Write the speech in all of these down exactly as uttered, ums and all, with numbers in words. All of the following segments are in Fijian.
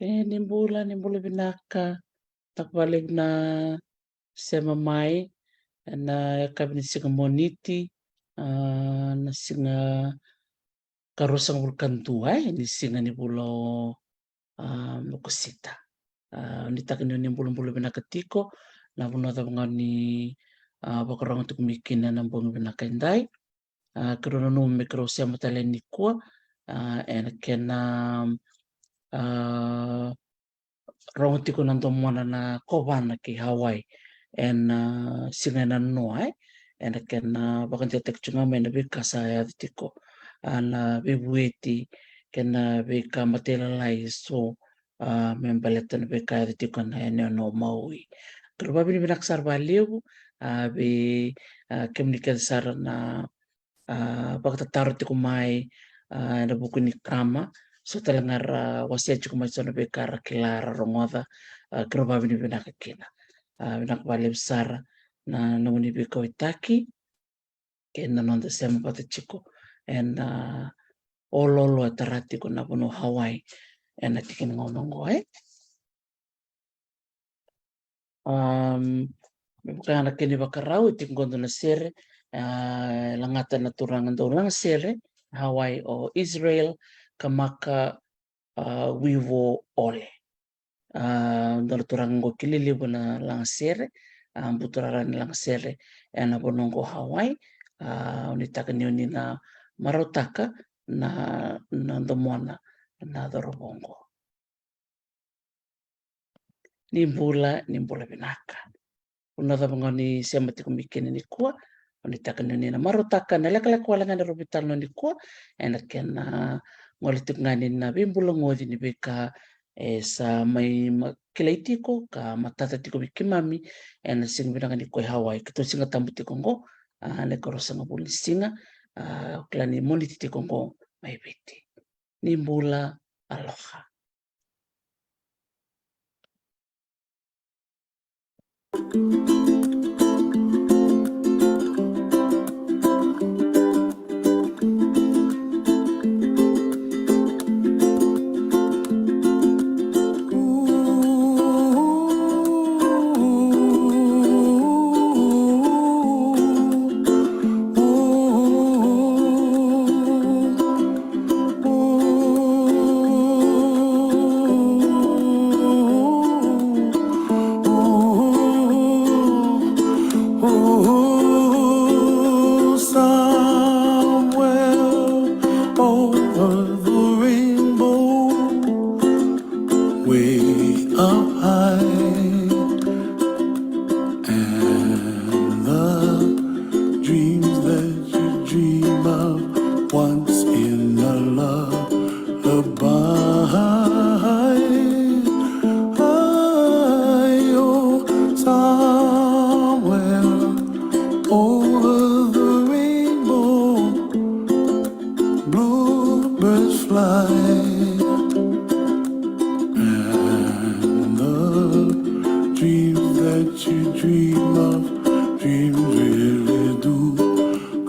E, ni bula, ni bula vinaka. Vinaka vakalevu na sema mai ena yakavi ni siga Moniti, a, na siga ka ruasagavulu ka dua, e, ni siga ni vula o, a, Okosita. A, nuitaka ni o ni bulabula vinaka tiko, na vanua cava ga o ni, a, vakarorogo tiko mai kina ena bogi vinaka edai. A, keirau nanuma me keirau sema tale nikua, a, ena kena, a, rogo tiko na domona na kovana kei Hawaii ena, a, siga ena noa, e, ena kena vakadewataki tiko ga mai na veika sa yaco tiko, a, na veivueti kei na veika matailalai eso, a, me baleta na veika yaco tiko ena yanuyanu o Maui. Keirau vakavinavinaka sara vakalevu, a, vei, a, kemuni kece sara na, a, vakatataro tiko mai, a, ena vuku ni kama, so tale ga ra wasea tiko mai so na veika ra kila, ra rogoca, a, keirau vakavinavinaka kina. A, vinaka vakalevu sara na nomuni veikauaitaki kei na noda sema vata tiko ena, a, oloolo e tara tiko na vanua o Hawaii ena tiki ni gauna oqo, e. Am, me vaka na kena ivakarau, e tiko qo e dua na sere, a, e lagata na turaga dau lagasere Hawaii o Israel Kamaka, a, Wivo Ole. A, dua na turaga qo kilai levu ena lagasere, a, buturara ni lagasere ena vanua qo Hawaii. A, nuitaka ni o ni na marautaka na, na domona na cauravou qo. Ni bula, ni bula vinaka. Vanua cava ga o ni sema tiko mai kina nikua, o ni taka ni o ni na marautaka na lekaleka wale ga ni rauvi tale nikua, ena kena gole tiko ga ni na veibulagoci ni veika e sa mai ma-, kilai tiko ka matata tiko vei keimami ena siga vinaka nikua e Hawaii, keitou Siga Tabu tiko oqo, a, na ikaruasagavulu ni siga, a, o kila ni Moniti tiko oqo mai Viti. Ni bula, aloha. Oh, somewhere over the rainbow, way up high, and the dreams that you dream of once in a lullaby. Oh, somewhere over the rainbow, bluebirds fly, and the dreams that you dream of, dreams really do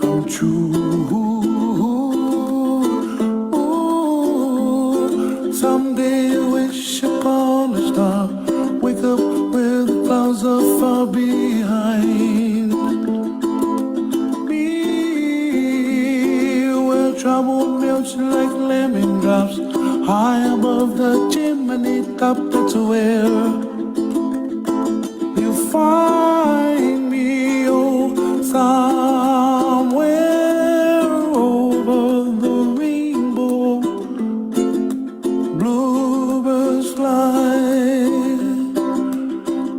come true. Someday you wish upon a star, wake up where the clouds are far behind. Be where trouble melts like lemon drops, high above the chimney top. That's where you find me, oh, somewhere over the rainbow. Bluebirds fly,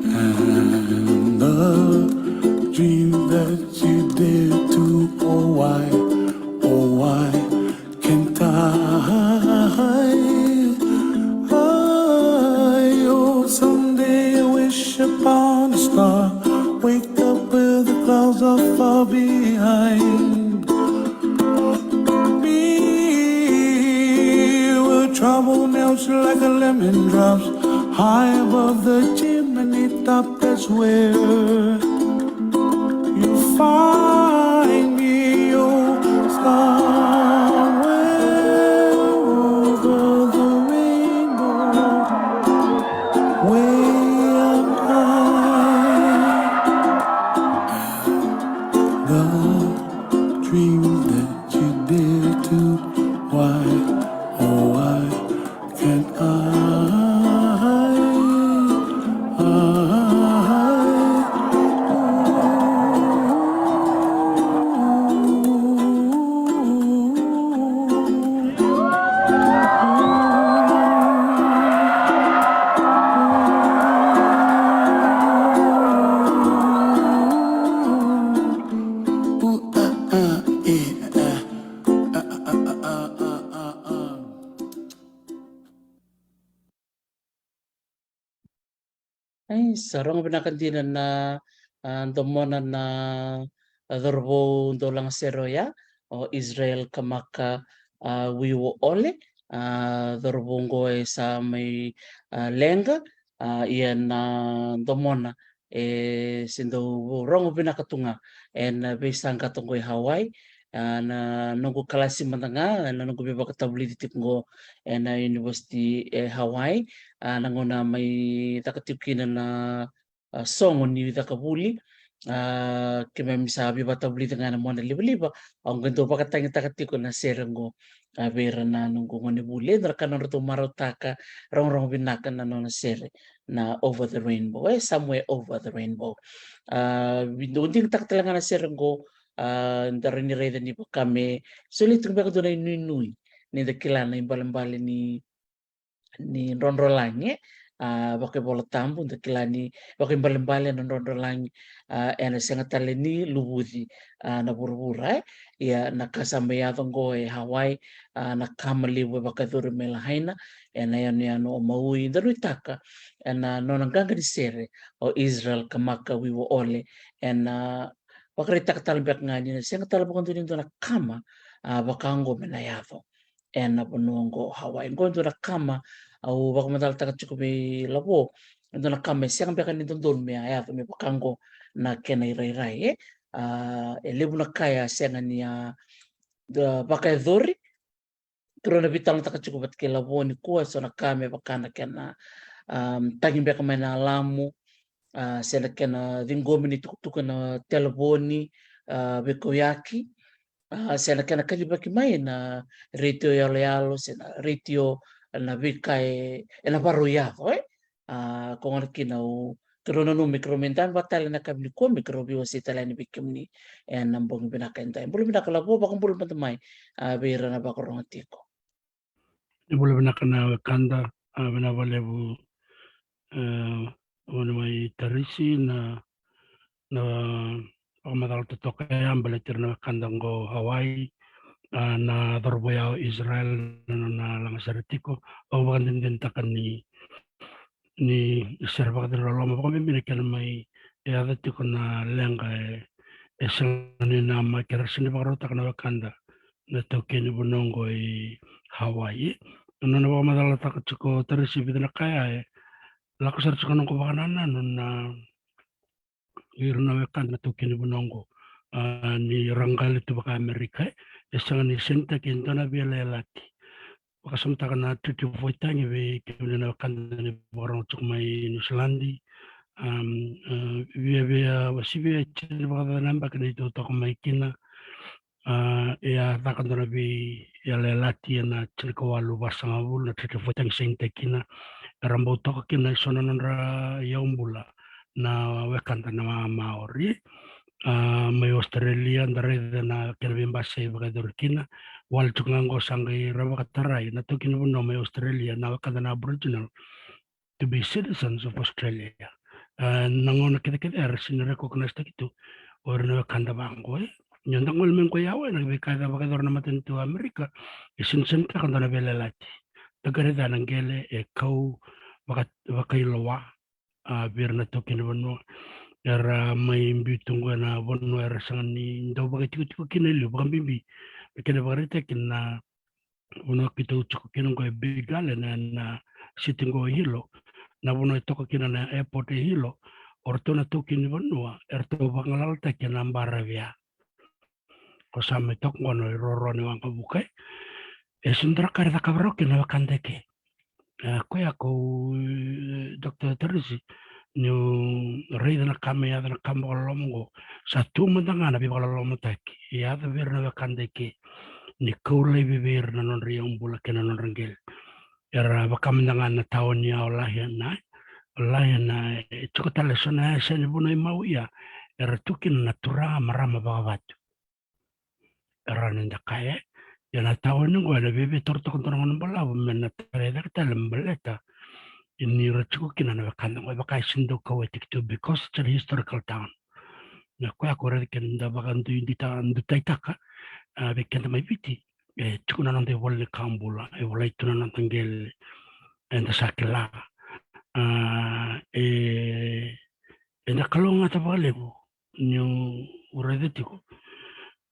and the dream that you dare to, oh why, oh why can't I? I, oh, someday I wish upon a star, wake up where the clouds are far behind. Be where trouble melts like a lemon drops, high above the chimney top. That's where you find me, oh, somewhere over the rainbow. Sa rogo vinaka dina na, a, domona na, a, cauravou dau lagasere oya, o Israel Kamaka, a, Wiwo Ole, a, cauravou oqo e sa mai, a, leqa, a, ia na domona e se dau rogo vinaka tu ga ena veisaqata oqo e Hawaii. A, na noqu kalasi mada ga, na noqu veivakatavulici tiko oqo ena university e Hawaii, a, na gauna mai caka tiko kina na, a, sogo ni caka vuli, a, keimami sa veivakatavulici ga ena monalivaliva, au qai dau vakatagitaka tiko na sere oqo, a, vei ira na noqu gonevuli. E dua na ka nodratou marautaka, rogorogo vinaka na nona sere, na Over the Rainbow, e, Somewhere Over the Rainbow. A, vi-, dau digitaka tale ga na sere oqo, a, da rawa ni raica ni vaka me solia tiko beka dua na inuinui ni da kila na ibalebale ni, ni drodrolagi, e. A, vakaivolatabu, da kila ni vakaibalebale na drodrolagi, a, ena sega tale ni luvuci, a, na vuravura, e. Ia na ka sa mai yaco oqo e Hawaii, a, na kama levu e vakayacori mai Lahaina, ena yanuyanu o Maui, da nuitaka ena nona qaqa ni sere o Israel Kamaka Wiwo Ole, ena vakaraitaka tale beka ga ni na sega tale vakadua ni dua na kama, a, vaka oqo me na yaco ena vanua oqo o Hawaii. Oqo e dua na kama au vakamacalataka tiko vei Lavo, e dua na kama e sega beka ni dodonu me a yaco me vaka oqo na kena irairai, e. A, e levu na ka e a sega ni a, da, vakayacori. Keirau na veitalanoataka tiko vata kei Lavo nikua, so na ka me vaka na kena, um, tagi beka mai na alamu, a, se na kena ciqomi ni tukutuku ena telefoni, a, veikauyaki, a, se na kena kacivaki mai na retio yaloyalo, se na retio, na veika e, ena varau yaco, e. A, ko gona kina au, keirau nanuma me keirau mai dabe vata tale ena yakavi nikua me keirau veiwasei tale yani vei kemuni ena bogi vinaka edai. Bula vinaka Lavo, vakabula mada mai, a, vei ira na vakarorogo tiko. Ni bula vinaka na wekada, a, vinaka vakalevu, e, o ni mai Tarisi na, na vakamacala totoka ya baleti ira na wekada oqo Hawaii, a, na cauravou ya o Israel na nona lagasere tiko. Au vakadinadinataka ni, ni sere vakacalololoma, vakabibi na kena mai yaco tiko na leqa e, e sega ni namaki, era sega ni vakarautaka na wekada na taukei ni vanua oqo i Hawaii. Na nona vakamacalataka tiko Tarisi vica na ka ya e lako sara tiko noqu vakanananu na ira na wekada na taukei ni vanua oqo, a, ni ra qali tu vaka Amerika, e, e sega ni sainitaki e dua na veiyalayalati. Vakasamataka na Treaty of Waitangi vei kemuni na wekada ni vakarorogo tiko mai Niusiladi. Um, a, via, via, via, sivia, tini vakacaca na yabaki ni totoka mai kina. A, e a caka dua na veiyalayalati ena tinikawalu vasagavulu na Treaty of Waitangi, sainitaki kina, era bau toka kina eso na nodra iyaubula na wekada na Maori. A, mai Australia, da raica na kena veibasai vakayacori kina. Wale tiko ga oqo sa qai ra vakatarai na taukei ni vanua mai Australia na wekada na Aboriginal to be citizens of Australia. A, na gauna kecekece era sega ni recognize-taki tu o ira na wekada vaqo, e. Ni o da gole mai qo i Hawaii, na veika e vakayacora na matanitu o Amerika, e sega ni sainitaka dua na veiyalayalati. Da qai raica na qele e kau vaka, vakailoa, a, vei ira na taukei ni vanua. Era mai biu tu qo ena vanua era sega ni dau vakaitikotiko kina e liu, vakabibi na kena ivakaraitaki na vanua keitou tiko kina qo e Big Island, na, na city qo e Hilo, na vanua e toka kina na airport e Hilo. O ratou na taukei ni vanua eratou vagalalataki ena baravi ya. Ko sa mai toka qo na iroro ni waqavuka, e. E sega ni dua na ka era cakava rawa kina na wekada eke. A, koya ko, e, Doctor Tarisi, niu raica na ka mai yaco, na ka vakaloloma qo, sa tu mada ga na veivakalolomataki e yaco vei ira na wekada eke, ni kau laivi vei ira na nodra iyaubula kei na nodra qele. Era vaka mada ga na taoni ya o Lahaina, o Lahaina, e, tiko tale eso na yasa ni vanua i Maui ya, era tu kina na turaga, marama vakavatu. Era na da kaya, ia na taoni qo ena veiveitoro toka dua na gauna balavu me na tarai cake tale baleta ni ra tiko kina na wekada qo, e vaka e sega ni dau kauwaitaki tu because it's a historical town. Na koya ko raica kina da vakadui, dita, ditaitaka, a, vei keda mai Viti, e tiko na noda ivola ni kabula, e volai tu na noda qele, eda sa kila. A, e, eda kalougata vakalevu niu raica tiko.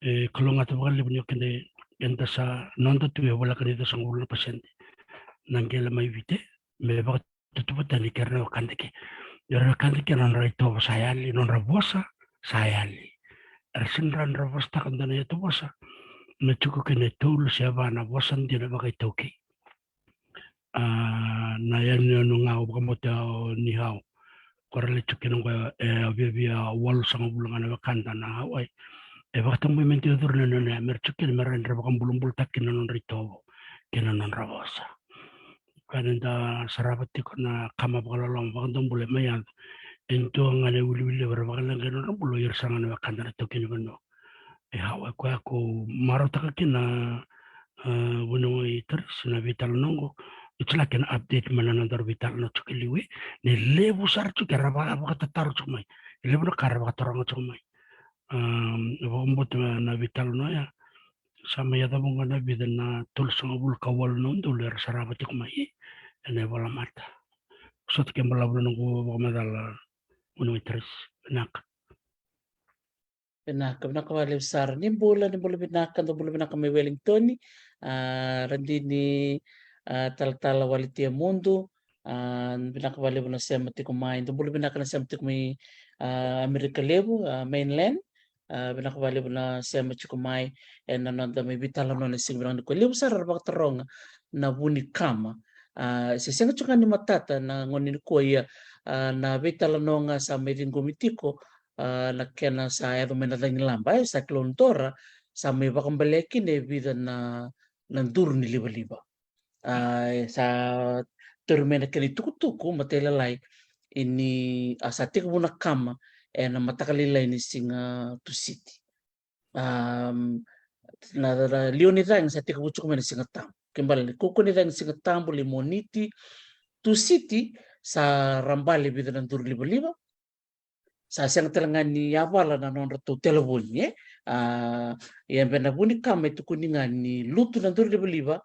E kalougata vakalevu niu keda, eda sa noda tu e voleka ni ciwasagavulu na pasede na qele mai Viti me vakatutuvata ni kera na wekada ke. Era wekada ke na nodra itovo sa yali, nodra vosa sa yali. Era sega ni rawa ni ra vosataka dua na iyatuvosa me tiko kina e tolu se va na vosa dina vakaitaukei. A, na yanuyanu ga au vakabauta o Nihau, ko ra lai tiko kina qo e, e viavia walusagavulu ga na wekada na Hawaii. E vakatabui me dua curu na yanuyanu ya me ra tiko kina me ra, ra vakabulabulataka kina na nodra itovo kei na nodra vosa. Ka ni da sarava tiko na kama vakaloloma vakadobula e mai yaco, e dua ga na iwiliwili levu era vakaleqai na nodra bula, ira sara ga na wekada na taukei ni vanua. E Hawaii, koya ko marautaka kina, a, vuniwai Tarisi, na veitalanoa qo. It's like an update mai na nodaru veitalanoa tiko e liu, e, ni levu sara tiko era vaka, vakatataro tiko mai. E levu na ka era vakataroga tiko mai. A, vakabauta na veitalanoa ya sa mai yaco vaqo na vica na tolusagavulu ka walu na udolu era sarava tiko mai ena ivolamata. Sota ke balavu na noqu vakamacala, vuniwai Tarisi. Vinaka. Vinaka, vinaka vakalevu sara. Ni bula, ni bula vinaka, dou bula vinaka mai Wellington. A, Radini, a, Talatala Waletia Mudu. A, vinaka vakalevu na sema tiko mai. Dou bula vinaka na sema tiko mai, a, Amerika Levu, a, mainland. A, vinaka vakalevu na sema tiko mai ena noda mai veitalanoa na siga vinaka nikua. Levu sara era vakataroga na vu ni kama. A, se sega tiko ga ni matata na gauna nikua, ia, a, na veitalanoa ga sa mai ciqomi tiko, a, na kena sa yaco mai na cagilaba, e, Cyclone Dora, sa mai vakabalea kina e vica na, na duru ni livaliva. A, e sa tauri mai na kena itukutuku matailalai, e ni, a, sa tekivu na kama ena mataka lailai ni siga Tusiti. A, na, na liwa ni cagi sa tekivu tiko mai na Siga Tabu. Ke bale ni kaukaua ni cagi Siga Tabu, lai Moniti, Tusiti, sa ra bale vica na duru livaliva. Sa sega tale ga ni yavala na nodratou televoni, e. A, ia beka na vu ni kama e tukuni ga ni lutu na duru livaliva,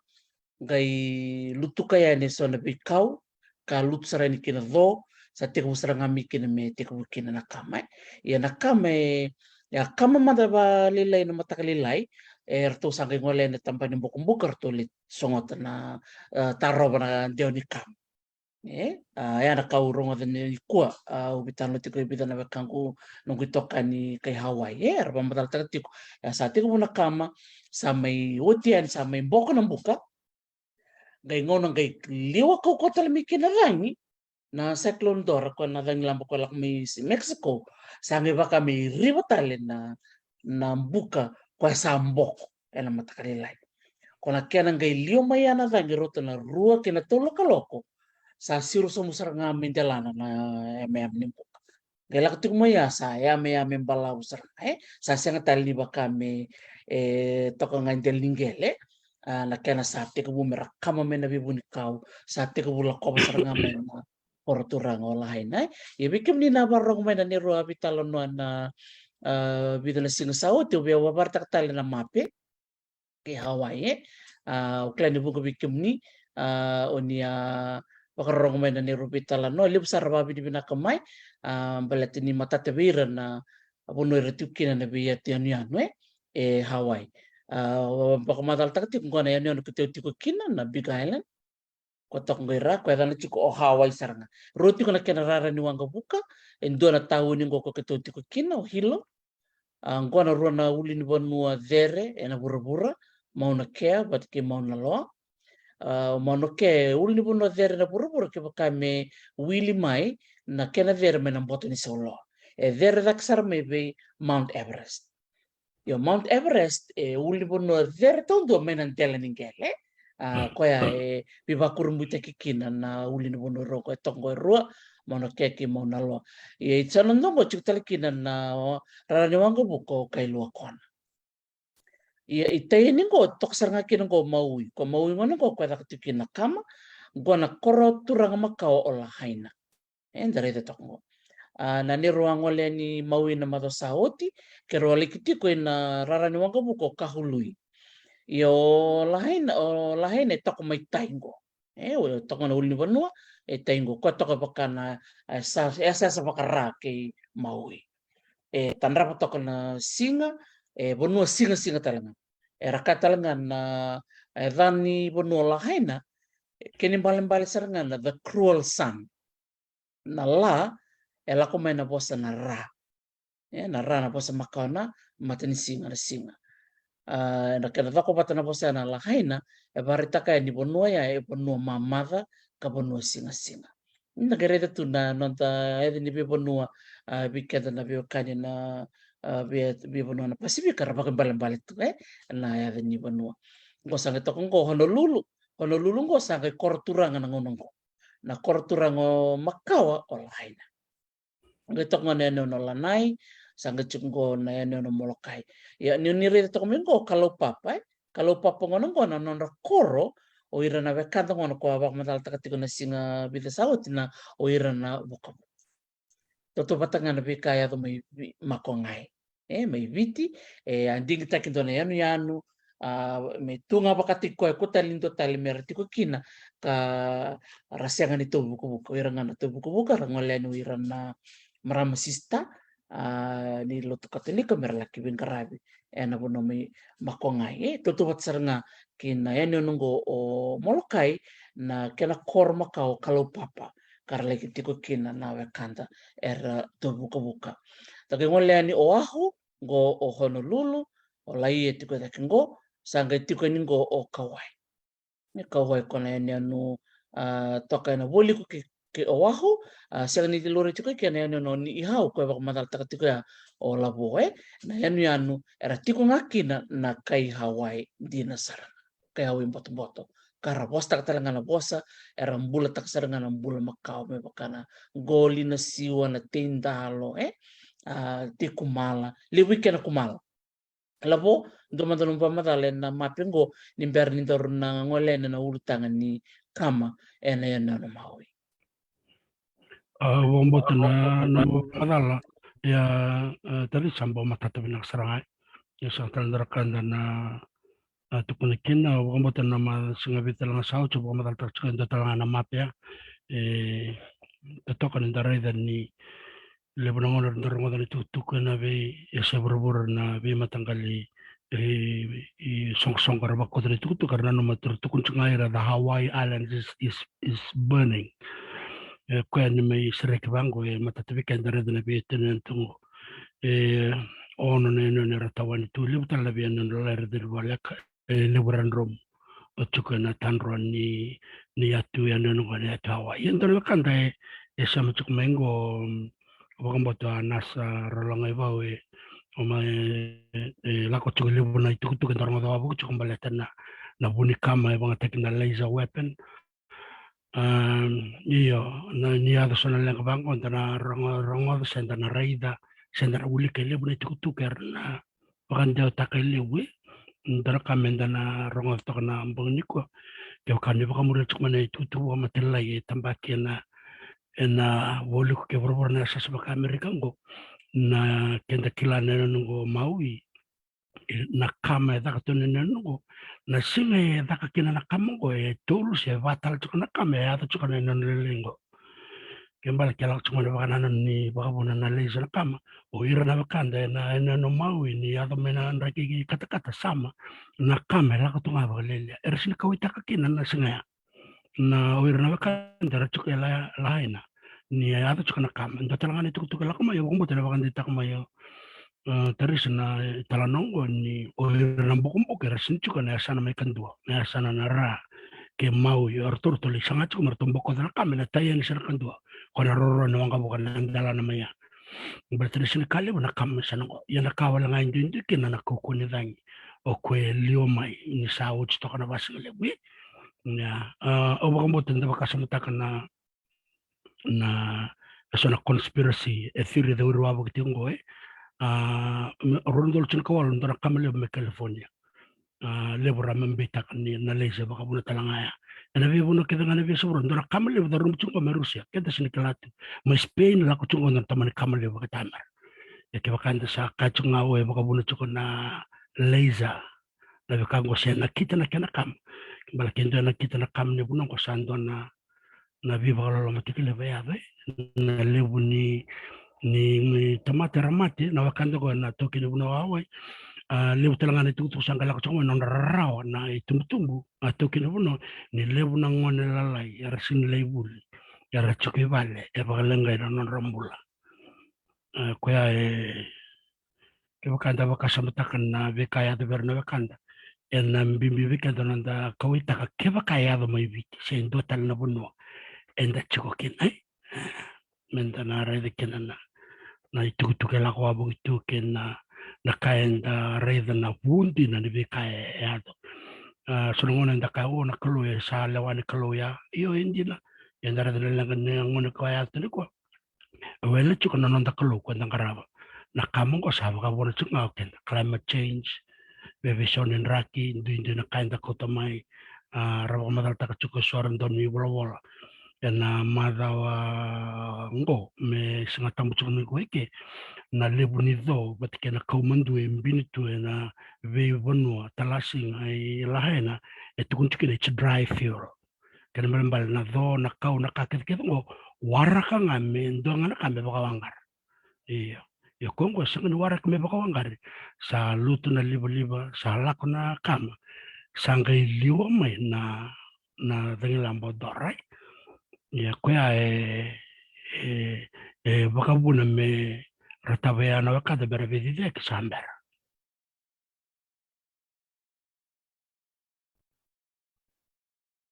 qai lutuka yani eso na veikau, ka lutu sara yani kina co, sa tekivu sara ga mai kina me tekivu kina na kama, e. Ia na kama, e, ia kama mada vakalailai na mataka lailai, e, eratou sa qai gole yani na tabana ni bokobuka, ratou lai sogota na, e, tarova na dewa ni kama. E, a, ya na ka au rogoca nikua, a, au veitalanoa tiko e vica na wekaqu, noqu itokani kai Hawaii, e, era vakamacalataka tiko. E, sa tekivu na kama, sa mai oti yani, sa mai boko na buka. Qai gauna qai liwa kaukaua tale mai kina cagi, na Cyclone Dora, koya na cagilaba koya lako mai Mexico, sa qai vaka me riva tale na, na buka koya sa boko ena mataka lailai. Ko na kena qai liwa mai ya na cagi rauta na rua kei na tolu na kaloko, sa siro sobu sara ga mai delana na yameyame ni buka. Qai lako tiko mai ya sa yameyame balavu sara ga, e. Sa sega tale ni vaka me, e, toka ga e dela ni qele. A, na kena sa tekivu me ra kama mai na veivunikau, sa tekivu lakova sara ga mai na koro turaga o Lahaina, e. Ia vei kemuni na vakarorogo mai na neirau a veitalanoa na, a, vica na siga sa oti, au via vakaraitaka tale na mape kei Hawaii, e. A, au kila ni vuqa vei kemuni, a, o ni a vakarorogo mai na neirau veitalanoa, levu sara vakavinavinaka mai, a, baleta ni matata vei ira na vanua era tiko kina na veiyatuyanuyanu, e, e Hawaii. A, au vakamacalataka tiko qo na yanuyanu keitou tiko kina, na Big Island. Ko toka qo i ra, ko yacana tiko o Hawaii sara ga. Rua tiko na kena rara ni waqavuka, e dua na tauni qo ko keitou tiko kina, o Hilo. A, qo na rua na ulunivanua cere ena vuravura, Mauna Kea vata kei Mauna Loa. A, o Mauna Kea e ulunivanua cere ena vuravura kevaka me wili mai na kena cere mai na boto ni sauloa. E cere cake sara mai vei Mount Everest. Io, Mount Everest e ulunivanua cere taudua mai na dela ni qele. A, koya e veivakurabuitaki kina na ulunivanua rua qo, e toka qo e rua, Mauna Kea kei Mauna Loa. Ia i Saunadua qo tiko tale kina na rara ni waqavuka o Kailua Kona. Ia i Taiani qo toka sara ga kina qo Maui. Ko Maui gona qo ko e caka tiko kina na kama, qo na koro turaga makawa o Lahaina. E, da raica toka qo. A, na neirau a gole yani Maui na macawa sa oti, keirau a laki tiko ina rara ni waqavuka o Kahului. Ia o Lahaina, o Lahaina e toka mai tai qo. E, o toka na ulunivanua, e tai qo, koya toka vaka na, e, sa, e, sa, sa vaka Ra kei Maui. E tadrava toka na siga, e vanua sigasiga tale ga. Era kaya tale ga na, e, yaca ni vanua o Lahaina, e, kena ibalebale sara ga na the cruel sun. Na La, e lako mai na vosa na Ra. E, na Ra na vosa makawa na matanisiga na siga. A, na kena coko vata na vosa ya na Lahaina, e vakaraitaka yani vanua ya e vanua mamaca ka vanua sigasiga. Na qai raica tu na noda yaca ni veivanua, a, vei keda na veiwekani na, a, vei, veivanua na Pasifika, ra vakaibalebale tu, e, na yaca ni vanua. Qo sa qai toka qo Honolulu, Honolulu qo sa qai koro turaga na gauna qo. Na koro turaga o makawa o Lahaina. Qai toka ga na yanuyanu o Lanai, sa qai tiko qo na yanuyanu o Molokai. Ia, ni, ni raica toka mai qo Kalaupapa, e? Kalaupapa gona qo na nodra koro, o ira na wekada gona ko a vakamacalataka tiko na siga vica sa oti na o ira na vukavuka. Tautauvata ga na veika e yaco mai Vi-, Makogai. E, mai Viti, e, a digitaki dua na yanuyanu, a, me tu ga vakataki koya ko tale ni dua tale me ra tiko kina, ka ra sega ni tauvukavuka, o ira ga na tauvukavuka, ra gole yani o ira na marama sista, a, ni lotu Katolika me ra laki veiqaravi ena vanua mai Makogai. E, tautauvata sara ga kei na yanuyanu qo o Molokai, na kena koro makawa o Kalaupapa, ka ra laki tiko kina na wekada era tauvukavuka. Sa qai gole yani Oahu, qo o Honolulu, o Laie tiko e cake qo, sa qai tiko yani qo o Kauai. Ni Kauai ko na yanuyanu, a, toka ena vualiku kei, kei Oahu, a, sega ni laurai tiko kina na yanuyanu o Niihau ko e vakamacalataka tiko ya o Lavo, e? Na yanuyanu era tiko ga kina na kai Hawaii dina sara. Kai Hawaii botoboto. Ka ra vosataka tale ga na vosa, era bulataka sara ga na bula makawa me vaka na qoli, na siwa, na teidalo, e? A, tei kumala, levu i kena kumala. Lavo, dua mada nomu vakamacala ena mape qo, ni bera ni daru na gole ena ulutaga ni kama ena yanuyanu o Maui. A, vakabauta na, na nomu vakamacala, ia, a, tale sa bau matata vinaka sara ga. Ia sa tale dua na ka da na, a, tukuna kina, au vakabauta na ma-, siga vica tale ga sa oti, au vakamacalataka tiko e dua tale ga na mape ya. E, totoka ni da raica ni levu na gauna da rogoca na itukutuku ena vei, e, se vuravura na veimataqali, e, e, soqosoqo era vakauta na itukutuku, era nanuma tu, tukuna tiko ga ira the Hawaii Islands is, is, is burning. E, koya ni mai sereki vaqo, e matata vei keda raica na veiyanuyanu tu qo. E ono na yanuyanu era tawani tu, levu tale na veiyanuyanu lalai era ciri voleka, e levu era dromu. O tiko ena tadroa ni, ni yatu, yanuyanu qo na yatu Hawaii. Ia dua na wekada e, e sema tiko mai qo, mm, vakabauta o Anasa Ralogaivau, e, o mai, e, e lako tiko levu na itukutuku, e dua rogoca wavoki tiko baleta na, na vu ni kama e vagataki na laser weapon. Am, io, na, ni yaco so na leqa vaqo, da na rogo-, rogoca, se da na raica, se da na wilika e levu na itukutuku era na vakadewataka e levu, e. Dua na ka me da na rogoca toka na bogi nikua, kevaka ni vakamuria tiko mai na itukutuku vakamatailalai e tabaki ena, ena vualiku kei vuravura na yasayasa vaka-Amerika qo, na keda kila na yanuyanu qo Maui, na kama e caka tu na yanuyanu qo, na siga e caka kina na kama qo, e tolu se va tale tiko na kama e yaco tiko na yanuyanu lailai qo. Ke bale ke lako tiko mai na vakanananu ni vakavuna na laser na kama, o ira na wekada ena, ena, ena Maui ni yaco mai na draki katakata, sama, na kama e lako tu ga vakalialia. Era sega ni kauwaitaka kina na siga ya. Na o ira na wekada era tiko e La-, Lahaina ni yaco tiko na kama. Dua tale ga na itukutuku e lako mai, au vakabauta na vakadeitaka mai o, e, Tarisa na italanoa qo ni o ira na bokobuko era sega ni tiko na yasana mai kadua, na yasana na Ra kei Maui, o ratou, ratou lai saga tiko me ratou bokoca na kama ena tai yani se na kadua. Ko na roro ena waqavuka na delana mai ya. Baleta ni sega ni ka levu na kama mai yasana qo. Ia na ka wale ga e duidui kina na kaukauwa ni cagi, o koya e liwa mai ni sa oti toka na vasigalevu. Ia, a, au vakabauta ni da vakasamataka na, na, eso na conspiracy, e theory e cauri wavoki tiko qo, e. A, me, rua na udolu tinikawalu, dua na kama levu mai California. A, levu ra mai beitaka ni na laser vakavuna tale ga ya. Ena veivanua kece ga na veiyasai vuravura, dua na kama levu cauromu tiko qo mai Rusia, keda sega ni kila tu. Mai Spain lako tiko qo dua na tamani kama levu vakatamera. Ia kevaka eda sa kaya tiko ga o e vakavuna tiko na laser, na veika qo se nakita na kena kama. Ke bale ke dua e nakita na kama ni vuna qo sa dua na, na veivakaloloma tiko levu e yaco, e. Na levu ni, ni, ni tamata era mate, na wekada qo na taukei ni vanua o Hawaii. A, levu tale ga na itukutuku sa qai lako tiko mai na nodra rarawa na itubutubu, a, taukei ni vanua, ni levu na gone lalai era sega ni lai vuli, era tiko i vale, e vakaleqai na nodra bula. A, koya e, kevaka eda vakasamataka na veika e yaco vei ira na wekada, ena bibi vei keda na noda kauwaitaka kevaka e yaco mai Viti se dua tale na vanua eda tiko kina, e? Meda na raica kina na, na itukutuku e lako wavoki tu kei na, na ka eda raica na vu dina ni veika e yaco. A, so na gauna eda kaya, o, na Kalou e sa lewa ni Kalou ya. Io, e dina. Eda raica na leqa ni gauna ka yaco tiko nikua. E wele tiko na noda Kalou ko eda qarava. Na ka mo qo sa vakavuna tiko ga o keda, climate change, veiveisau ni draki, duidui na ka eda kauta mai. A, ra vakamacalataka tiko eso era dau ni volavola ena macawa qo me Siga Tabu tiko mai qo eke, na levu ni co vata kei na kau madu e bini tu ena veivanua talasiga i Lahaina, e tukuni tiko kina it's dry fuel. Kena ibalebale na co, na kau, na ka kecekece qo, waraka ga me dua ga na ka me vakawaqara. Io. Io, koya qo sega ni waraki me vakawaqari. Sa lutu na livaliva, sa lako na kama, sa qai liwa mai na, na cagilaba o Dora. Ia koya e, e, e vakavuna me ra tavaya na wekada me ra veiciciyaki sa bera.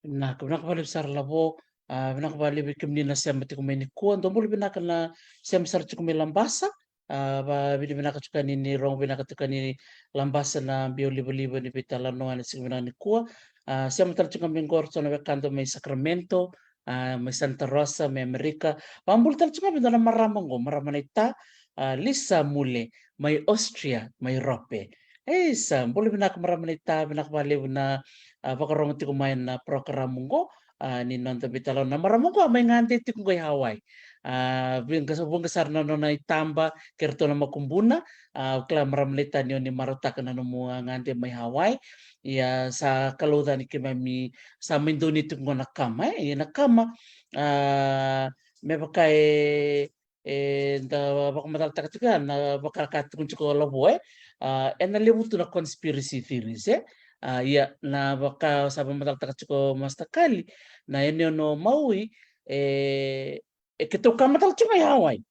Vinaka, vinaka vakalevu sara Lavo. A, vinaka vakalevu vei kemuni na sema tiko mai nikua. Dou bula vinaka na sema sara tiko mai Labasa. A, vakavinavinaka tiko yani ni rogo vinaka tiko yani Labasa na biau livaliva ni veitalanoa ena siga vinaka nikua. A, sema tale tiko ga mai qo eso na wekada mai Sacramento, a, mai Santa Rosa, mai Amerika. Vakabula tale tiko ga vei dua na marama qo, marama naita, a, Lisa Mule, mai Austria, mai Europe. Isa, bula vinaka marama naita, vinaka vakalevu na, a, vakarogo tiko mai na program qo, a, ni noda veitalanoa. Na marama qo a mai gade tiko qo i Hawaii. A, vuqa, vuqa sara na nona itaba kei ratou na makubuna. A, au kila marama naita ni o ni marautaka na nomu, a, gade mai Hawaii. Ia sa kalouca ni keimami sa mai donate tiko qo na kama, e, ia na kama, a, me vaka e, eda vakamacalataka tiko ya na vaka ka tukuni tiko o Lavo, e, a, ena levu tu na conspiracy theories, e. A, ia na vaka sa vakamacalataka tiko o Master Kali, na yanuyanu o Maui, e, e keitou kama tale tiko ga i Hawaii.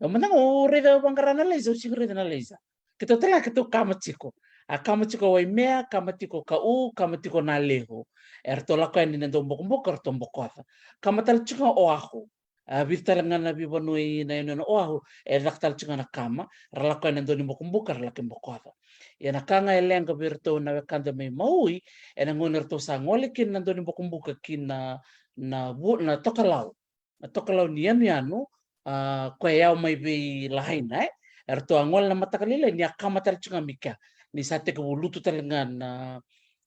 Au mada ga au raica, au vaqara na laser, au sega ni raica na laser. Keitou tale ga keitou kama tiko. A kama tiko o Waimea, kama tiko o Kau, kama tiko o Nalehu. Eratou lako yani na daubokobuka, eratou bokoca. Kama tale tiko ga o Oahu. A, vica tale ga na veivanua ena yanuyanu o Oahu e caka tale tiko ga na kama, ra lako yani na daubokobuka, ra laki bokoca. Ia na ka ga e leqa vei iratou na wekada mai Maui, ena gauna eratou sa gole kina na daubokobuka ki na, na vu-, na tokalau. Na tokalau ni yanuyanu, a, koya e yawa mai vei Lahaina, e. Eratou a gole na mataka lailai ni a kama tale tiko ga mai kea. Ni sa tekivu lutu tale ga na,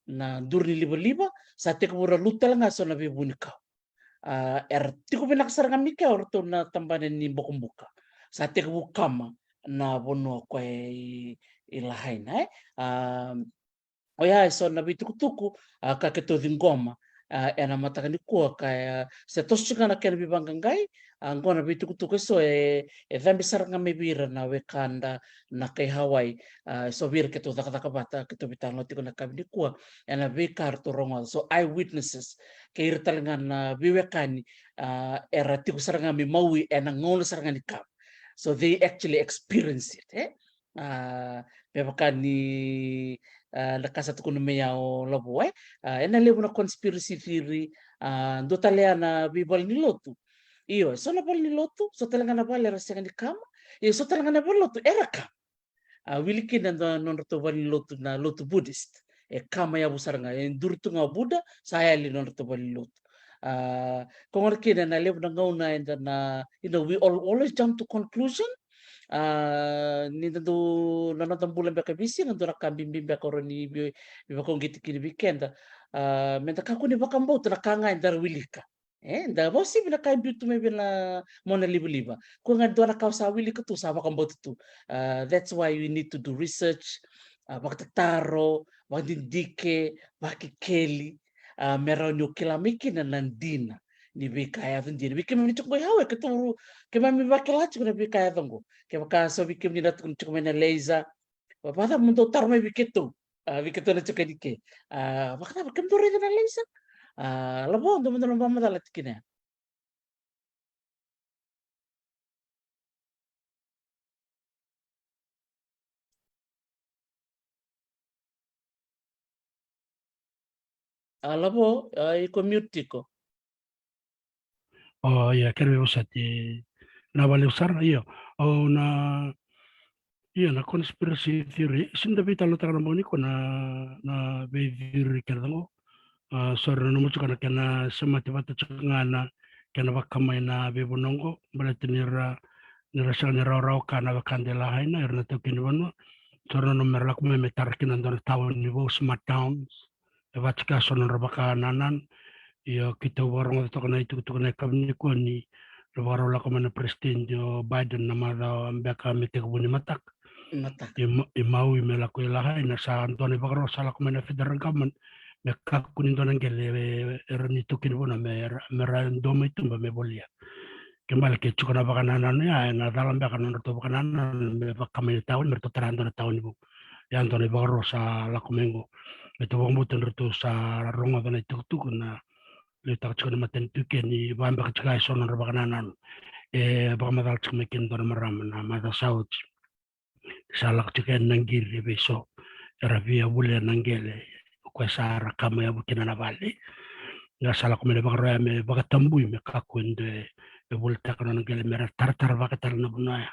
na duru ni livaliva, sa tekivu ra lutu tale ga eso na veivunikau. A, era tiko vinaka sara ga mai kea o ratou na tabana ni bokobuka. Sa tekivu kama na vanua koya i, i Lahaina, e. A, oya eso na veitukutuku, a, ka keitou ciqoma, a, ena mataka nikua ka, a, se toso tiko ga na kena veivaqaqai, a, qo na veitukutuku eso e, e cabe sara ga mai vei ira na wekada na kai Hawaii, a, eso vei ira keitou cakacaka vata, keitou veitalanoa tiko na yakavi nikua, ena veika ratou rogoca. So eyewitnesses, kei ira tale ga na veiwekani, a, era tiko sara ga mai Maui ena gauna sara ga ni kama. So they actually experience it, e? A, me vaka ni, a, na ka sa tukuna mai ya o Lavo, e? A, ena levu na conspiracy theory, a, dua tale ya na veivale ni lotu. Io, so na vale ni lotu, so tale ga na vale era sega ni kama. Io, so tale ga na vale lotu era kama. A, wili kina na nodratou vale ni lotu na lotu Buddhist. E kama yavu sara ga, e duri tu ga o Buddha, sa yali nodratou vale ni lotu. A, ko gona kina na levu na gauna eda na, you know, we all, always jump to conclusion. A, ni da dau, na noda bula beka veisiga, dua na ka bibi beka o rawa ni vei, veivakauqeti kina vei keda. A, meda kakua ni vakabauta na ka ga eda wilika. E, da vakauasivi na ka e biu tu mai vei na mona livaliva. Ko ga dua na ka o sa wilika tu, sa vakabauta tu. A, that's why you need to do research, a, vakatataro, vakadidike, vakekeli, a, me rawa ni o kila mai kina na dina. ni veika e yaco dina vei kemuni tiko qo. Ia, au e katolu, keimami vakila tiko na veika e yaco qo. Kevaka so vei kemuni na tukuna tiko mai na Laiza, vakacava mo dou taro mai vei keitou? A, vei keitou na tiko ni ke. A, vakacava kemudou raica na Laiza? A, Lavo, dou mo dou na vakamacala tiko kina. A, Lavo, a, iko mute tiko. O, ia, kere vosoti. Na vale sara, io. O, na, io, na conspiracy theory. Sini da veitalanoataka na bogi nikua na, na veitheory kece qo. A, so era nanuma tiko na kena semati vata tiko ga na kena vakamai na veivanua qo, baleta ni ra, ni ra sega ni rawarawa ka na wekada e Lahaina, era na taukei ni vanua. So era nanuma me ra lako mai me tara kina dua na taoni vou, smart towns. E vaka tiko so nodra vakanananu. Io, keitou vakarogoca toka na itukutuku na yakavi nikua ni ra vakarau lako mai na President o Biden na macawa beka me tekivu ni mataka. Mataka. I Ma-, i Maui me lako i Lahaina, sa dua na ivakaro sa lako mai na federal government me kakua ni dua na qele e, e, era ni taukei ni vanua me ra, me ra dua mai tuba me volia. Ke bale ke tiko na vakanananu ya, ena cala beka na nodratou vakanananu me vakamai na taoni, me ratou tara dua na taoni vou. Ya dua na ivakaro sa lako mai qo. Me tou vakabauta ni ratou sa rogoca na itukutuku na liutaka tiko na matanitu ke ni vabeka tiko e so nodra vakanananu. E vakamacala tiko mai kina dua na marama na macawa sa oti. Sa lako tiko yani na qiri vei so era via volia na qele, o koya sa ra kama yavu kina na vale. Ia sa lako mai na ivakaro ya me vakatabui me kakua e dua e volitaka nona qele me ra taratara vaka tale na vanua ya.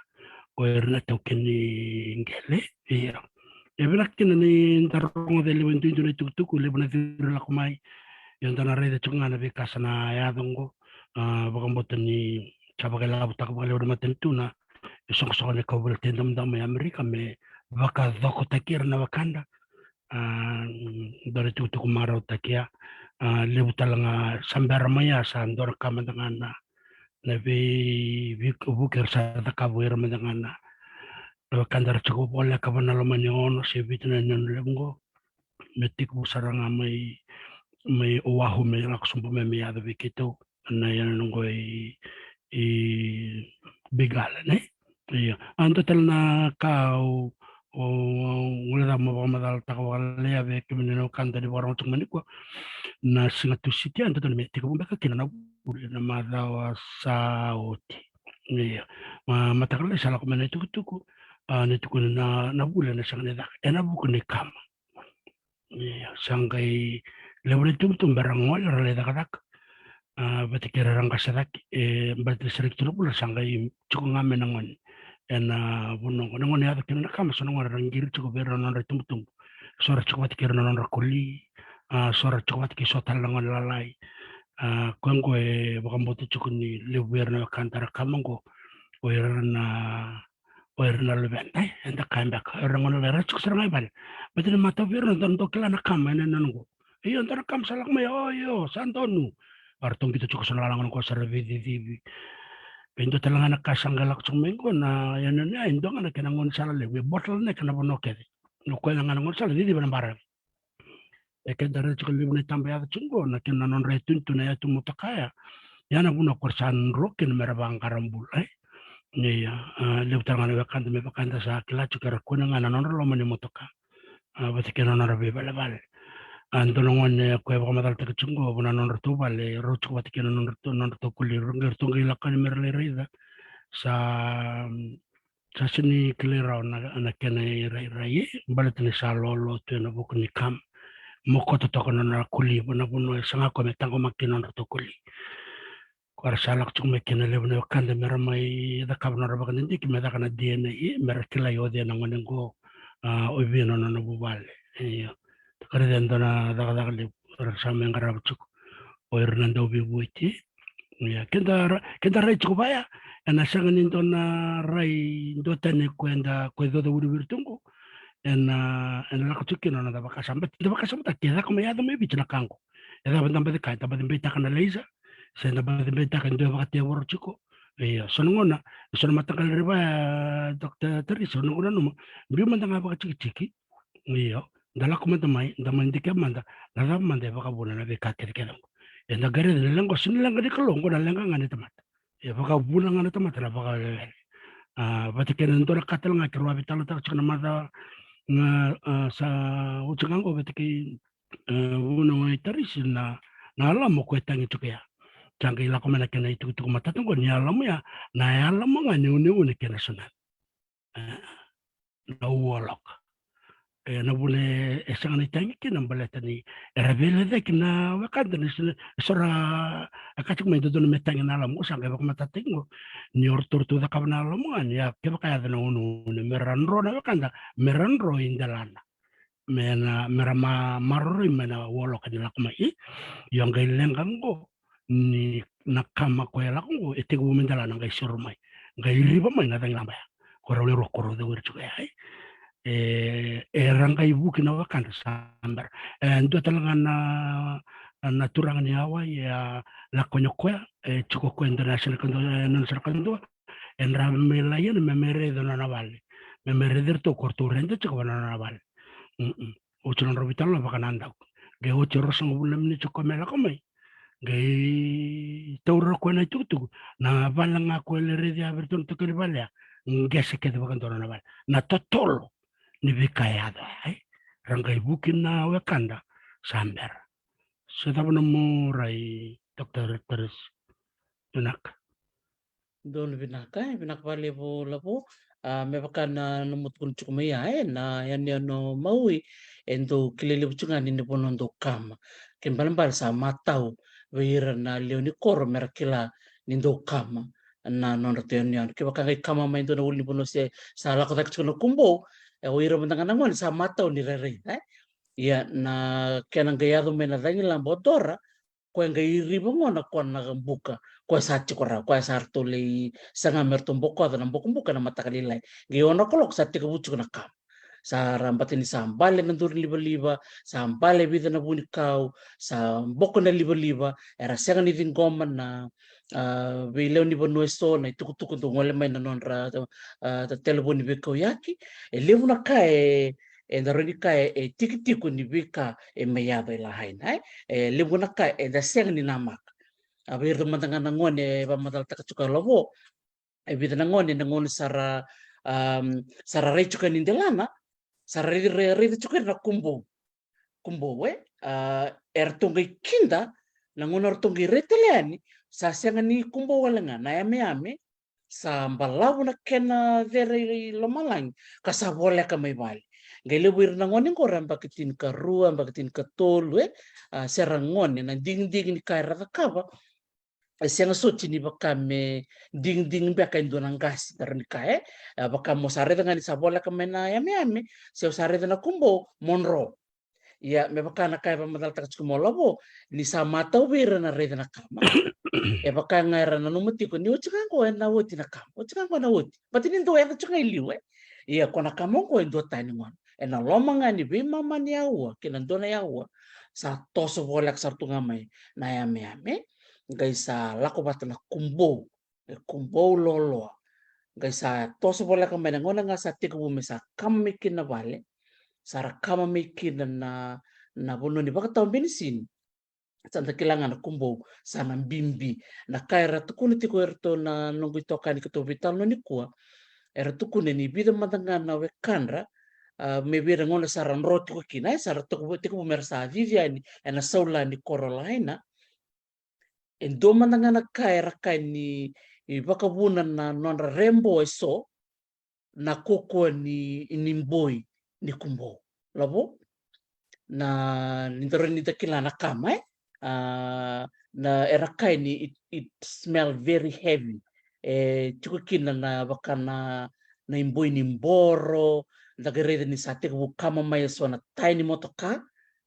O ira na taukei ni qele. Ia, e vinaka kina ni da rogoca e levu e duidui na itukutuku, levu na theory lako mai. Ia da na raica tiko ga na veika sa na yaco qo. A, vakabauta ni sa vakailavotaka vakalevu na matanitu na isoqosoqo ni kauveilatai damudamu e Amerika me vakacokotaki ira na wekada. A, dua na itukutuku marautaki ya. A, levu tale ga sa bera mai ya sa dua na ka mada ga na, na vei, vei, vuki era sa cakava o ira mada ga na, na wekada era tiko voleka va na loma ni ono se vitu na yanuyanu levu qo. Me tekivu sara ga mai, mai Oahu me lako sobu mai me yaco vei keitou na yanuyanu qo i, i Big Island, ne? Ia. A, dua tale na ka au, au, au guilecava mo vakamacalataka vakalailai vei kemuni na wekada ni vakarorogo tiko mai nikua. Na siga Tusiti, a, dua tale me tekivu beka kina na vuli na macawa sa oti. Ia. Ma, mataka lailai sa lako mai na itukutuku, a, ni tukuni na, na vuli ena sega ni caka ena vuku ni kama. Ia, sa qai levu na itubutubu era gole, era lai cakacaka. A, vata kei ira era qase cake, e, baleta ni sereki tu na vula, sa qai tiko ga mai na gone ena vanua qo. Na gone e yaco kina na kama, so na gone era qiri tiko vei ira na nodra itubutubu. So era tiko vata kei ira na nodra koli, a, so era tiko vata kei so tale na gone lalai. A, koya qo e vakabauta tiko ni levu vei ira na wekada era kama qo, o ira na o ira na luveda, e, eda kaya beka, o ira na gone era tiko sara ga i vale. Baleta ni matau vei ira na dua, dua kila na kama ena, ena yanuyanu qo. Io, dua na kama sa lako mai, o, io, sa donu. Eratou qito tiko so na lala gona qo sa ra veicicivi. Vei dua tale ga na ka sa qai lako tiko mai qo na yanuyanu ya, e dua ga na kena gaunisala levu, e bottleneck na vanua kece. O koya ga na gaunisala ciciva na baravi. E, keda raica tiko levu na itaba yaco tiko qo, na kena nodra itunituni na yatu motoka ya. Ya na vuna ko ra sa dro kina me ra vaqara bula, e. Ia, a, levu tale ga na wekada me vaka eda sa kila tiko era kune ga na nodra loma ni motoka. A, vata kei na nodra veivalevale. A, dua na gone ko e vakamacalataki tiko qo, vua na nodratou vale, rau tiko vata kei na nodratou, nodratou koli, rau qai, ratou qai lako yani me ra lai raica. Sa, mm, sa sega ni kilai rawa na, na kena irairai, e, baleta ni sa lolo tu ena vuku ni kama. Mo koto toka na nona koli, na vanua e saga ko me taqomaki kina nodratou koli. Ko ra sa lako tiko mai kina levu na wekada me ra mai cakava nodra vakadidike me caka na D N A, e, me ra kilai o cei na gone qo, a, o vei na nona vuvale. Io. Toka raica e dua na cakacaka levu ra sa mai qarava tiko o ira na dauveivueti. Ia, keda ra-, keda rai tiko vaya, ena sega ni dua na rai duatani ko eda, ko e caucauri vei ira tu qo. Ena, ena lako tiko kina na noda vakasama. Baleta da vakasamataka ke caka mai, yaco mai Viti na ka qo, e cava da baci kaya? Da baci beitaka na Laiza, se da baci beitaka e dua e vakatevoro tiko? Ia, so na gauna, so na mataqali rai vaya, Doctor Teresa, au nanuma, biu mada ga vakatikitiki. Io, da lako mada mai, da mai dikeva mada na cava mada e vakavuna na veika kecekece qo. Eda qai raica na leqa, sega ni leqa ni Kalou, qo na leqa ga ni tamata. E vakavuna ga na tamata na vakawelewele. A, vata kei na dua na ka tale ga keirau a veitalanoataka tiko na macawa ga, a, sa oti ga qo vata kei, e, vuna mai Tarisi na, na alamu ko e tagi tiko ya. Sa qai lako mai na kena itukutuku matata qo ni alamu ya, na alamu ga ni uneune kei na tsunami. E, na warlock. E, na vuna e, e sega ni tagi kina baleta ni era veilecayaki na wekada ni sina, e so ra, e ka tiko mai dodonu me tagi na alamu, sa qai vakamatatataki qo ni o ratou, ratou cakava na alamu ga ni a, kevaka yaco na uneune me ra dro na wekada, me ra dro i delana. Me na, me ra ma, maroroi mai na warlock ni lako mai. I, io qai leqa qo ni na kama ko e lako qo, e tekivu mai delana qai siro mai. Qai riva mai na cagilaba ya. Ko rau lewe rua ko rau cau ira tiko ya, e. E, era qai vuki na wekada sa bera. E, dua tale ga na, na turaga ni Hawaii, e a lako ni koya, e tiko koya e dua na yasana kadua, e nona yasana kadua. E dra mai lai yani me mai raica na nona vale. Me mai raica iratou ko ratou raica tiko va na nona vale. Mm-mm. Oti na nodra veitalanoa vakanadaku. Qai oti e ruasagavulu na miniti ko me lako mai. Qai taura ko na itukutuku. Na vale ga ko e lai raica vei iratou na itokani vale ya. Qese kece vakadua na vale. Na totolo ni veika e yaco ya, e. Ra qai vuki na wekada sa bera. Se cava nomu rai, Doctor Taris? Vinaka. Donu vinaka, e, vinaka vakalevu Lavo. A, me vaka na nomu tukuna tiko mai ya, e, na yanuyanu o Maui, e dau kilai levu tiko ga ni na vanua dau kama. Kena ibalebale sa matau vei ira na lewe ni koro me ra kila ni dau kama na nodratou yanuyanu. Kevaka qai kama mai dua na ulunivanua se sa lako cake tiko na kubou, e, o ira mada ga na gone sa matau ni rairai, e. Ia na kena qai yaco mai na cagilaba o Dora, koya qai riva gona ko na buka, koya sa tiko rawa, koya sa ratou lai saga me ratou bokoca na bokobuka na mataka lailai. Qai ono na kaloko sa tekivu tiko na kama. Sa ra bata ni sa bale na duru ni livaliva, sa bale vica na vunikau, sa boko na livaliva, era sega ni ciqoma na, a, vei lewe ni vanua eso na itukutuku dau gole mai na nodra, a, televoni veikauyaki. E levu na ka e, e da rawa ni kaya e tikitiki ni veika e mai yaco e Lahaina, e. E levu na ka eda sega ni namaka. A, vei ira mada ga na gone e vakamacalataka tiko o Lavo, e vica na gone na gauna sa ra, am, sa ra rai tiko ni delana, sa ra rai, rai, raica tiko na kubou. Kubou, e? A, eratou qai kida, na gauna eratou qai rai tale yani, sa sega ni kubou wale ga, na yameyame sa balavu na kena cere i lomalagi, ka sa voleka mai vale. Qai levu ira na gone qo ra yabaki tinikarua, yabaki tinikatolu, e? A, se ra gone, na digidigi ni ka era cakava e sega soti ni vaka me digidigi beka e dua na qase, da rawa ni kaya, e? A, vaka mo sa raica ga ni sa voleka mai na yameyame, se o sa raica na kubou, mo dro. Ia, me vaka na ka e vakamacalataka tiko mai o Lavo, ni sa matau vei ira na raica na kama. E vaka ga era nanuma tiko ni oti ga qo ena oti na kama, oti ga qo ena oti. Baleta ni dau yaco tiko ga i liu, e. Ia, ko na kama qo e duatani gona. Ena loma ga ni veimama ni aua kei na dua na aua, sa toso voleka sara tu ga mai na yameyame. Qai sa lako vata na kubou, e kubou loaloa. Qai sa toso voleka mai na gauna ga sa tekivu me sa kama mai kina na vale. Sa ra kama mai kina na, na vanua ni vakatawa benisini. Sa da kila ga na kubou sa na bibi. Na ka era tukuna tiko eratou na noqu itokani keitou veitalanoa nikua, era tukuna ni vica mada ga na wekadra, a, mai vei ira gauna sa ra dro tiko kina, e, sa ra tekivu, tekivu me ra sa cici yani ena saula ni koro Lahaina. E dua mada ga na ka era kaya ni, e, vakavuna na nodra rebo eso, na kaukauwa ni, ni boi ni kubou. Lavo? Na, ni da rawa ni da kila na kama, e? A, na era kaya ni it, it smell very heavy. E tiko kina na vaka na, na iboi ni boro, da qai raica ni sa tekivu kama mai eso na taya ni motoka.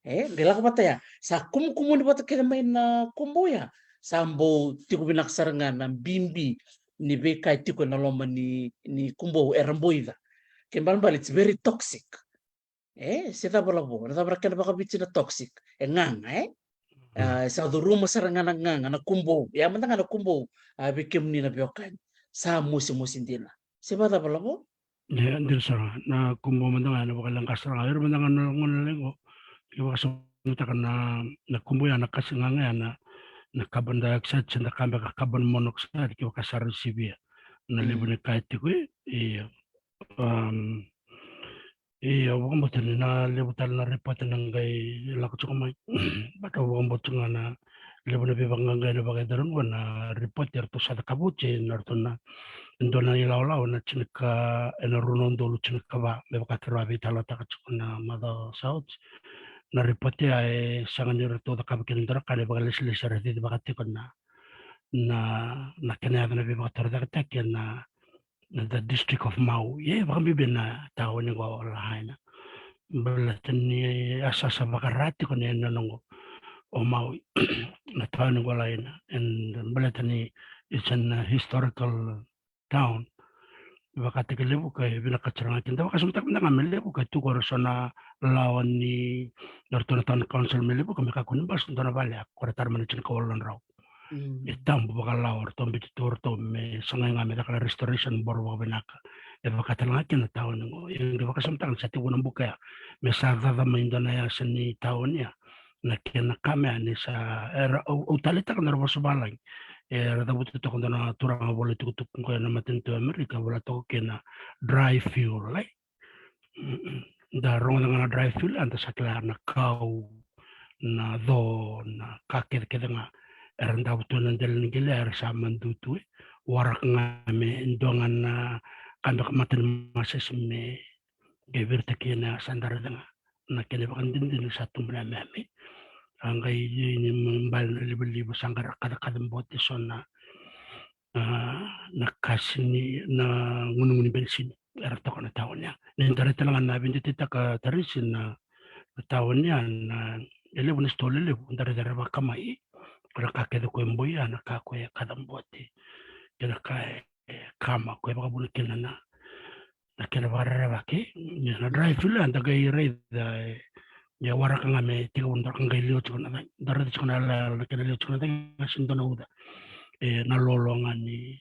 E, qai lako vata ya. Sa kumukumuni vata kece mai na kubou ya. Sa bau tiko vinaka sara ga na bibi ni veika e tiko ena loma ni, ni kubou era boica. Kena ibalebale, it's very toxic. E, se cava Lavo, na cava na kena vakaviti na toxic? E gaga, e? A, sa curuma sara ga na gaga na kubou. Ia mada ga na kubou, a, vei kemuni na veiwekani. Sa mosimosi dina. Se vacava Lavo? Ia, dina sara. Na kubou mada ga ena vakaleqa sara ga. Ira mada ga na gone leqo, ke vakasamataka na, na kubou ya, na kasi gaga ya, na, na carbon dioxide, se da kaya beka carbon monoxide, kevaka sa ra sivia na levu ni ka e tiko e. Io. Am, io, au vakabauta ni na levu tale na report na qai lako tiko mai. But au vakabauta ga na levu na veivakaqaqai na vakayacori qo na report eratou sa cakava oti na ratou na, e dua na ilawalawa na tinika, ena rua na udolu tinikava, me vaka keirau a veitalanoataka tiko na macawa sa oti. Na report ya e sega ni ratou cakava kina e dua na ka na ivakalesilesi era cici vaka tiko na, na, na kena yaca na veivakatorocaketaki ena, na the District of Maui. E vakabibi na taoni qo Lahaina. Baleta ni a sa, sa vakara tiko na yanuyanu qo o Maui, na taoni qo Lahaina. And baleta ni it's an, uh, historical town. Vakataki Levuka e vinakati sara ga kina. Da vakasamataka mada ga me Levuka e tu qori so na lawa ni, na ratou na town council me Levuka me kakua ni bus dua na vale, a ko ra tara mai na tinikawalu na drau. Mm. E tabu vakalawa, ratou biuti tu, ratou me sagai ga me caka na restoration boro vakavinaka. E vaka tale ga kina na taoni qo. Ia qai vakasamataka ni sa tekivu na buka ya, me sa caca mai dua na yasa ni taoni ya. Na kena kama ya ni sa, era, au, au taleitaka na ra vosa valagi. Era cavuta toka dua na turaga vola itukutuku qo ena matanitu e Amerika, vola toka kina dry fuel, ai. Da rogoca ga na dry fuel, eda sa kila na kau, na co, na ka kecekece ga. Era davo tu ena dela ni qele, era sa madu tu, e. Waraka ga me dua ga na ka beka mata ni masese me qai viritaki ena yasa, da raica ga na kena ivakadinadina sa tubu na yameyame. A qai, ni bale na livaliva sa qai ra kacakaca bote so na, a, na kasi ni, na gunu, gunu ni benisini era toka na taoni ya. Ni da raica tale ga na veideitaka Tarisi na, na taoni ya, na, e levu na sitoa lelevu da raica era vakamai. Ko na ka kece ko e boi ya, na ka ko e kaca bote, kei na ka e, e kama ko e vakavuna kina na, na kena vakarerevaki. Ia na dry fuel ya da qai raica, e, e waraka ga me tekivu, da qai liwa tiko na cagi, da raica tiko na yalayala na kena liwa tiko na cagi, ga sega ni dua na uca. E, na lolo ga ni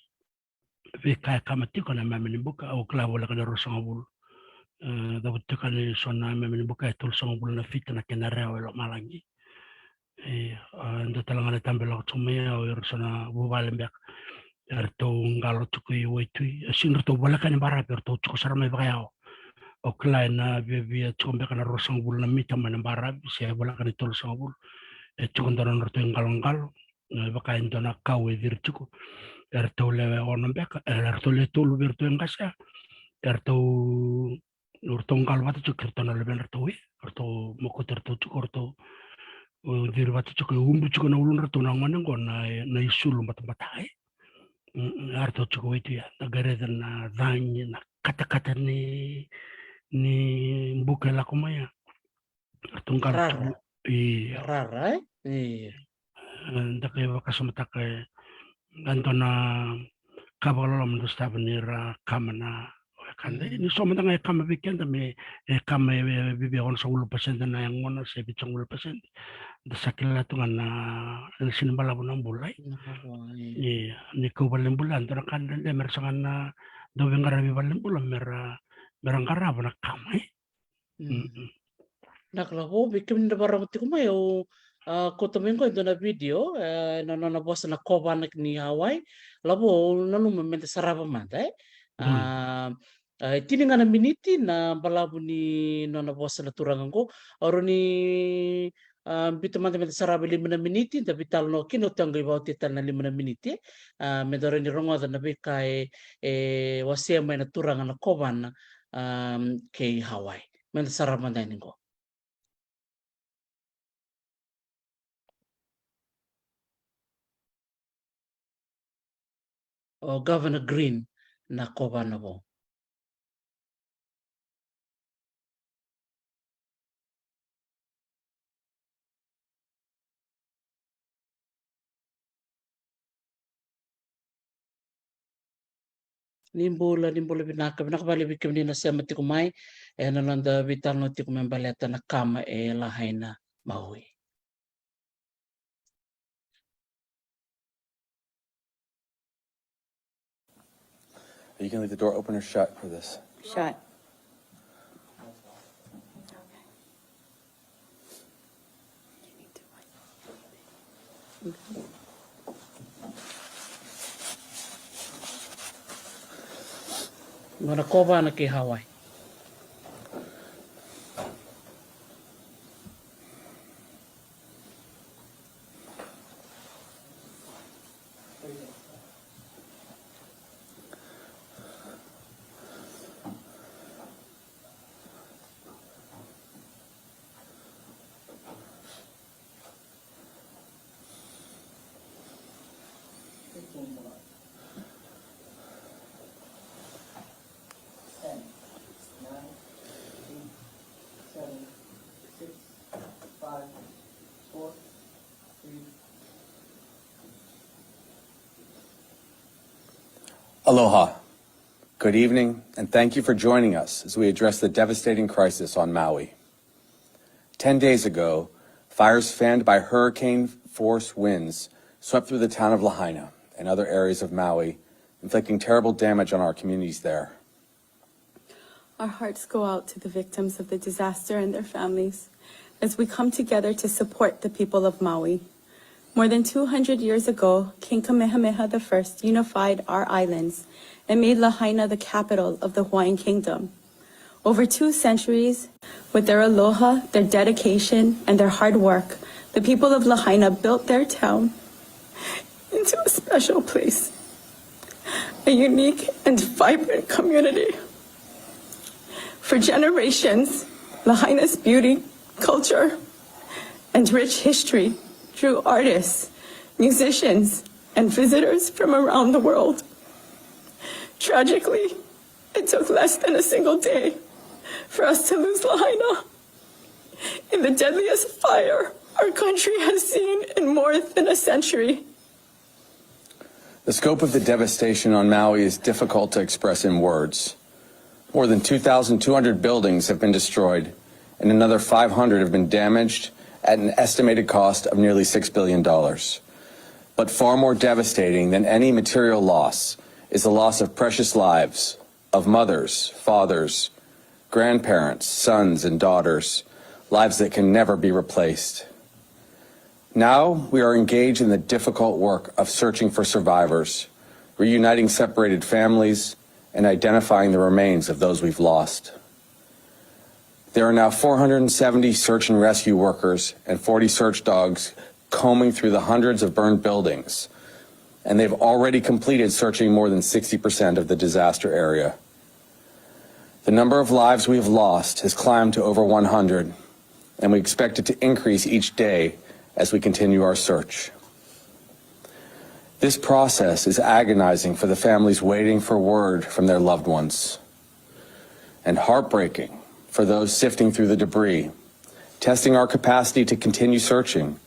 veika e kama tiko na yameyame ni buka, au kila voleka ni ruasagavulu. E, cavuta tiko ni so na yameyame ni buka e tolusagavulu na fita na kena rewa e lomalagi. E, a, dua tale ga na itabe lako tiko mai, au, era so na vuvale beka eratou qalo tiko i waitui, e sega ni ratou voleka ni baravi, eratou tiko sara mai vakayawa. Au kila ena viavia tiko beka na ruasagavulu na mita mai na baravi, se voleka ni tolusagavulu. E tiko dua na nodratou iqaloqalo, e, vaka e dua na kau e ciri tiko. Eratou lewe ono beka, e, eratou lewe tolu vei iratou e qase ya. Eratou, eratou qalo vata tiko kei iratou na luvedratou, e, eratou mokoti iratou tiko, eratou, o, ciri vata tiko, e ubi tiko na uludratou na gone qo na, na isulu batabata, e. Mm, eratou tiko waitui ya, da qai raica na cagi, na katakata ni, ni buka e lako mai ya. Eratou qalo tiko. Rara. Io. Rara, e? Io. E, da qai vakasamataka, e, e dua na ka vakaloloma da sotava ni ra kama na wekada. Mm. Ni so mada ga e kama vei keda me, e kama e, e viavia onosagavulu pasede na yagona se vitusagavulu pasede. Da sa kila tu ga na, na sega ni balavu na bula, e. Na balavu, e. Io, ni kau valenibula, dua na ka dredre me ra saga na dauveiqaravi valenibula me ra, me ra qarava na kama, e. Mm. Mm-mm. Na ka lavo, vei kemuni na vakarorogo tiko mai, au, a, kauta mai qo e dua na video, e, na nona vosa na kovana ni Hawaii. Lavo, au nanuma meda sarava mada, e. Mm. A, a, e tini ga na miniti na balavu ni nona vosa na turaga qo. Au rawa ni, a, biuta mada meda sarava e lima na miniti, da veitalanoa kina, oti qai vakaoti tale na lima na miniti, e. A, meda rawa ni rogoca na veika e, e wasea mai na turaga na kovana, a, kei Hawaii. Meda sarava mada yani qo. O Governor Greene na kovana vou. Ni bula, ni bula vinaka, vinaka vakalevu vei kemuni na sema tiko mai ena noda veitalanoa tiko me baleta na kama e Lahaina, Maui. You can leave the door open or shut for this. Shut. Okay. Nona kovana kei Hawaii. Aloha. Good evening, and thank you for joining us as we address the devastating crisis on Maui. Ten days ago, fires fanned by hurricane force winds swept through the town of Lahaina and other areas of Maui, inflicting terrible damage on our communities there. Our hearts go out to the victims of the disaster and their families as we come together to support the people of Maui. More than two hundred years ago, King Kamehameha the First unified our islands and made Lahaina the capital of the Hawaiian Kingdom. Over two centuries, with their aloha, their dedication, and their hard work, the people of Lahaina built their town into a special place, a unique and vibrant community. For generations, Lahaina's beauty, culture, and rich history drew artists, musicians, and visitors from around the world. Tragically, it took less than a single day for us to lose Lahaina in the deadliest fire our country has seen in more than a century. The scope of the devastation on Maui is difficult to express in words. More than two thousand two hundred buildings have been destroyed, and another five hundred have been damaged at an estimated cost of nearly six billion dollars. But far more devastating than any material loss is the loss of precious lives, of mothers, fathers, grandparents, sons, and daughters, lives that can never be replaced. Now we are engaged in the difficult work of searching for survivors, reuniting separated families, and identifying the remains of those we've lost. There are now four hundred and seventy search and rescue workers and forty search dogs combing through the hundreds of burned buildings, and they've already completed searching more than sixty percent of the disaster area. The number of lives we have lost has climbed to over one hundred, and we expect it to increase each day as we continue our search. This process is agonizing for the families waiting for word from their loved ones, and heartbreaking for those sifting through the debris, testing our capacity to continue searching,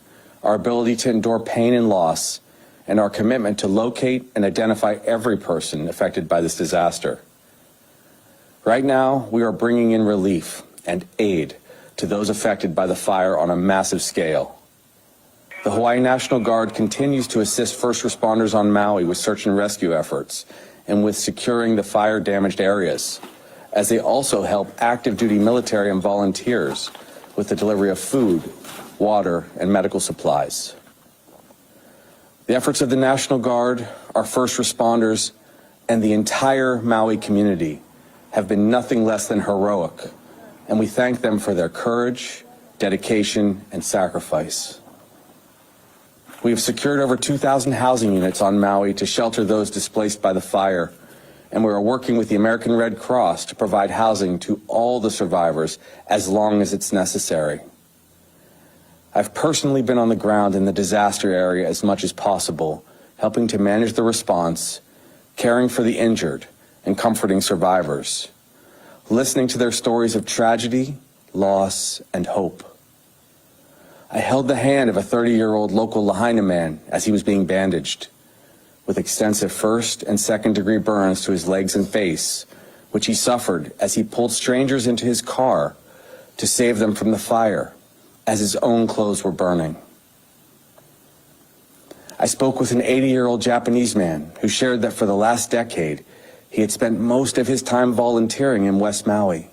our ability to endure pain and loss, and our commitment to locate and identify every person affected by this disaster. Right now, we are bringing in relief and aid to those affected by the fire on a massive scale. The Hawaii National Guard continues to assist first responders on Maui with search and rescue efforts and with securing the fire-damaged areas, as they also help active duty military and volunteers with the delivery of food, water, and medical supplies. The efforts of the National Guard, our first responders, and the entire Maui community have been nothing less than heroic, and we thank them for their courage, dedication, and sacrifice. We have secured over two thousand housing units on Maui to shelter those displaced by the fire, and we are working with the American Red Cross to provide housing to all the survivors as long as it's necessary. I've personally been on the ground in the disaster area as much as possible, helping to manage the response, caring for the injured, and comforting survivors, listening to their stories of tragedy, loss, and hope. I held the hand of a thirty-year-old local Lahaina man as he was being bandaged, with extensive first and second degree burns to his legs and face, which he suffered as he pulled strangers into his car to save them from the fire, as his own clothes were burning. I spoke with an eighty-year-old Japanese man who shared that for the last decade, he had spent most of his time volunteering in West Maui,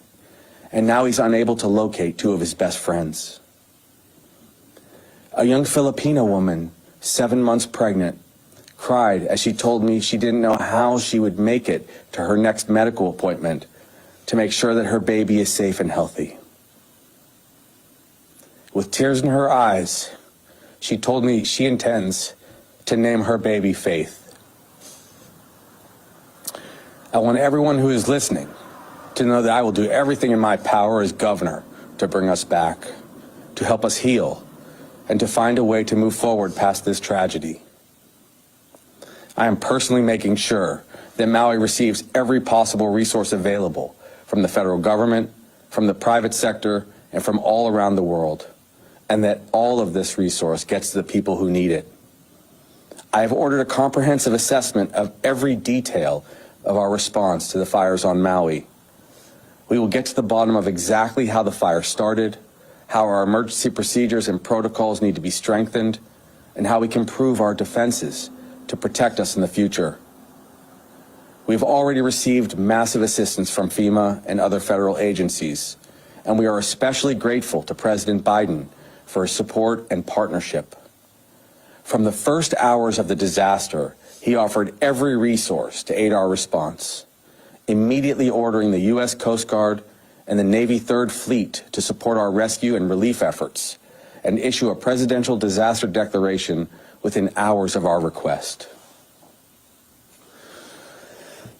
and now he's unable to locate two of his best friends. A young Filipina woman, seven months pregnant, cried as she told me she didn't know how she would make it to her next medical appointment to make sure that her baby is safe and healthy. With tears in her eyes, she told me she intends to name her baby Faith. I want everyone who is listening to know that I will do everything in my power as governor to bring us back, to help us heal, and to find a way to move forward past this tragedy. I am personally making sure that Maui receives every possible resource available from the federal government, from the private sector, and from all around the world, and that all of this resource gets to the people who need it. I have ordered a comprehensive assessment of every detail of our response to the fires on Maui. We will get to the bottom of exactly how the fire started, how our emergency procedures and protocols need to be strengthened, and how we can improve our defenses to protect us in the future. We have already received massive assistance from FEMA and other federal agencies, and we are especially grateful to President Biden for his support and partnership. From the first hours of the disaster, he offered every resource to aid our response, immediately ordering the U S Coast Guard and the Navy Third Fleet to support our rescue and relief efforts, and issue a presidential disaster declaration within hours of our request.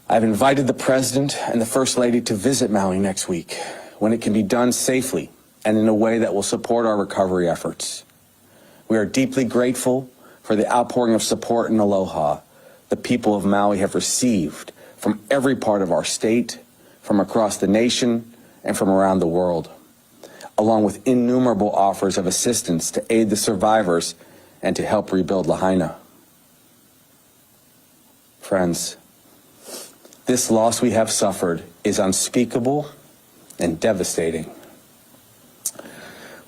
I've invited the President and the First Lady to visit Maui next week, when it can be done safely and in a way that will support our recovery efforts. We are deeply grateful for the outpouring of support and aloha the people of Maui have received from every part of our state, from across the nation, and from around the world, along with innumerable offers of assistance to aid the survivors and to help rebuild Lahaina. Friends, this loss we have suffered is unspeakable and devastating.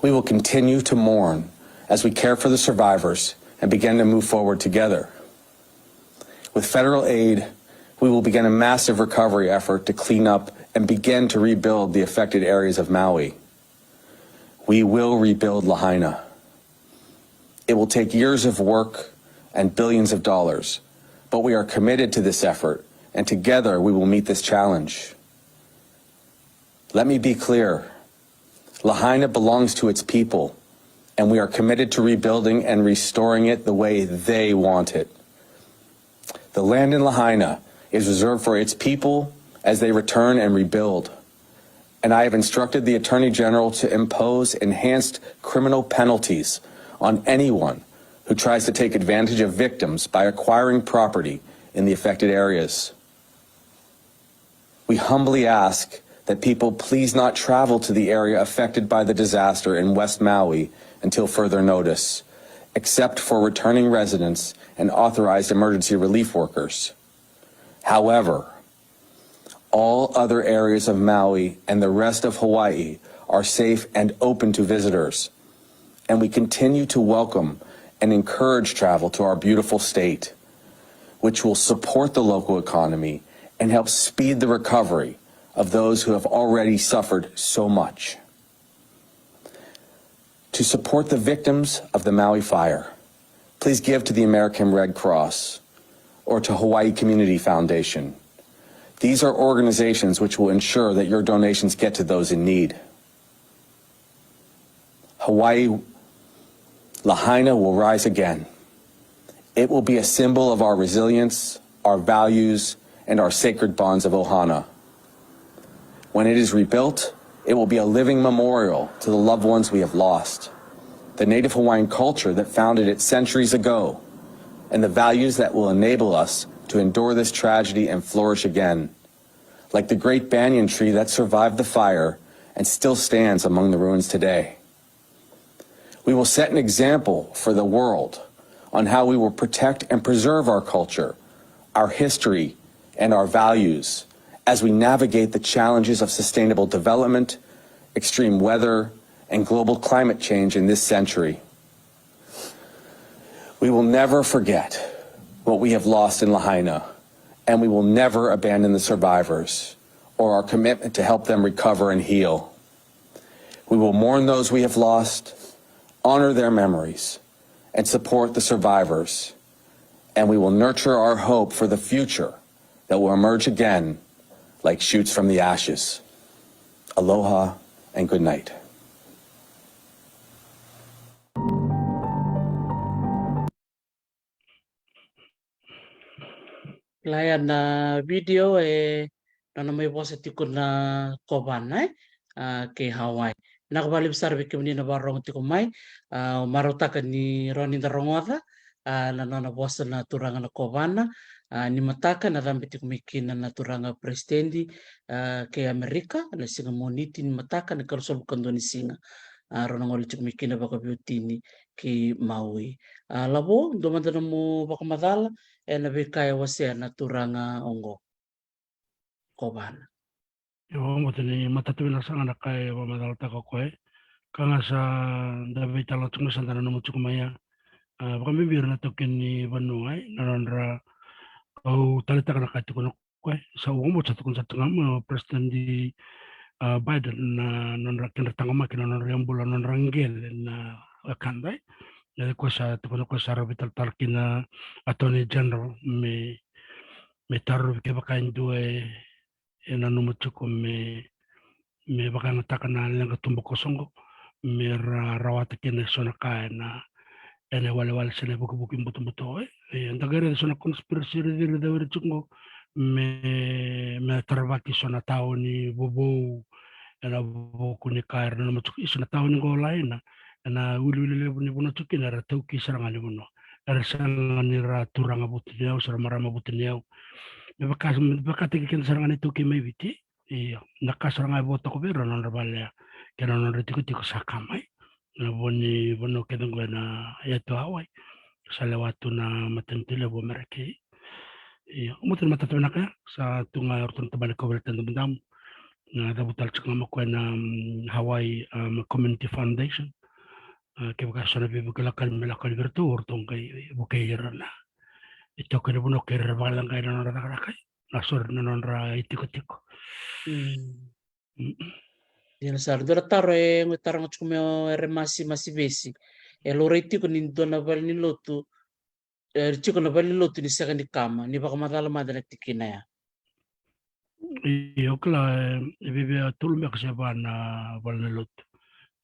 We will continue to mourn as we care for the survivors and begin to move forward together. With federal aid, we will begin a massive recovery effort to clean up and begin to rebuild the affected areas of Maui. We will rebuild Lahaina. It will take years of work and billions of dollars, but we are committed to this effort, and together we will meet this challenge. Let me be clear. Lahaina belongs to its people, and we are committed to rebuilding and restoring it the way they want it. The land in Lahaina is reserved for its people as they return and rebuild. And I have instructed the Attorney General to impose enhanced criminal penalties on anyone who tries to take advantage of victims by acquiring property in the affected areas. We humbly ask that people please not travel to the area affected by the disaster in West Maui until further notice, except for returning residents and authorized emergency relief workers. However, all other areas of Maui and the rest of Hawaii are safe and open to visitors, and we continue to welcome and encourage travel to our beautiful state, which will support the local economy and help speed the recovery of those who have already suffered so much. To support the victims of the Maui fire, please give to the American Red Cross or to Hawaii Community Foundation. These are organizations which will ensure that your donations get to those in need. Hawaii, Lahaina will rise again. It will be a symbol of our resilience, our values, and our sacred bonds of Ohana. When it is rebuilt, it will be a living memorial to the loved ones we have lost, the Native Hawaiian culture that founded it centuries ago, and the values that will enable us to endure this tragedy and flourish again, like the great banyan tree that survived the fire and still stands among the ruins today. We will set an example for the world on how we will protect and preserve our culture, our history, and our values as we navigate the challenges of sustainable development, extreme weather, and global climate change in this century. We will never forget what we have lost in Lahaina, and we will never abandon the survivors or our commitment to help them recover and heal. We will mourn those we have lost, honor their memories, and support the survivors. And we will nurture our hope for the future that will emerge again like shoots from the ashes. Aloha and good night. Laya na video e nona mai vosa tiko na kovana e a, kei Hawaii. Vinaka vakalevu sara vei kemuni na vakarorogo tiko mai. A, au marautaka ni rawa ni da rogoca a, na nona vosa na turaga na kovana. A, ni mataka na cabe tiko mai kina na turaga peresitedi a, kei Amerika na siga Moniti ni mataka na kalusavu ka dua ni siga. A, rau na gole tiko mai kina vakaveiwatini ki Maui. A, Lavo, dua mada nomu vakamacala ena veika e wasea na turaga oqo. Kovana. Io, au bau tini matata vinaka sara ga na ka e vakamacalataka o koya. Ka ga sa da veitalanoa tiko mai, sa da nanuma tiko mai ya. A, vakabibi ira na taukei ni vanua, e, na nodra, au taleitaka na ka e tukuna o koya. Sa au bau sa tukuna sara tiko ga mai o President, a, Biden na nodra kedra taqomaki na nodra iabula, nodra qele na wekada, e. Na koya sa tukuna o koya sa ra veitalatala kina Attorney General me me tarovi kevaka e dua e, e nanuma tiko me, me vakayagataka na leqa tubukoso oqo, me ra rawata kina eso na ka ena, ena iwalewale se na ivukivuki butobuto, e. E, da qai raica eso na conspiracy riciricau era tiko oqo, me, me taravaki eso na taoni vovou, ena vuku ni ka era nanuma tiko, eso na taoni oqo Laina, ena wiliwili levu ni vanua tiko kina era taukei sara ga ni vanua. Era sega ni ra turaga vutuniyau se ra marama vutuniyau. Me vaka, me vakataki keda sara ga na iTaukei mai Viti. Io, na ka sara ga e vo toka vei ira na nodra vale ya kei na nodra itikotiko sa kama, e. Na vo ni vanua kece oqo ena yatu Hawaii sa lewa tu na matanitu levu o Amerika. Io, au bau tini matata vinaka ya, sa tu ga o ratou na tabana ni kauveilatai damudamu. Na cavuta tale tiko ga mai o koya na, mm, Hawaii, um, Community Foundation. A, kevaka eso na veivuke lako yani me lako yani vei iratou, o ratou qai vukei ira na itokani vanua kei ira era vakaleqai na nodra cakacaka, na, sorry, na nodra itikotiko. Mm. Dina sara, dua na taro e qai taroga tiko mai o Eremasi Masivesi. E laurai tiko ni dua na valenilotu, e tiko na valenilotu ni sega ni kama, ni vakamacala mada na tikina ya. Io, kila, e, e viavia tolu beka se va na valenilotu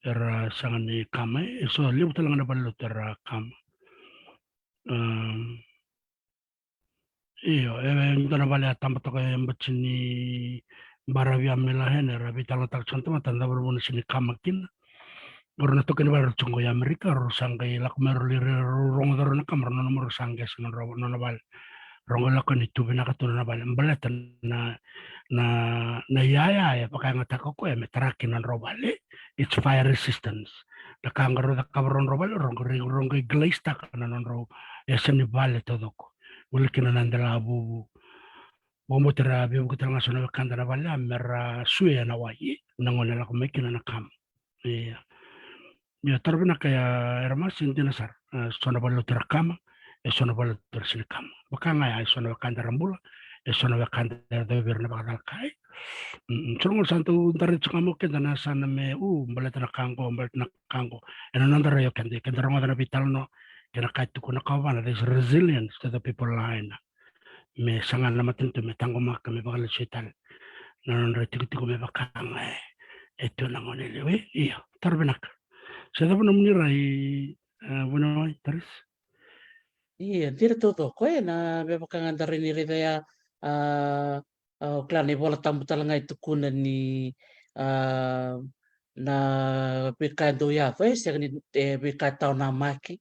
era sega ni kama, e, eso levu tale ga na valenilotu era kama. Um, io, e, e dua na vale a taba toka e bati ni baravi a mila hena, era veitalanoataka tiko na tamata na cava na vuna sega ni kama kina. Rau na taukei ni vale rau tiko qo i Amerika, rau sa qai lako mai rau lai rogoca rau na kama, rau nanuma rau sa qesa na nodra, nona vale. Rau qai lako yani tu vinaka tu na nona vale. Baleta na, na, na iyaya e vakayagataka o koya me tara kina na nodrau vale. It's fire resistance. Na ka ga rau cakava rau nodrau vale, rau qai, rau qai glaze taka na nodrau yasa ni vale taucoko. Wili kina na dela vuvu. Vakabauta era veivuke tale ga so na wekada na vale ya me ra suya na wai, na gauna e lako mai kina na kama. Ia. Ia, taro vinaka ya Eremasi, dina sara. E, so na valenilotu era kama, e so na valenilotu era sega ni kama. Vaka ga ya, e so na wekada era bula, e so na wekada era dau vei ira na vakacalaka. Mm, so na gauna sa dau darai tiko ga mai o keda na yasana me, u, baleta na ka qo, baleta na ka qo. Ena noda rai o keda, keda rogoca na veitalanoa kei na ka e tukuna o Kovana, there's resilience to the people Lahaina. Me saga na matanitu me taqomaka, me vakalesui tale na nodra itikotiko me vaka ga e tu na gone lewe. Io, taro vinaka. Se cava nomuni rai, e, vuniwai Taris? Ia, dina taucoko, e, na me vaka ga da rai ni raica ya, a, a, o kila na iVola Tabu tale ga e tukuna ni, a, na veika e dau yaco, e sega ni, e, veika e tawa namaki.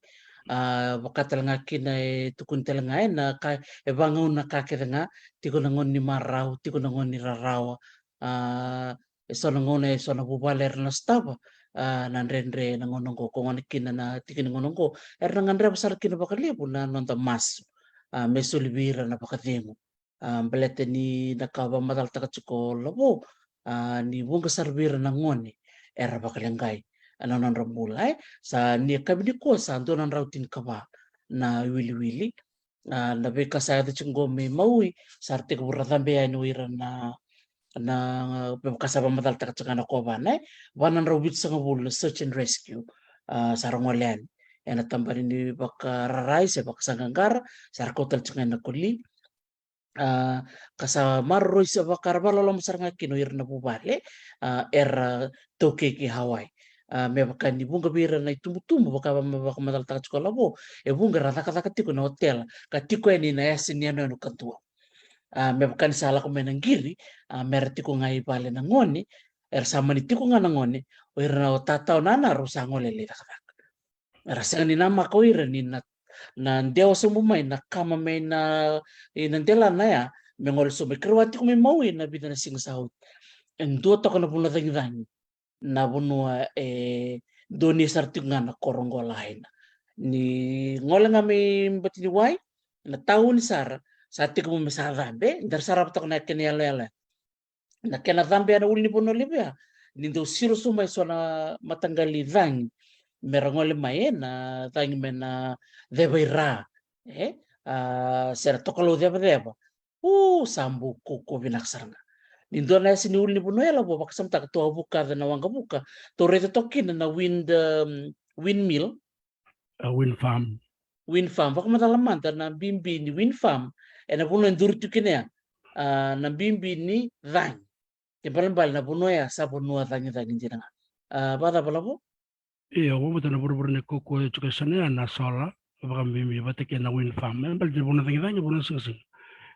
A, vaka tale ga kina e tukuni tale ga, e, na ka e vagauna ka kece ga, tiko na gauna ni marau, tiko na gauna ni rarawa. A, e so na gauna, e so na vuvale era na sotava, a, na dredre na gauna oqo, ko gona kina na tiki ni gauna oqo era na gadreva sara kina vakalevu na noda masu, a, me soli vei ira na vakacegu. A, baleta ni na ka vakamacalataka tiko o Lavo, a, ni vuqa sara vei ira na gone era vakaleqai na nodra bula, e. Sa ni yakavi nikua sa dua na drau tinikava na iwiliwili. A, na veika sa yaco tiko qo mai Maui, sa ra tekivu ra cabe yani o ira na, na, me vaka sa vakamacalataka tiko ga na Kovana, e. Va na drau vitusagavulu na search and rescue, a, sa ra gole yani. ena tabana ni vakararai se vakasaqaqara, sa ra kau tale tiko ga ena koli. A, ka sa maroroi sa vaka ra vakaloloma sara ga kina o ira na vuvale, a, era taukei ki Hawaii. A, me vaka ni vuqa vei ira na itubutubu, vaka va-, me vakamacalataka tiko o Lavo, e vuqa era cakacaka tiko na otela, ka tiko yani na yasa ni yanuyanu kadua. A, me vaka ni sa lako mai na qiri, a, me ra tiko ga i vale na gone, era sa mani tiko ga na gone, o ira na o tatau na nana rau sa gole lai cakacaka. Era sega ni namaka o ira ni na, na dewa sobu mai na kama mai na, i na delana ya, me gole sobu mai. Keirau a tiko mai Maui na vica na siga sa oti. E dua toka na vanua cagicagi, na vanua e donuya sara tiko ga na koro qo Lahaina. Ni gole ga mai Batiniwai, na tauni sara, sa tekivu me sa cabe, dara sarava toka na kena yaloyalo ya. Na kena cabe ya na ulunivanua levu ya, ni dau siro sobu mai so na mataqali cagi me ra gole mai ena cagi mai na ceva i ra, e? A, se na tokalau cevaceva. U, sa bau kaukaua vinaka sara ga. Ni dua na yasa ni ulunivanua ya, Lavo, vakasamataka, tou a vukaca na waqavuka, tou raica toka kina na wind, um, windmill, a, wind farm. Wind farm. Vakamacala mada na bibi ni wind farm ena vanua e duri tu kina ya. A, na bibi ni cagi. Kena ibalebale na vanua ya sa vanua cagicagi dina ga. A, vakacava, Lavo? Io, au vakabauta na vuravura ni kaukaua e tiko e Sainia na solar, vakabibi vata kei na wind farm. E baleta ni vanua cagicagi, vanua sigasiga.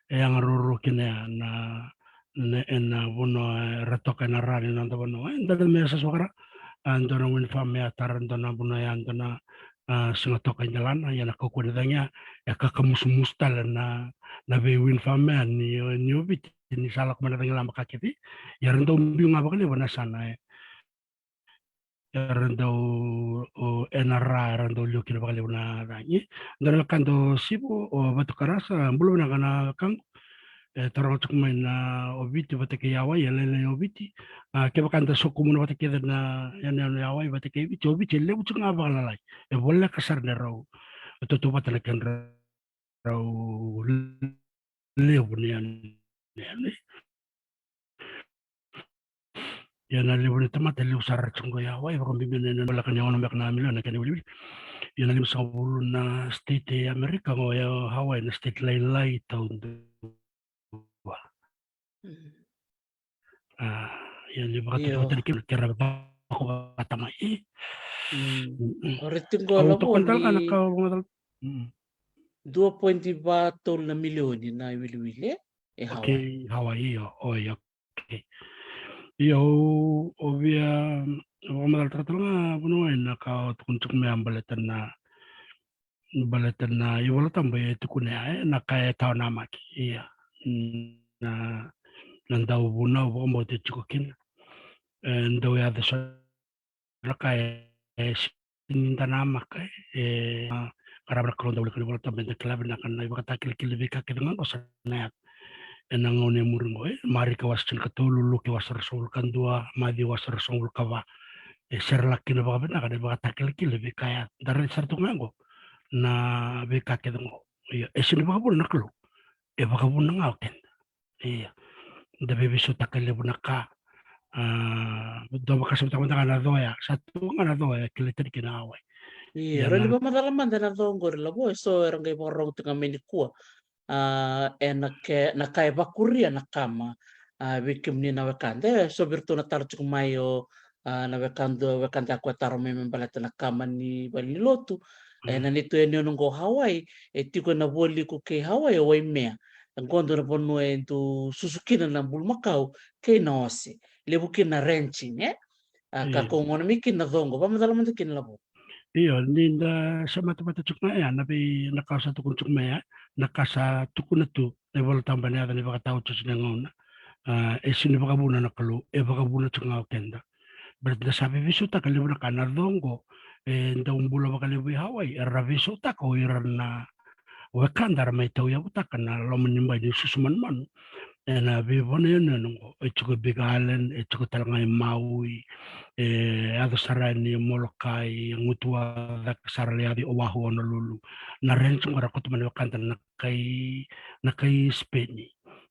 E yaga ruarua kina ya na, na, ena vanua era toka ena ra ni noda vanua. E dua me yasa sara. A, dua na wind farm e a tara, dua na vanua ya, dua na, a, siga toka i delana, ia na kaukaua ni cagi ya e kakamusumusu tale na, na vei wind farm ya ni, ni o Viti, ni sa lako mai na cagilaba ka kece. Ia era dau biu ga vakalevu ena yasana, e. Era dau, o, ena ra, era dau liwa kina vakalevu na cagi. Dua na wekada o Sivo, o Vatukarasa, bula vinaka na wekaqu. E taroga tiko mai na o Viti vata kei Hawaii, e lailai o Viti. A, kevaka da sokumuna vata kece na yanuyanu e Hawaii vata kei Viti, o Viti e levu tiko ga vakalailai. E voleka sara ni rau tautauvata na kedrau levu ni yanuyanu. Ia na levu ni tamata e levu sara tiko qo i Hawaii, vakabibi na, na laka ni ono beka na milioni na kena iwiliwili. Ia na limasagavulu na state e Amerika, qo e Hawaii na state lailai taudua. Mm. A, ia ni vakatautaki kina, ke ra vakatamai. Mm. Mm. O ira tiko qo, Lavo, ni dua poidi va tolu na milioni na iwiliwili e Hawaii. Okay, Hawaii, io, o, io. Okay. Io, au, au via vakamacalataka tale ga, Vanua, ena ka o tukuna tiko mai, a, baleta na, baleta na iVolatabu e tukuna ya, e, na ka e tawa namaki, ia. Na, na dauvunau vakabauta e tiko kina. E dau yaco so na ka e, e sega ni da namaka, e, a, qarava na Kalou, dau wilika na iVolatabu, eda kila vinaka na ivakatakilakila, veika kece ga qo sa na yaco ena gauna e muri qo, e, Marika wase tinikatolu, Luke wase ruasagavulu ka dua, Maciu wase ruasagavulu ka va. E serelaka kina vakavinaka na ivakatakilakila, veika ya da raica sara tu ga qo, na veika kece qo. Ia, e sega ni vakavuna na Kalou, e vakavuna ga o keda. Ia. Da veiveisautaka e levu na ka. A, dau vakasamataka mada ga na co ya. Sa tu ga na co ya, kilai tani kina Hawaii. Ia, ia, rawa ni vakamacala mada na co qori, Lavo, eso era qai vakarorogo tiko ga mai nikua. A, ena ke, na ka e vakuria na kama, a, vei kemuni na wekada. E, so vei iratou na taro tiko mai o, a, na wekada, wekada ko e taro mai me baleta na kama ni valenilotu. E, mm, na neitou yanuyanu qo Hawaii, e tiko ena vualiku kei Hawaii o Waimea. E qo dua na vanua e dau susu kina na bulumakau kei na ose. Levu kina na ranching, e? A, ia, kakua gona mai kina na co qo. Vakamacala mada kina, Lavo. Io, ni da sa matavata tiko ga ya, na vei, na ka sa tukuna tiko mai ya, na ka sa tukuna tu na iVolatabu ena yaca ni vakataotioti ni gauna. A, e sega ni vakavuna na Kalou, e vakavuna tiko ga o keda. Baleta da sa veiveisautaka e levu na ka, na co qo e dau bula vakalevu i Hawaii, era veisautaka o ira na wekada era mai tauyavutaka na loma ni bai ni susu manumanu ena veivanua yanuyanu qo. E tiko Big Island, e tiko tale ga i Maui, e yaco sara yani Molokai, e gutuwa cake sara lai yaco i Oahu, Honolulu. Na ranch qo era kauta mai na wekada na kai, na kai Spain.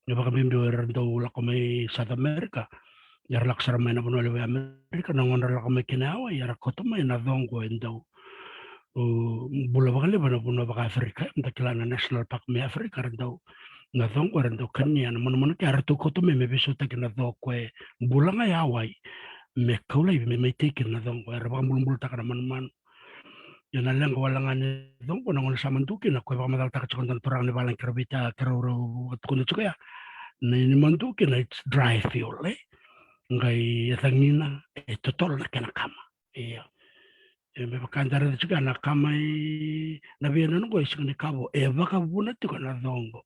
Ni vakabibi o ira dau lako mai South America, era lako sara mai na vanua levu i America, na gauna era lako mai kina i Hawaii, era kauta mai na co qo e dau o bula vakalevu ena vanua vaka-Africa, da kila na national park mai Africa, era dau, na co qo era dau kania na manumanu ke, eratou kauta mai me veisautaki na co ko e bula ga e Hawaii, me kau laivi, me mai tei kina na co qo, era vakabulabulataka na manumanu. Ia na leqa wale ga ni co qo, na gauna sa madu kina, ko e vakamacalataka tiko e dua na turaga ni vavalagi keirau veita, keirau rau vakatukuna tiko ya, ni madu kina it's dry fuel, e? Qai e cagina, e totolo na kena kama. Ia. E me vaka da raica tiko ya na kama i, na veiyanuyanu qo e sega ni ka vou, e vakavuna tiko na co qo.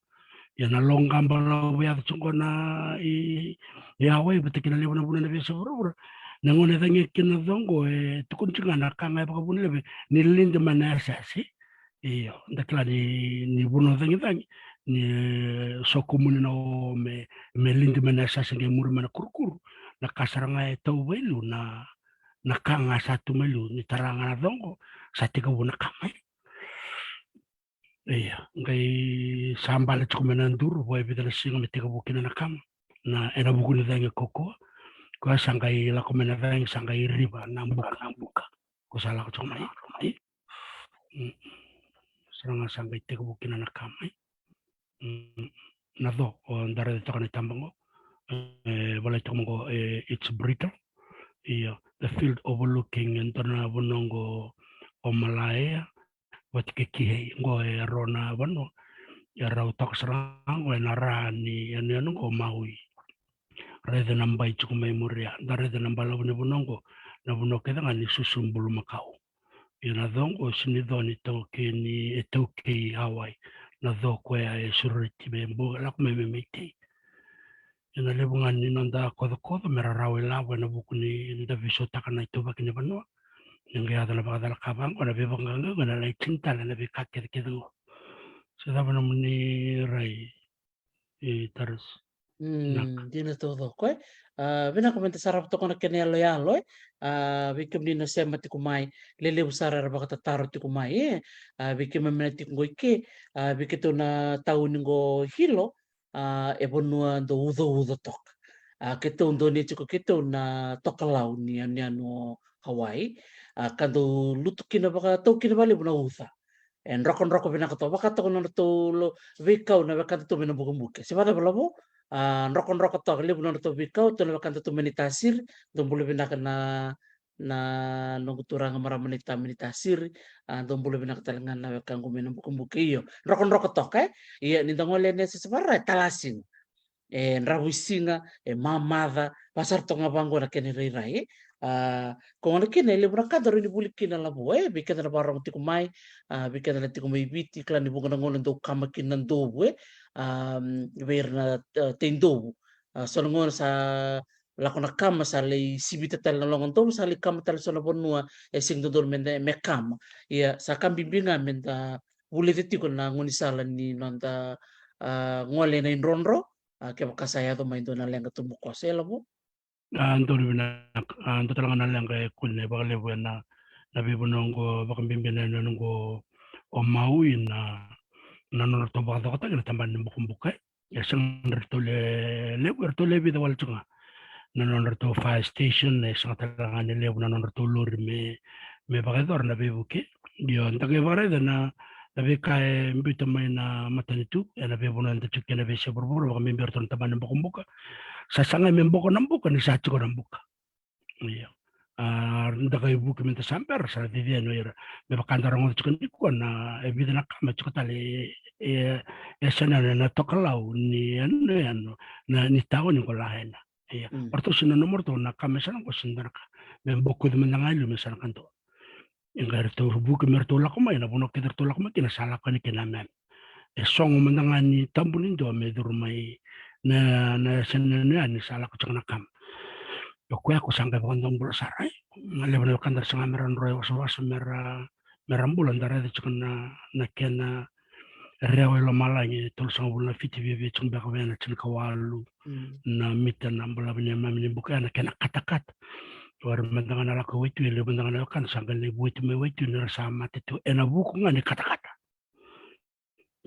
Ia na loqa balavu e yaco tiko qo na i, i Hawaii, vata kei na levu na vanua ena veiyasai vuravura. Na gauna e cagi kina na co qo, e tukuni tiko ga na ka ga e vakavuna levu ni lidi mai na yasayasa. Io, da kila ni, ni vanua cagicagi, ni sokumuni na o me, me lidi mai na yasayasa qai muri mai na kurukuru. Na ka sara ga e tau vakaliu na, na ka ga sa tu mai liu, ni tara ga na co qo, sa tekivu na kama. Ia, qai sa bale tiko mai na duru, vo e vica na siga me tekivu kina na kama. Na, ena vuku ni cagi kaukaua, koya sa qai lako mai na cagi, sa qai riva na buka, na buka. Ko sa lako tiko mai. Mm. Sara ga sa qai tekivu kina na kama. Mm. Na co, o da raica toka na itaba qo. E, volai toka mai qo, e, it's brittle. Ia, the field overlooking, e dua na vanua qo o Malaea vata kei Kihei, qo e rua na vanua e rau toka sara ga qo ena ra ni yanuyanu qo o Maui. Raica na bai tiko mai muri ya, da raica na balavu ni vanua qo, na vanua kece ga ni susu bulumakau. Ia na co qo sega ni co ni taukei, ni e taukei Hawaii. Na co koya e sureti me bo lako mai me mai tei. Ia na levu ga ni noda kocokoco me ra rawa ilavo ena vuku ni da veisautaka na ituvaki ni vanua. Ni qai yaco na vakacalaka vaqo, na veivaqaqai qo, na lai tini tale na veika kecekece qo. Se cava nomuni rai, e, Taras? Mm, dina taucoko, e. A, vinaka meda sarava toka na kena yaloyalo, e. A, vei kemuni na sema tiko mai, lelevu sara era vakatataro tiko mai, e. A, vei keimami na tiko qo i ke, a, vei keitou na tauni qo Hilo, a, e vanua dau ucauca toka. A, keitou dau ni tiko keitou na tokalau ni yanuyanu o Hawaii. A, ka dau lutu kina vakatau kina vakalevu na uca. E drokadroka vinaka toka, vaka toka na nodratou lo-, veikau na wekadatou mai na bukabuka. Se vacava lavo, a, drokadroka toka, levu na nodratou veikau, tou na wekadatou mai ni Tasiri, dou bula vinaka na na noqu turaga marama naita mai ni Tasiri, a, dou bula vinaka tale ga na wekaqu mai na bukabuka. Io, drokadroka toka, e. Ia, ni da gole ena yasayasa vara e talasina. E dravuisiga, e mamaca, vakasara toka ga vaqo na kena irairai, e. A, ko gona kina e levu na ka da rawa ni vuli kina lavo, e, vei keda na vakarorogo tiko mai, a, vei keda na tiko mai Viti, kila ni vuqa na gauna dau kama kina na dovu, e. A, vei ira na, a, tei dovu. A, so na gauna sa lako na kama sa lai sivita tale na loga dovu, sa lai kama tale so na vanua e sega ni dodonu meda, me kama. Ia, sa ka bibi ga meda vulica tiko na gaunisala ni noda, a, gole ena idrodro, a, kevaka sa yaco mai dua na leqa tubukoso, e lavo. A, donu vinaka, a, dua tale ga na leqa e kune vakalevu ena, na veivanua oqo, vakabibi na yanuyanu oqo o Maui, na, na nodratou vakacokotaki na tabana ni bukabuka, e. E sega ni ratou le, levu, eratou le vica wale tiko ga na nodratou fire station, e sega tale ga ni levu na nodratou lori me, me vakayacora na veivuke. Io, da qai vakaraica na, na veika e biuta mai na matanitu ena veivanua eda tiko kina, veiyasai vuravura, vakabibi eratou na tabana ni bukabuka. Sa sagai me boko na buka ni sa tiko na buka. Io. A, da qai vuki meda sa bera, sa na cici yani o ira. Me vaka da rogoca tiko nikua na, e vica na kama e tiko tale, e, e, e sega na, na tokalau ni yanuyanu, na, ni tauni qo Lahaina. Ia. Mm. Eratou sega ni nanuma o ratou na kama e sa na qo, sega ni dua na ka. Me bokoci mada ga e liu me sa na kadua. E qai ratou vuki me ratou lako mai, na vanua kece ratou lako mai kina sa lako yani kina na meme. E sogo mada ga ni tabu ni dua me curu mai na, na yasana ni yanuyanu sa lako tiko na kama. O koya ko sa qai vakadomobula sara, e. Na levu na wekada ra saga me ra dro e wasawasa me ra, me ra bula, da raica tiko na, na kena rewa i lomalagi, tolusagavulu na fiti, viavia tiko beka vei na tinikawalu na mita na balavu ni yameyame ni buka ya, na kena katakata. O ira mada ga na lako i waitui, e levu mada ga na wekada sa qai lai vueti mai waitui ni ra sa mate tu ena vuku ga ni katakata.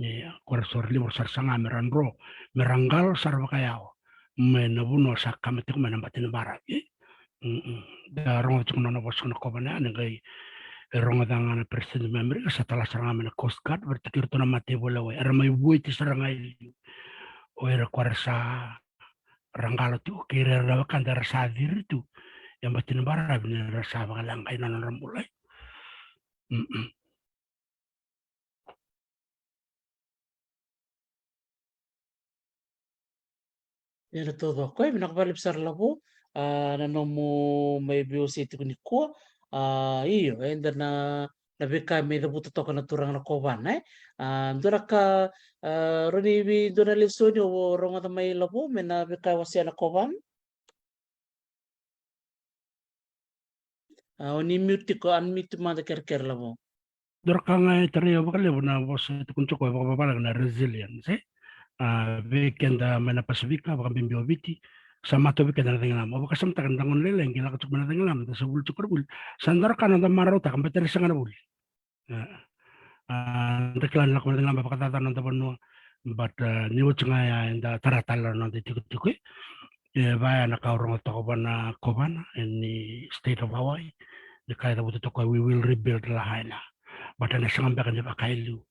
Ia, ko ira so ra levu ra sa saga me ra dro, me ra qalo sara vakayawa mai na vanua sa kama tiko mai na bati ni baravi. Mm-mm. Da rogoca tiko na nona vosa na kovana yani, qai e rogoca ga na peresitedi mai Amerika, sa tala sara ga mai na Coast Guard vata kei iratou na mataivola wai, era mai vueti sara ga i liu. O ira ko era sa ra qalo tiko kei ira era wekada era sa ciri tu. E bati ni baravi ni ra sa vakaleqai na nodra bula. Mm-mm. Ena taucoko, e vinaka vakalevu sara Lavo, a, na nomu mai veiwasei tiko nikua. A, io, eda na, na veika mai cavuta toka na turaga na kovana, e. A, dua na ka, a, rawa ni vei dua na lesoni o rogoca mai Lavo me na veika e wasea na kovana. A, o ni mute tiko, unmute mada kerekere Lavo. Dua na ka ga e tarai au vakalevu na vosa e tukuni tiko e vakavavalagi na resilience, e? A, vei keda mai na Pasifika, vakabibi o Viti, sa matau vei keda na cagilaba. Au vakasamataka ni da gone lailai qai lako tiko mai na cagilaba, da sa vuli tiko na vuli. Sa dua na ka na da marautaka, baleta ni sega na vuli. A, a, da kila ni lako mai na cagilaba vakacacana na noda vanua, but, a, ni oti ga ya eda tara tale na noda itikotiko, e. E vaya na ka au rogoca toka vua na kovana ena state of Hawaii, ni ka e cavuta toka, we will rebuild Lahaina. But ena sega beka ni vaka e liu.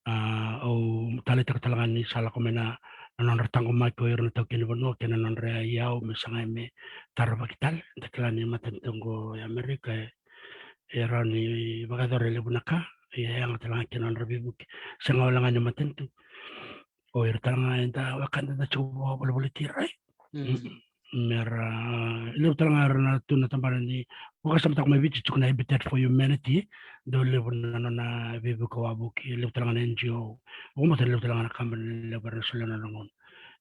A, au taleitaka tale ga ni sa lako mai na, na nodra taqomaki o ira na taukei ni vanua kei na nodra iyau me sagai me taravaki tale. Da kila ni matanitu qo e Amerika e, e rawa ni vakayacora e levu na ka, e yaga tale ga kei na nodra veivuke. Sega wale ga ni matanitu, o ira tale ga eda wekada da tiko vakavolivoliti ira, e. Mm. Me ra, e levu tale ga era na tu na tabana ni, vakasamataka mai Viti tiko na Habitat for Humanity, dau levu na nona veivuke wavoki, e levu tale ga na N G O, vakabauta e levu tale ga na kabani levu era na solia na nona gauna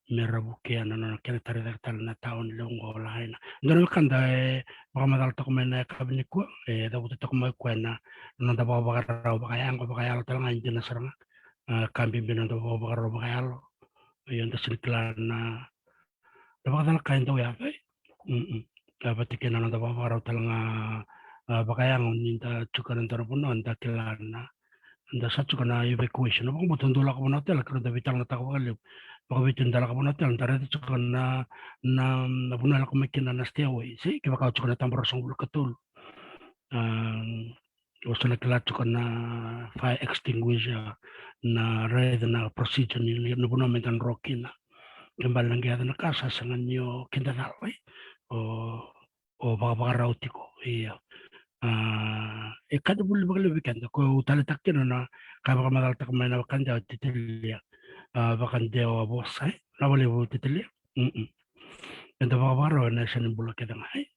me ra vukea na nona kena tara cake tale na tauni levu qo o Lahaina. Dua na wekada e vakamacala toka mai na yakavi nikua, e cavuta toka mai koya na noda vakavakarau vakayago, vakayalo tale ga e dina sara ga. A, ka bibi na noda vakavakarau vakayalo. Io, da sega ni kila na, na vakacalaka e dau yaco, e. Mm-mm. A, vata kei na noda vakavakarau tale ga, a, vakayago ni da tiko ena dua na vanua da kila na, da sa tiko na evacuation. Au vakabauta dau lako vua na otela, keirau dau veitalanoataka vakalevu. Vakaviti da lako vua na otela, da raica tiko na, na, na vanua e lako mai kina na stairway, se kevaka o tiko na taba ruasagavulu ka tolu. A, o sa na kila tiko na fire extinguisher, na raica na procedure ni, ni vanua me da dro kina. Ke bale na qai yaco na ka sa sega ni o kidacala, e. O, o vakavakarau tiko, ia. A, e ka dau vuli vakalevu vei keda, ko au taleitaka kina na ka e vakamacalataka mai na wekada o Tetalia. A, vakadewa vosa, e. Vinaka vakalevu Tetalia. Mm-mm. Eda vakavakarau ena yasa ni bula kece ga, e.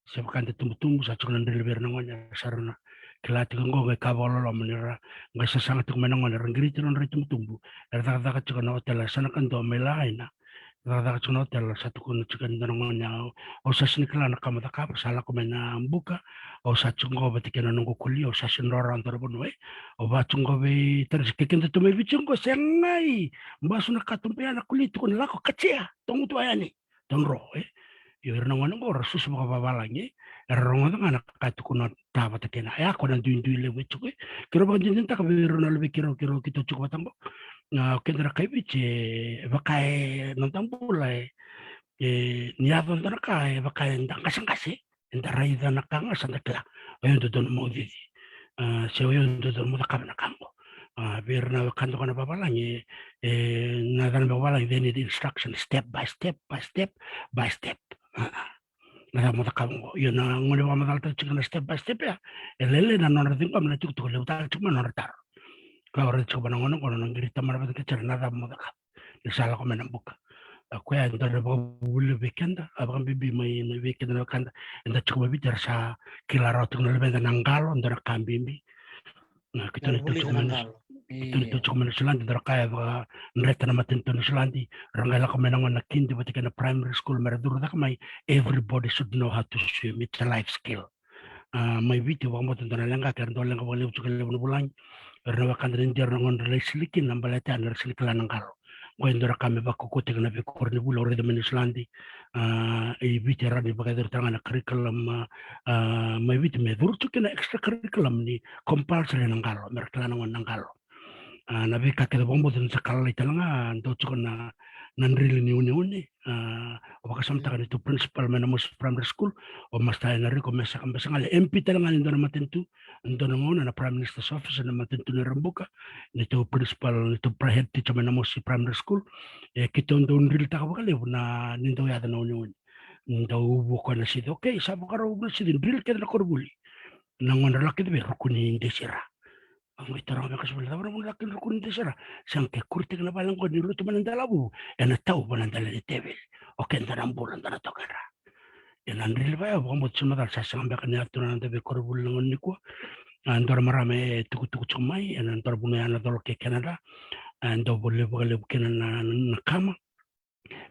Se vaka da tubutubu, sa tiko na dreli vei ira na gone, sa ra na kila tiko qo qai ka vakaloloma ni ra qai sasaga tiko mai na gone, ra qiriti na nodra itubutubu. Era cakacaka tiko na otela, sa na kadua mai Lahaina. Cakacaka tiko na otela, sa tukuna tiko e dua na gone, au, au sa sega ni kila na ka mo cakava, sa lako mai na buka, au sa tiko qo vata kei na noqu koli, au sa sega ni rawa dua na vanua, e. Au vaka tiko qo vei Tarisi, kei keda tu mai Viti qo, segai, basu na katuba ya na koli, tukuna lako, katia, togutu yani. Todro, e. Io, ira na gone qo ra susu vakavavalagi, e. Era rogoca ga na ka e tukuna o ta vata kei na, e, a ko na duidui levu e tiko, e. Keirau vakaduiduitaka vei ira na luvei keirau, keirau keitou tiko vata qo. A, keda na kai Viti, e, vaka e noda bula, e, e, ni yaco dua na ka, e, vaka eda qasaqasa, e. Eda raica na ka ga sa da kila. O yau dodonu meu cici. A, se o yau dodonu meu cakava na ka qo. A, vei ira na wekada qo na vavalagi, e, na yacana me vavalagi, they need instruction, step by step, by step, by step. A, a. Na cava mo cakava qo. Io, na gone vakamacalataka tiko na step by step ya, e lailai na nodra ciqoma na itukutuku, levu tale tiko mai na nodra taro. Ka o raica tiko vua na gone qo, na nona qiri tamana vata kei tara, na cava mo cakava. Ni sa lako mai na buka. A, koya e dua na vakavuvuli vei keda, a, vakabibi mai na vei keda na wekada eda tiko mai Viti, era sa kila rawa tiko na luveda na qalo, dua na ka bibi. A, keitou na tiko mai na, keitou na tiko mai Niusiladi, dua na ka e vakadreta na matanitu o Niusiladi, ra qai lako mai na gone na kidi vata kei na primary school, me ra curu cake mai, everybody should know how to swim, it's a life skill. A, mai Viti, vakabauta dua na leqa, ke ra dau leqa vakalevu tiko e levu na vulagi. Era na wekada ni dua na gone ra lai sili kina, baleta ni ra sili kila na qalo. Qo e dua na ka me vakaukauwataki na veikoronivuli, au raica mai Niusiladi. A, e Viti era ni vakayacori tale ga na curriculum, a, mai Viti me curu tiko kina extra curriculum ni compulsory na qalo, me ra kila na gone na qalo. A, na veika kece vakabauta ni sa ka lalai tale ga, dau tiko na, na drill ni uneune. A, au vakasamataka neitou principal mai Namosi Primary School, o Master Enrico Mesaka Besagale, MP tale ga ni dua na matanitu, dua na gauna na Prime Minister's Office na matanitu ni Rabuka, neitou principal, neitou pri-, head teacher mai Namosi Primary School, e keitou dau drill taka vakalevu na ni dau yaco na uneune. Dau vu koya na sici, okay, sa vakarau na sici, drill kece na koronivuli. Na gone ra lako kece vei ruku ni desira. Au qai taroga vei qasenivuli, cava na vuna lako kina ruku ni desira? Sega, ke kuritaki na vale qo ni rutu mai na delavu, ena tau vua na dela ni teveli. Okay, dua na bula, dua na toka dra. Ia na drill vaya, vakabauta sa macala, sa sega beka ni yaco tu na noda veikoronivuli na gauna nikua. A, dua na marama e tukutuku tiko mai, ena dua na vanua ya na Colo kei Canada. A, dau voli vakalevu kina na, na, na kama.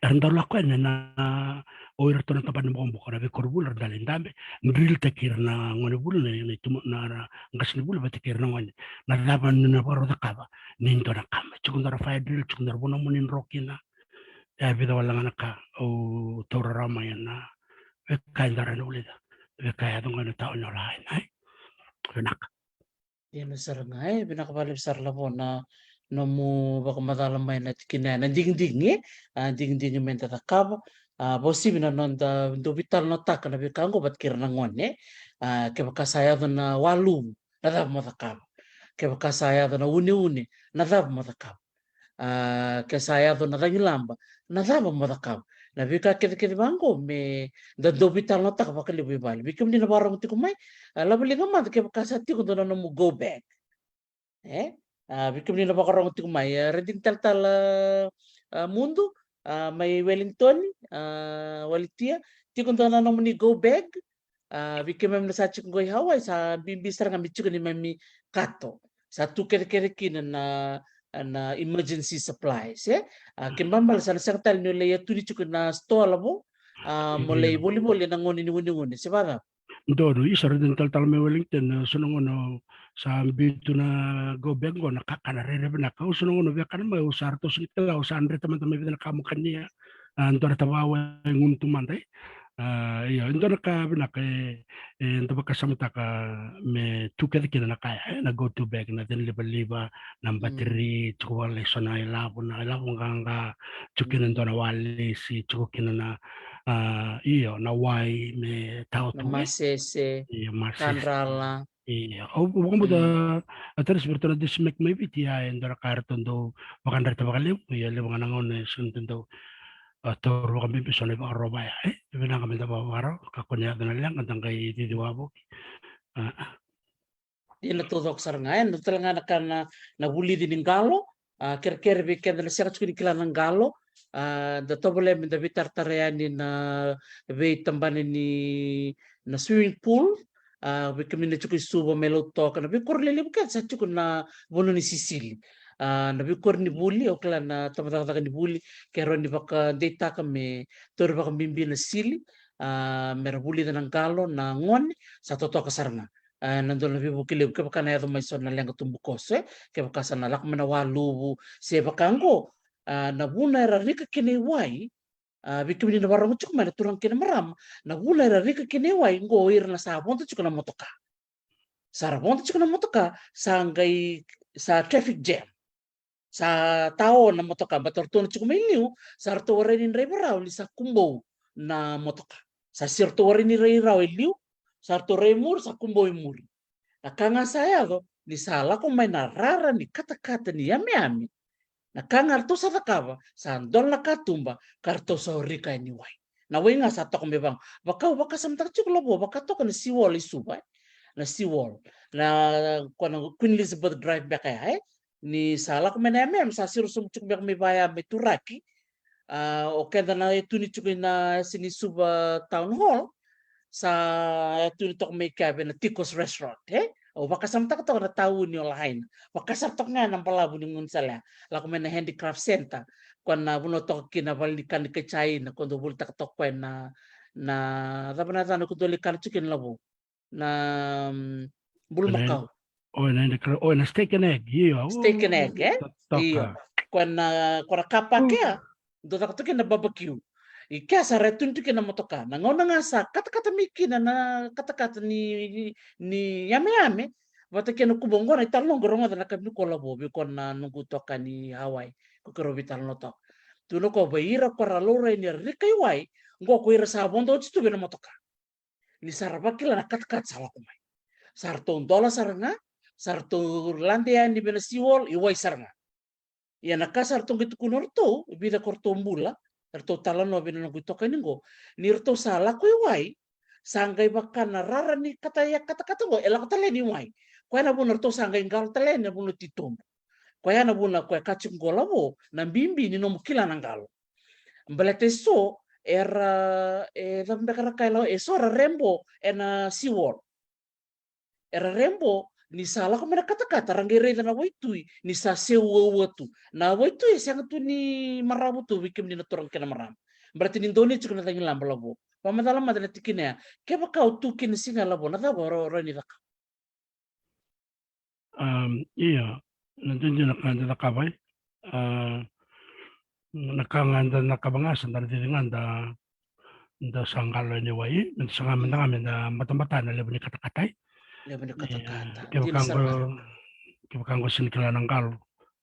Era dau lako yani na, o iratou na tabana ni bokobuko, na veikoronivuli era dau lai dabe, drill taki ira na gonevuli, na, na ituma, na, na qasenivuli vata kei ira na gone. Na cava na vakarau cakava ni dua na kama. Tiko dua na fire drill, tiko dua na vanua mo ni dro kina. E vica wale ga na ka au taura rawa mai ena veika eda rawa ni vulica. Veika e yaco qo ena tauni o Lahaina, e? Vinaka. Dina sara ga, e, vinaka vakalevu sara Lavo na nomu vakamacala mai na tikina ya, na digidigi, e, a, digidigi meda cakava. A, vakauasivi na noda dau veitalanoataka na veika qo vata kei ira na gone, e. A, kevaka sa yaco na waluvu, na cava mo cakava? Kevaka sa yaco na uneune, na cava mo cakava? A, ke sa yaco na cagilaba, na cava mo cakava? Na veika kecekece vaqo meda dau veitalanoataka vakalevu i vale. Vei kemuni na vakarorogo tiko mai, a, Lavo, liga mada kevaka sa tiko dua na nomu go bag. E? A, vei kemuni na vakarorogo tiko mai, a, Radini Talatala, a, Mudu, a, mai Wellington, a, Waletia, tiko dua na nomuni go bag, a, vei keimami na sa tiko qo i Hawaii, sa bibi sara ga me tiko neimami kato. Sa tu kecekece kina na, na emergency supplies, e? A, ke balebale sa na sega tale ni o lai yatuni tiko na sitoa Lavo, a, mo lai volivoli ena gauna ni uneune, se vacava? Donu, isa, Radini Talatala mai Wellington, e, so na gauna sa biu tu na go bag qo, na kakana rairai vinaka. Au so na gauna via kana mai, au sa ratou sega ni kila, au sa dreta mada mai vica na ka mo kania. A, dua na tavao e gunu tu mada, e. A, io, e dua na ka vinaka, e, e, da vakasamataka me tu kece kina na ka ya, e, na go to bag, na cena livaliva, na batiri, tiko vale so na ilavo, na ilavo qaqa, tiko kina dua na walesi, tiko kina na, a, io, na wai me tau tu, e. Masese, io, masese. Kadrala. Io, au vakabauta, a, Teresi, vei iratou na decimex mai Viti, ia e dua na ka eratou dau vakadreta vakalevu, ia levu ga na gauna e sega ni dau, a, taura vakabibi so na ivakaro vaya, e. Vinaka meda vakavakarau, kakua ni yaco na leqa, da qai cici wavoki. A, a. Dina taucoko sara ga, e, dua tale ga na ka na, na vulici ni qalo, a, kerekere vei keda na sega tiko ni kila na qalo, a, da tovolea meda veitaratara yani na veitabana ni, na swimming pool, a, vei kemuni na tiko i Suva mai Lautoka, na veikoro lelevu kece sa tiko na vanua ni sisili. A, na veikoro ni vuli, au kila na tabacakacaka ni vuli, ke rawa ni vakadeitaka me tauri vakabibi na sili, a, mera vulica na qalo na gone, sa totoka sara ga. A, na dua na veivuke levu, kevaka na yaco mai so na leqa tubukoso, e, kevaka sa na lako mai na waluvu, se vaka qo, a, na vuna era rika kina i wai, a, vei kemuni na vakarorogo tiko mai na turaga kei na marama, na vuna era rika kina i wai, qo ira na sa vodo tiko na motoka. Sa ra vodo tiko na motoka, sa qai, sa traffic jam. Sa tao na motoka, baleta ratou na tiko mai liu, sa ratou warai ni draiva rawa ni sa kubou na motoka. Sa sega ratou warai ni rai rawa e liu, sa ratou rai muri, sa kubou i muri. Na ka ga sa yaco, ni sa lako mai na rara ni katakata ni yameyame. Na ka ga ratou sa cakava, sa dola na katuba, ka ratou sa rika yani i wai. Na wai ga sa toka mai vaqo. Vaka au vakasamataka tiko Lavo, vaka toka na seawall i Suva, e. Na seawall. Na, ko na Queen Elizabeth Drive beka ya, e. Ni sa lako mai na yameyame, sa siro sobu tiko beka mai vaya me turaki. A, o keda na yatuni tiko ina yasa ni Suva Town Hall, sa yatuni toka mai kea vei na Tico's Restaurant, e? Au vakasamataka toka na tauni o Lahaina. Vaka sara toka ga na balavu ni gaunisala ya. Lako mai na Handicraft Centre. Ko na vanua toka kina vale ni kana ni kai China, ko dau volitaka toka koya na, na, cava na yacana ko dau lai kana tiko kina Lavo. Na, mm, bulumakau. O, na, o, na steak and egg, io. Steak and egg, e? Io. Ko na, ko na car park ya, dau caka tu kina na barbecue. I kea sa ra yatuni tu kina na motoka. Na gauna ga sa katakata mai kina na katakata ni, ni yameyame, vata kei na kubou, qo na italanoa qo rogoca na ka vei koya Lavo, vei koya na noqu itokani Hawaii, ko keirau veitalanoa toka. Tukuna o koya vei ira ko ra laurai ni ra rika i wai, oqo ko ira sa vodo oti tu vei na motoka. Ni sa ra vakila na katakata sa lako mai. Sa ratou dola sara ga, sa ratou lade yani vei na seawall i wai sara ga. Ia na ka sa ratou qai tukuna o ratou, vica ko ratou bula, ratou talanoa vei na noqu itokani qo, ni ratou sa lako i wai, sa qai vaka na rara ni kata, ia katakata qo e lako tale yani i wai. Koya na vuna ratou sa qai qalo tale yani na vanua titobu. Koya na vuna koya ka tiko qo Lavo, na bibi ni nomu kila na qalo. Baleta e so era, e cava beka ra kaya Lavo, e so era rebo ena seawall. Era rebo ni sa lako mai na katakata, ra qai raica na waitui ni sa seu uaua tu. Na waitui e sega tu ni maravu tu vei kemuni na turaga kei na marama. Baleta ni donuya tiko na cagilaba Lavo. Vakamacala mada na tikina ya. Kevaka o tu kina siga Lavo, na cava o rawa ni cakava? Am, io, na dina na ka da cakava, e. A, na ka ga da cakava ga sa da na cici ga da, da sa qalo yani i wai, me da saga mada ga me da batabata na levu ni katakata, e. Levu ni Ia, katakata. kevaka Dina sara qo, ga. Kevaka qo sega ni kila na qalo,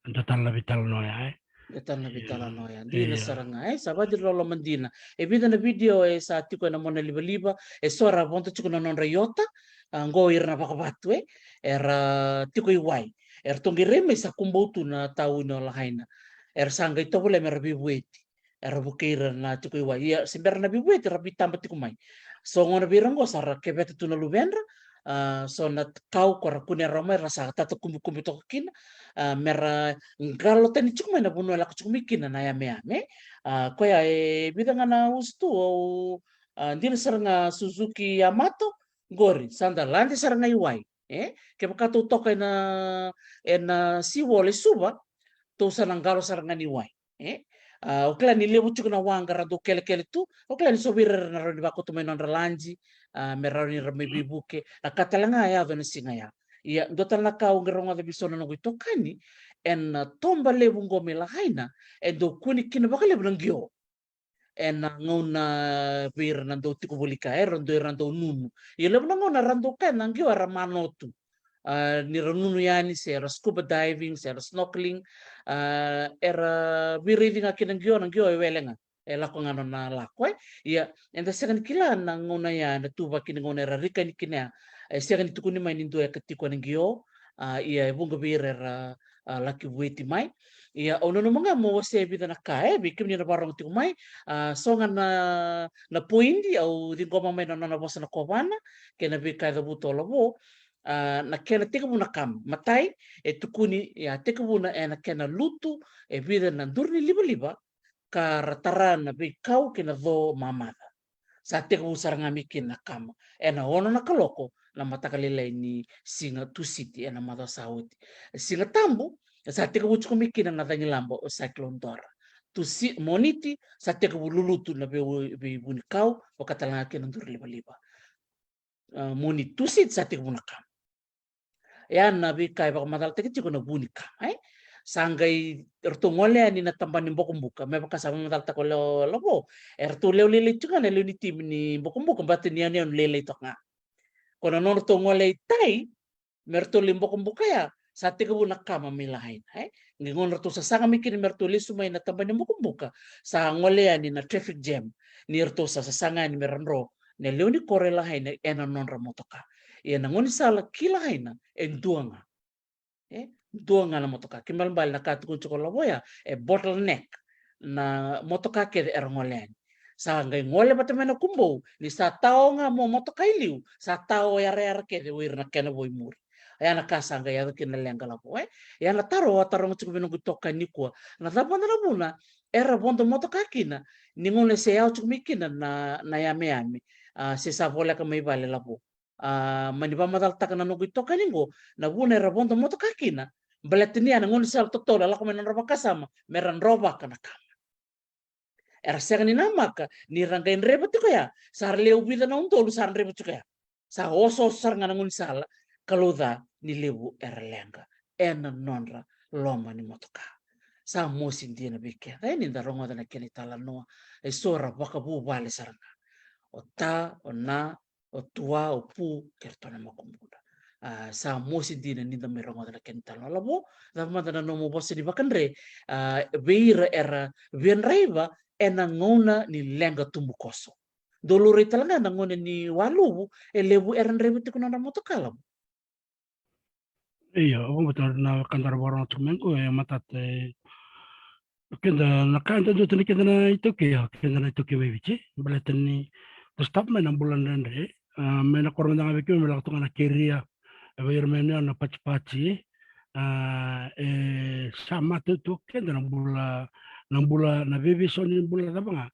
da tala na veitalanoa ya, e. E tala na Ia, veitalanoa ya. Dina ia. Sara ga, e. Sa vadi lolo madina. E vica na video e sa tiko ena mona livaliva, e so era vodo tiko na nodra iota, a, qo ira na vakavatu, e. Era tiko i wai. Era toqi rai mai sa kubou tu na tauni o Lahaina. Era sa qai tovolea me ra veivueti. Era vukei ira na tiko i wai. Ia, se bera na veivueti, ra veitaba tiko mai. So gona vei ira qo sa ra keveta tu na luvedra, a, so na kau ko ra kunea rawa mai, ra sa tata kubikubi toka kina, a, me ra qalo tani tiko mai na vanua e lako tiko mai kina na yameyame. A, koya e vica ga na usutu au, a, dina sara ga Suzuki Yamato, qori, sa da lade sara ga i wai. E? Kevaka tou toka ena, ena seawall e Suva, tou sa na qalo sara ga ni wai. E? A, au kila ni levu tiko na waqa ra dau kelekele tu, au kila ni so vei ira era na rawa ni vakauta mai nodra laji, a, me rawa ni ra mai veivuke, na ka tale ga e yaco ena siga ya. Ia, dua tale na ka au qai rogoca vei so na noqu itokani, ena toba levu qo mai Lahaina, e dau kune kina vakalevu na qio. Ena gauna vei ira na dau tiko voli kaya, era dau, era dau nunu. Ia levu na gauna era dau kaya na qio era mano tu. A, ni ra nunu yani, se era scuba diving, se era snorkeling, a, era veiraici ga kina qio, na qio e wele ga. E lako ga nona lako, e. Ia, eda sega ni kila na gauna ya, na tuvaki ni gauna era rika yani kina ya. E sega ni tukuni mai ni dua e ka tiko ena qio, a, ia e vuqa vei ira era, a, laki vueti mai. Ia, au nanuma ga mo wasea e vica na ka, e, vei kemuni na vakarorogo tiko mai, a, so ga na, na poidi, au ciqoma mai na nona vosa na kovana, kei na veika e cavuta o Lavo, a, na kena tekivu na kama. Matai, e tukuni, ia, tekivuna ena kena lutu, e vica na duru ni livaliva, ka ra tara na veikau kei na co mamaca. Sa tekivu sara ga mai kina na kama. Ena ono na kaloko, na mataka lailai ni siga Tusiti, ena macawa sa oti. Siga Tabu, sa tekivu tiko mai kina na cagilaba o Cyclone Dora. Tusi-, Moniti, sa tekivu lulutu na vei, veivunikau, vaka tale ga kei na duru livaliva. A, Moniti, Tusiti sa tekivu na kama. Ia na veika e vakamacalataki tiko na vu ni kama, e? Sa qai ratou gole yani na tabana ni bokobuka, me vaka sa vakamacalataka o Lavo, eratou lewe lailai tiko ga na lewe ni timi ni bokobuka, baleta ni yanuyanu lailai toka ga. Ko na nodratou gole i tai, me ratou lai bokobuka ya, sa tekivu na kama mai Lahaina, e? Qai gauna ratou sasaga mai kina me ratou lesu mai na tabana ni bokobuka, sa gole yani na traffic jam, ni ratou sa sasaga yani me ra dro na lewe ni koro e Lahaina ena nodra motoka. Ia na gaunisala ki Lahaina e dua ga. E dua ga na motoka. Kena ibalebale na ka tukuna tiko o Lavo ya, e bottleneck na motoka kece era gole yani. Sa qai gole vata mai na kubou, ni sa tao ga mo motoka i liu, sa tao yarayara kece o ira na kena vo i muri. Oya na ka sa qai yaco kina na leqa Lavo, e? Ia na taro au a taroga tiko vei noqu itokani nikua, na cava na vuna era vodo motoka kina ni gauna se yawa tiko mai kina na, na yameyame, a, se sa voleka mai vale Lavo. A, mani vakamacalataka na noqu itokani qo na vuna era vodo motoka kina, baleta ni ya na gaunisala totolo e lako mai na nodra vakasama me ra drovaka na kama. Era sega ni namaka ni ra qai dreva tiko ya, sa ra lewe vica na udolu sa ra dreva tiko ya. Sa osooso sara ga na gaunisala, kalou ca ni levu era leqa ena nodra loma ni motoka. Sa mosi dina vei keda, e, ni da rogoca na kena italanoa, e so ra vakavuvale sara ga. O ta, o na, o tua, o pu, kei ratou na makubudra. A, sa mosi dina ni da mai rogoca na kena italanoa. Lavo, cava mada na nomu vosa ni vakadre, a, vei ira era via draiva ena gauna ni leqa tubukoso? Dou laurai tale ga na gauna ni waluvu, e levu era draiva tiko na nodra motoka, Lavo. Io, au vata na ka daru vakarorogo tiko mai qo, e matata, e, keda na ka eda dua tani keda na iTaukei, keda na iTaukei mai Viti, baleta ni da stop mai na bula dredre, a, mai na koro mada ga vei keimami, me lako tu ga na keria, e vei ira mai na patipati, a, e sa matau tu keda na bula, na bula, na veiveisau ni bula cava ga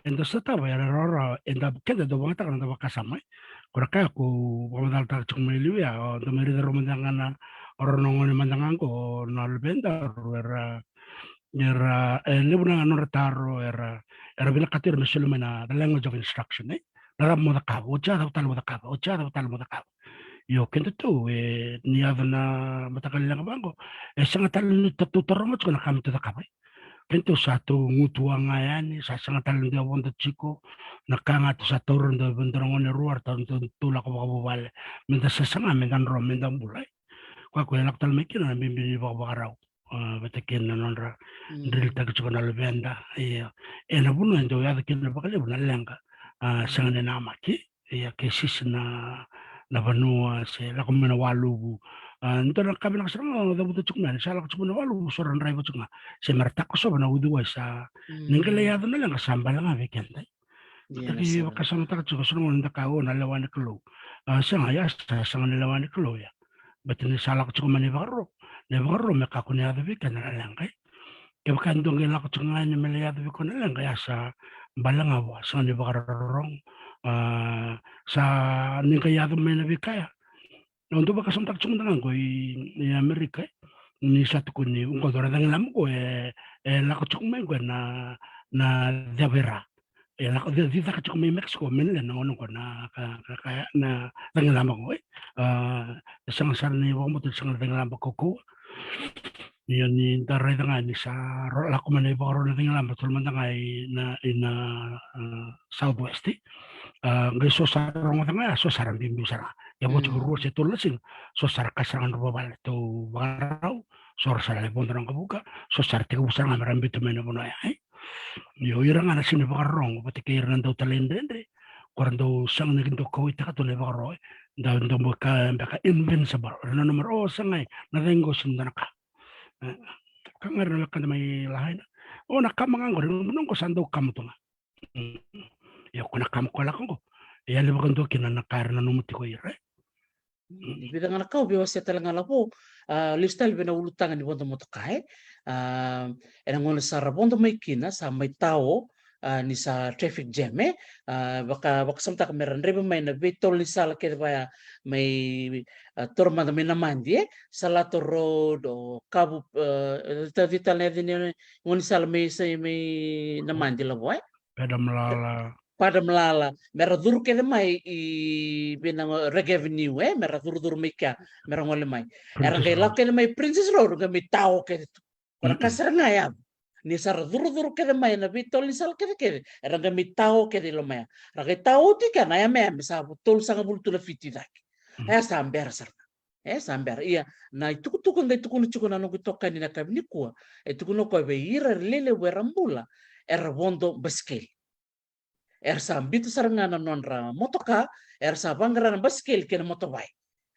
eda sotava, era rawarawa, eda, keda dau vakayagataka na noda vakasama, e. Ko na ka ko vakamacalataka tiko mai liu ya, o da mai raica rau mada ga na, o rau na gone mada ga qo, na luvedaru, era, era, e levu na nodra taro, era, era vinakata ira me soli mai na, the language of instruction, e. Na cava mo cakava, oti ya cava tale mo cakava, oti ya cava tale mo cakava. Io, keda tou, e, ni yaco na mataka ni leqa vaqo, e sega tale ni tou taroga tiko na ka me tou cakava, e. Keda tou sa tou gutuwa ga yani, sa sega tale ni dua e vodo tiko, na ka ga tou sa taura, dua e vodo na gone rua, ra tou, tou, tou lako vakavuvale. Meda sasaga, meda dro, meda bula, e. Koya ko e lako tale mai kina na bibi ni vakavakarau, a, vata kina na nodra drilitaki tiko na luveda, ia. Ena vanua e dau yaco kina vakalevu na leqa, a, sega ni namaki, ia, ke sisi na, na vanua, se lako mai na waluvu. A, dua na ka vinaka sara ga o cavuta tiko mai, ni sa lako tiko mai na waluvu, so ra draiva tiko ga, se mera takosova na uciwai, sa ni qai lai yaco na leqa, sa bale ga vei keda. Ia, na sega. Vakasamataka tiko, so na gauna da kaya, o, na lewa ni Kalou. A, sega, ia, sa sega ni lewa ni Kalou, ia. Baleta ni sa lako tiko mai na ivakaro, na ivakaro me kakua ni yaco vei keda na leqa, e. Kevaka e dua qai lako tiko ga yani me lai yaco vei koya na leqa, ia sa bale ga vua, sega ni vakarorogo. A, sa ni qai yaco mai na veika ya. Au dau vakasamataka tiko mada ga qo i, i Amerika, e. Ni sa tukuni, qo dua na cagilaba qo, e, e lako tiko mai qo na, na ceva i ra. E lako, ci, cicaka tiko mai Mexico, me na lewe na gauna qo na ka, ka, ka, na cagilaba qo, e. A, e sega sara ni vakabauta ni sega na cagilaba kaukauwa. Io, ni da raica ga ni sa ro, lako mai na ivakaro na cagilaba, tolu mada ga i na, i na, a, Southwest. A, qai so sa rogoca ga ya, so sa ra biubiu sara ga. Ia vo tiko rua se tolu na siga, so sa ra kaya sara ga na vuvale, tou vakarau, so ra sa lai vodo na waqavuka, so sa ra tekivu sara ga me ra biuta mai na vanua ya, e. Io, ira ga na sega ni vakarorogo vata kei ira na dau talaidredre, ko ra dau sega ni dau kauwaitaka tu na ivakaro, e. Dau, dau bau kaya beka invincible. Ra nanuma ra, o, sega, e, na cagi qo sega ni dua na ka. E, ka ga ira na wekada mai Lahaina. O, na kama ga qori, na qo sa dau kama tu ga. Mm. Ia ko na kama ko lako qo, e yali vakadua kina na ka era nanuma tiko ira, e. Mm, e vica ga na ka au via wasea tale ga, Lavo, a, lesu tale vei na ulutaga ni vodo motoka, e. A, ena gauna sa ra vodo mai kina, sa mai tao, a, ni sa traffic jam, e. A, vaka, vakasamataka me ra draiva mai na veitolo ni sala kece vaya mai, a, taura mada mai Namadi, e. Salatu Road, o Kavu, a, e, ta, vica tale na yaca ni gaunisala mai, sa mai Namadi, Lavo, e. Padamalala. Padamalala, me ra curu kece mai i vei na Reg Avenue, e, me ra curucuru mai kea, me ra gole mai. Era qai lako kece mai Princess Road, qai mai tao kece tu. Ko na ka sara ga ya. Ni sa ra curucuru kece mai na veitolo ni sala kecekece, era qai mai tao kece i loma ya. Ra qai tao oti kea na yameyame sa tolu sagavulu tu na fiti i cake. Mm. E sa bera sara ga. E sa bera. Ia, na itukutuku e qai tukuna tiko na noqu itokani na yakavi nikua, e tukuna o koya vei ira era lelevu era bula, era vodo basikeli. Era sa biuta sara ga na nodra motoka, era sa vaqara na basikeli kei na motoka.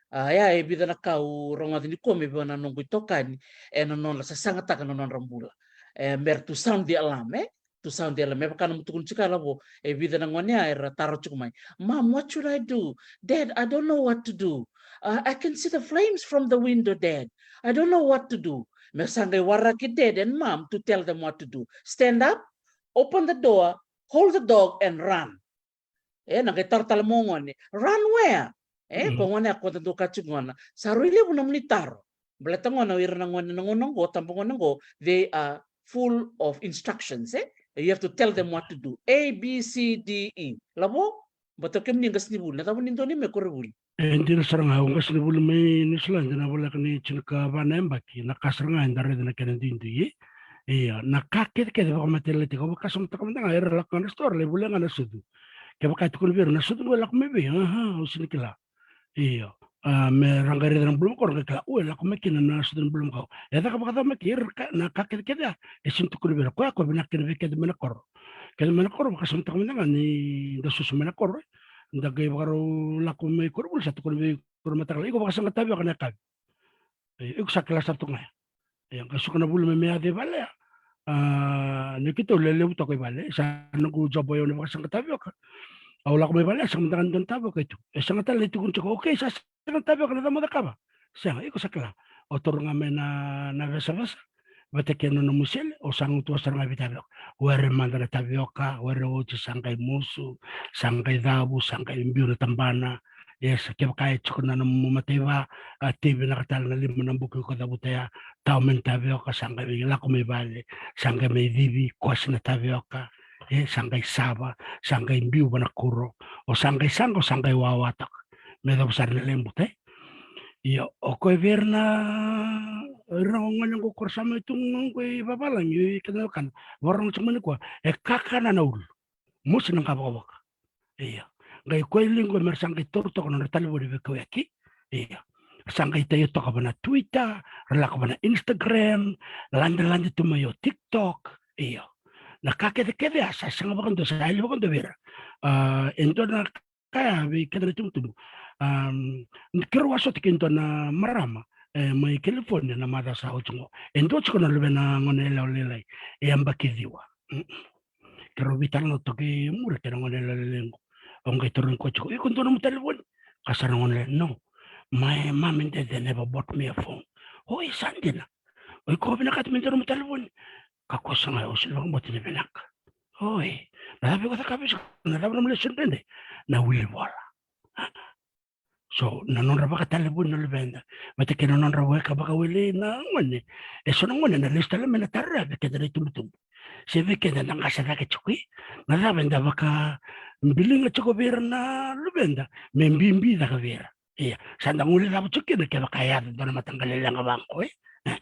A, ia, e vica na ka au rogoca nikua mai vua na noqu itokani, ena nodra sasagataka na nodra bula. E, me ra to sound the alarm, e? To sound the alarm. Me vaka na mutuku ni tiko, Lavo, e vica na gone ya era taro tiko mai. "Mom, what should I do? Dad, I don't know what to do. Uh, I can see the flames from the window, Dad. I don't know what to do." Me sa qai waraki Dad and Mom to tell them what to do. "Stand up, open the door, hold the dog and run." E, na qai taro tale mai o gone, "Run where?" E, ko gone ya ko da dau kaya tiko gona, "Sa rui levu nomuni taro." Baleta gona o ira na gone na gauna qo, tabagone qo, they are full of instructions, e? You have to tell them what to do. A, B, C, D, E. Lavo, baleta o kemuni qasenivuli, na cava ni dua ni mai koronivuli? E dina sara ga, au qasenivuli mai Niusiladi, na voleka ni tinikava na yabaki, na ka sara ga eda raica na kena duidui, e? Ia, na ka kecekece vakamatailalai tiko, au vakasamataka mada ga, era lako ga na sitoa, lai volia ga na sucu. Kevaka e tukuna vei ira, "Na sucu qo e lako mai vei?" "Aha, au sega ni kila." Io. A, me ra qai raica na bula makau, ra qai kila, oi, lako mai kina na sota ni bula makau. E caka vakacava mai kina, ira ka, na ka kecekece ya e sega ni tukuni vei ira. Koya qo vinaka kina vei keda mai na koro. Keda mai na koro, vakasamataka mada ga ni da susu mai na koro, e. Da qai vakarau lako mai koronivuli, sa tukuna vei iko na mataka lailai, iko vakasaqa tavioka na yakavi. E, iko sa kila sara tu ga ya. Ia, qai suka na vuli me, me yaco i vale ya. A, ni keitou lelevu toka i vale, sa noqu job o yau na vakasaqa tavioka. Au lako mai vale, sa mada ga ni dua na tavioka e tu. E sega tale ni tukuni tiko, okay, sa sega na tavioka, na cava mo cakava? Sega, iko sa kila. Au taura ga mai na, na vesavesa vata kei na nomu sele, au sa gutuva sara ga vei tavioka. Were mada na tavioka, were oti, sa qai musu, sa qai cavu, sa qai biu na tabana. Ia sa kevaka e tiko na nomu mataiva, a, tei vinaka tale na lima na buki ko cavuta ya, tawa mai na tavioka, sa qai lako mai vale, sa qai mai civi, kosi na tavioka, e, sa qai sava, sa qai biu va na kuro, o sa qai saqa, o sa qai wawa toka. Me yacova sara na lewe buta, e. Ia, o koya vei ira na, ira na gone qo ko ra sa mai tu qo i vavalagi, i keda na wekada. Vakarorogo tiko mai nikua, e kakana na ulu. Mosi na qavokavoka. Ia. Qai koya e liu qo me ra sa qai taura toka na nodra talevoni veikauyaki. Ia. Ra sa qai taio toka va na Twitter, ra lako va na Instagram, ladelade tu mai o TikTok. Ia. Na ka kecekece ya sa sega vakadua, sa yali vakadua vei ira. A, e dua na ka ya vei keda na itubutubu. Am, keirau a sota kei dua na marama, e, mai California na macawa sa oti qo. E dua tiko na luvena gone yalewa lailai, e yabaki ciwa. Mm. Keirau veitalanoa toka i muri kei na gone yalewa lailai qo. Au qai tarogi koya tiko, iko dua nomu talevoni? Kaya sara na gone lailai, no. My mom and dad, they never bought me a phone. Oi, sa dina. O iko vinakata me dua nomu talevoni? Ka koya sa qai, au sega ni vakabauta ni vinaka. Oi, na cava iko cakava vei iko? Na cava nomu lesoni dredre? Na wili vola. So, na nodra vakatalevoni na luveda vata kei na nodra weka vakawelei na gone. E so na gone na lesu tale mai na taro ya vei keda na itubutubu. Se vei keda da qase cake tiko i, na cava eda vakabiliga tiko vei ira na luveda me bibi cake vei ira. Ia, sa da guilecava tiko kina kevaka e yaco dua na mataqali leqa vaqo, e? E.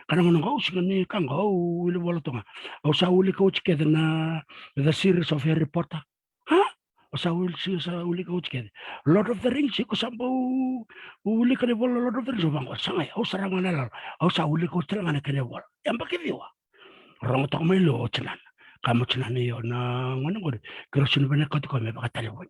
Ka na gauna qo au sega ni ka qo, au wili vola toka ga. Au sa wilika oti kece na The Series of Harry Potter. Ha? Au sa wili, sa wilika oti kece. Lord of the Rings, iko sa bau wilika na ivola Lord of the Rings? Au vaqo, sa qai, au sa rawa ga na lalo. Au sa wilika oti tale ga na kena ivola. Yabaki ciwa. Rogo toka mai liu o tinana. Kaya mai o tinana, io, na gone qori, keirau sega ni vinakati koya me vakatalevoni.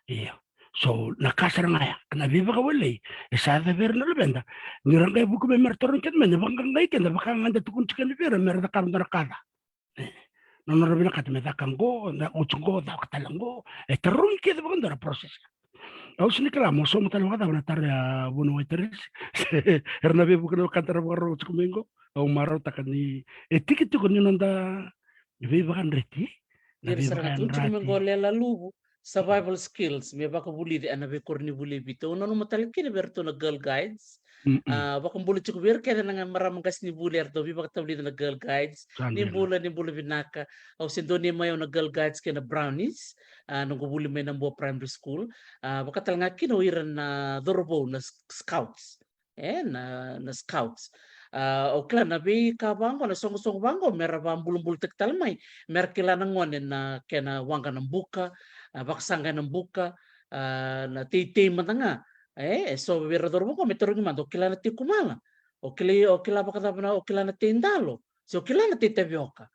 Ia. So, na ka sara ga ya, na veivakawelei e sa yaco vei ira na luveda. Ni ra qai vuki mai me ra tarogi keda mai, na vakaqaqai keda, vaka ga da tukuna tiko kina vei ira me ra cakava dua na ka ca. E, na nodra vinakata me caka qo, na oti qo, caka tale qo. E tarogi kece vakadua na process. Au sega ni kila mo sauma tale vakacava na taro ya, Vuniwai Teresi. Era na veivuke na wekada ra vakarorogo tiko mai qo. Au marautaka ni e tiki tiko ni noda veivakadreti. Na Ira sara ga tu tiko mai veivakayadrati qo, Lela Luvu, survival skills, me vakavulici ena veikoronivuli e vitu. Au nanuma tale kina vei iratou na Girl Guides. Mm-mm. A, vakabula tiko vei ira kece na marama qasenivuli eratou veivakatavulici na Girl Guides. Sa dina. Ni bula, ni bula vinaka. Au se donui mai au na Girl Guides kei na Brownies. A, noqu vuli mai Nabua Primary School. A, vakatale ga kina o ira na cauravou na s-, scouts. E, na, na scouts. A, au kila na veika vaqo, na soqosoqo vaqo, me ra vakabulabulataki tale mai, me ra kila na gone na kena waqa na buka, a, vakasaqa ena buka, a, na teitei mada ga. E, e so vei ira cauravou qo me tarogi mada, o kila na tei kumala? O kila, o kila vakacava na, o kila na tei dalo? Se o kila na tei tavioka?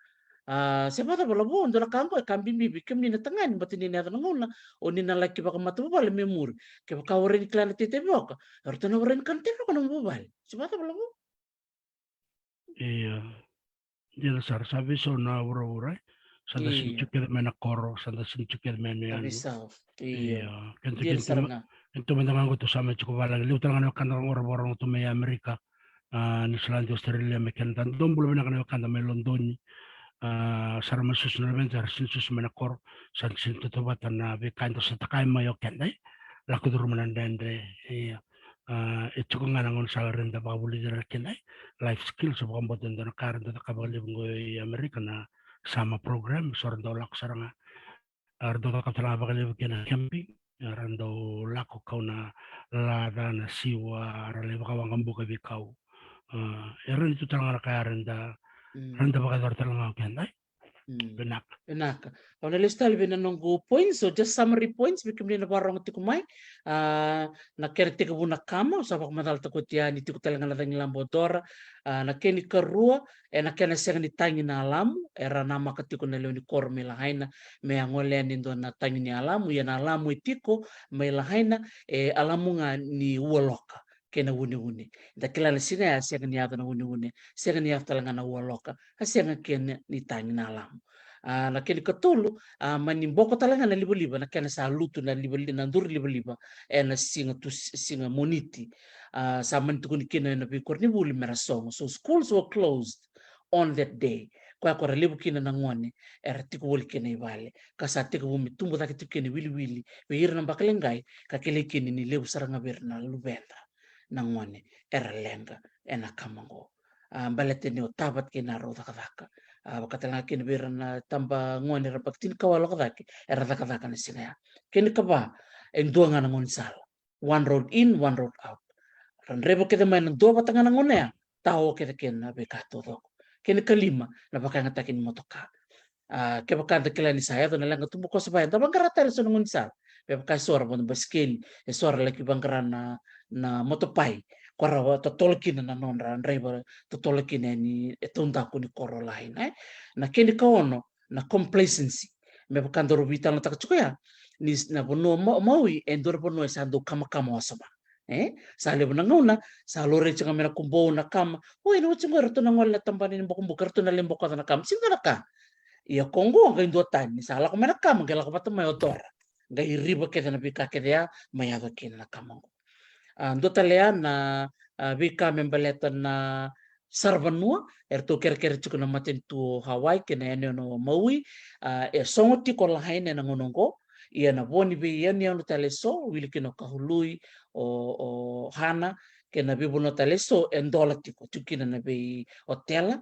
A, se vakacava, Lavo, dua na ka qo e ka bibi vei kemuni na tagane, baleta ni na yaco na gauna o ni na laki vakamatavuvale me muri. Kevaka o rai ni kila na tei tavioka, eratou na rai ni kana tavioka na vuvale. Se vakacava, Lavo? Ia. Dina sara, sa veisau na vuravura, e? Sa da sega ni tiko kece mai na koro, sa da sega ni tiko kece mai na yanuyanu. Ia. Keda, keda tu mada ga qo tou sa mai tiko valagi. Levu tale ga na wekada qo ra vakarorogo tu mai Amerika, a, Niusiladi, Australia, mai Canada. Dou bula vinaka na wekada mai Lodoni. A, sa ra mai susu na luveda, sa ra sega ni susu mai na koro, sa sega ni tautauvata na veika eda sotava mai o keda, e? Lako curuma na dredre, ia. A, e tiko ga na gauna sa rawa ni da vakavulici ira kina, e? Life skills, vakabauta e dua na ka era dau cakava vakalevu qo i Amerika na summer program, so ra dau lako sara ga. A, ra dau cakava tale ga vakalevu kina na camping, a, ra dau lako kau na laca, na siwa, ra lai vakawaqabuka veikau. A, e rawa ni tu tale ga na ka ya era da, era da vakayacora tale ga o keda, e? Mm. Vinaka. Vinaka. Au na lesu tale vei na noqu points, so just summary points vei kemuni na vakarorogo tiko mai. A, na kena tekivu na kama, au sa vakamacalataka oti ya ni tiko tale ga na cagilaba o Dora. A, na kena ikarua, e na kena sega ni tagi na alamu, era namaka tiko na lewe ni koro mai Lahaina me a gole yani e dua na tagi ni alamu, ia na alamu e tiko mai Lahaina, e alamu ga ni ualoka kei na uneune. Da kila na siga ya sega ni yaco na uneune, sega ni yaco tale ga na ualoka, a sega kina ni tagi na alamu. A, na kena ikatolu, a, mani boko tale ga na livaliva, na kena sa lutu na livaliva, na duri livaliva e na siga tu, siga Moniti. A, sa mani tukuni kina e na veikoronivuli me ra sogo. So schools were closed on that day. Koya ko ra levu kina na gone era tiko voli kina i vale, ka sa tekivu me tubu cake tiko kina i wiliwili vei ira na baka leqai, ka kilai kina ni levu sara ga vei ira na luveda na gone era leqa e na kama oqo. A, baleta ni o tavata kina rau cakacaka. A, vaka tale ga kina vei ira na taba gone era baki tinikawalu ka cake, era cakacaka na siga ya. Kena ikava, e dua ga na gaunisala, one road in, one road out. Ra draiva kece mai na dua vata ga na gauna ya, tao kece kina na veika taucoko. Kena ikalima, na vakayagataki ni motoka. A, kevaka da kila ni sa yaco na leqa tubukoso vaya, da vaqara tale so na gaunisala. Me vaka e so ra vodo basikeli, e so ra laki vaqara na, na motopai, ko ra totolo kina na nodra draiva, totolo kina yani e taudaku ni koro Lahaina, e. Na kena ikaono, na complacency. Me vaka daru veitalanoataka tiko ya, ni s-, na vanua Ma-, Maui, e dua na vanua e sa dau kamakama wasoma. E, sa levu na gauna sa laurai tiko ga mai na kubou na kama. Oi, na oti qo eratou na gole na tabana ni bokobuka, eratou na lai bokoca na kama. Sega na ka. Ia ko qo qai duatani, sa lako mai na kama, qai lako vata mai o Dora. Qai riva kece na veika kece ya, mai yaco kina na kama qo. A, dua tale ya na, a, veika me baleta na saravanua, eratou kerekere tiko na matanitu o Hawaii kei na yanuyanu o Maui, a, e sogo tiko Lahaina ena gauna oqo, ia na vo ni veiyanuyanu tale eso, wili kina o Kahului, o, o Hana, kei na veivanua tale eso, e dola tiko, tiko kina na veiotela,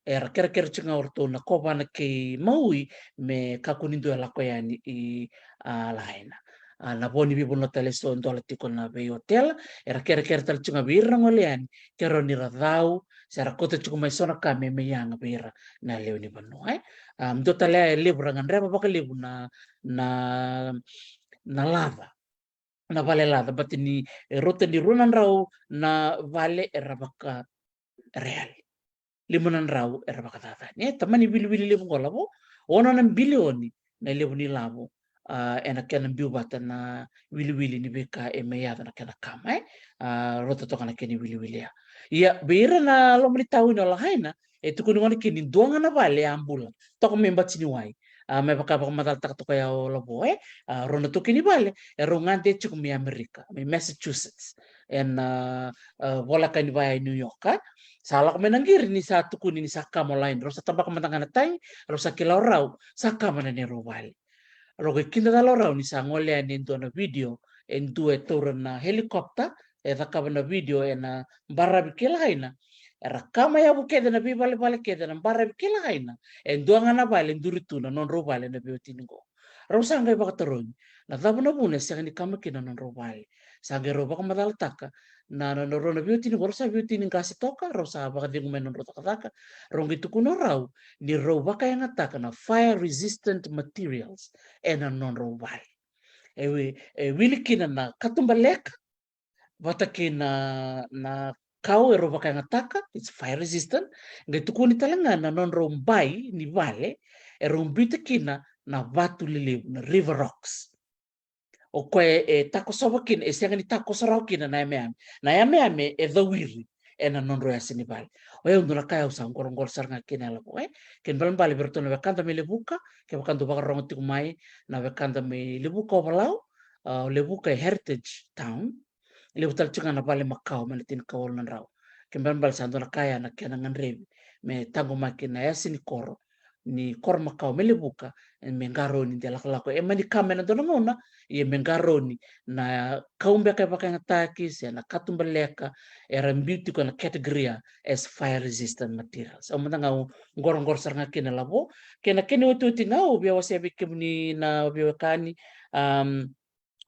era kerekere tiko ga o ratou na kovana kei Maui, me kakua ni dua e lako yani i, a, Lahaina. A, na vo ni veivanua tale eso e dola tiko na veiotela, era kerekere tale tiko ga vei ira na gole yani, ke rawa ni ra cau, se ra kauta tiko mai so na ka me, me yaga vei ira na lewe ni vanua, e. A, dua tale ya e levu ra gadreva vakalevu na, na, na laca, na vale laca, baleta ni e rauta ni rua na drau na vale era vakareali. Lima na drau era vakacacani. E, tamani wiliwili levu qo, lavo ono na bilioni na levu ni lavo, a, ena kena biu vata na wiliwili ni veika e mai yaco na kena kama, e. A, rauta toka na kena wiliwili ya. Ia, vei ira na loma ni tauni o Lahaina, e tukuni gona kina ni dua ga na vale a bula toka mai Batiniwai. A, me vaka vakamacalataka toka ya o Lavo, e. A, rau na taukei ni vale, e rau gade tiko mai Amerika, mai Massachusetts, ena, a, a, voleka ni vaya e New York, e. Sa lako mai na qiri ni sa tukuni ni sa kama o Lahaina, rau sa tabaka mada ga na tagi, rau sa kila o rau sa kama na neirau vale. Rau qai kidacala o rau ni sa gole yani e dua na video, e dua e taura na helicopter, e cakava na video ena baravi kei Lahaina. Era kama yavu kece na veivalevale kece na baravi kei Lahaina, e dua ga na vale e duri tu na nodrau vale na veiwatini qo. Rau sa qai vakatarogi na cava na vuna e sega ni kama kina na nodrau vale. Sa qai rau vakamacalataka na, na, na rau na veiwatini qo, rau sa veiwatini qase toka, rau sa vakacegu mai na nodrau cakacaka. Rau qai tukuna o rau ni rau vakayagataka na fire resistant materials ena nodrau vale. E wi-, e wili kina na katubaleka vata kei na, na kau e rau vakayagataka, it's fire resistant. Qai tukuni tale ga na nodrau bai ni vale e rau biuta kina na vatu lelevu, na river rocks. O koya e, e takosova kina, e sega ni takoso rawa kina na yameyame. Na yameyame e cawiri ena nodrau yasa ni vale. O yau dua na ka au sa qoroqoro sara ga kina, e Lavo, e. Kena ibalebale vei iratou na wekada mai Levuka, kevaka dou vakarorogo tiko mai, na wekada mai Levuka, Ovalau, a, o Levuka e heritage town. Levu tale tiko ga na vale makawa mai na tinikawalu na drau. Kena ibalebale sa dua na ka ya na kena gadrevi me taqomaki na yasa ni koro, ni koro makawa mai Levuka, e, me qarauni de lakolako. E mani kama ena dua na gauna, ia me qarauni na kau beka e vakayagataki se na katubaleka era biu tiko na category as fire resistant materials. Au mada ga au qoroqoro sara ga kina, Lavo. Kei na kena iotioti ga au via wasea vei kemuni na veiwekani, am,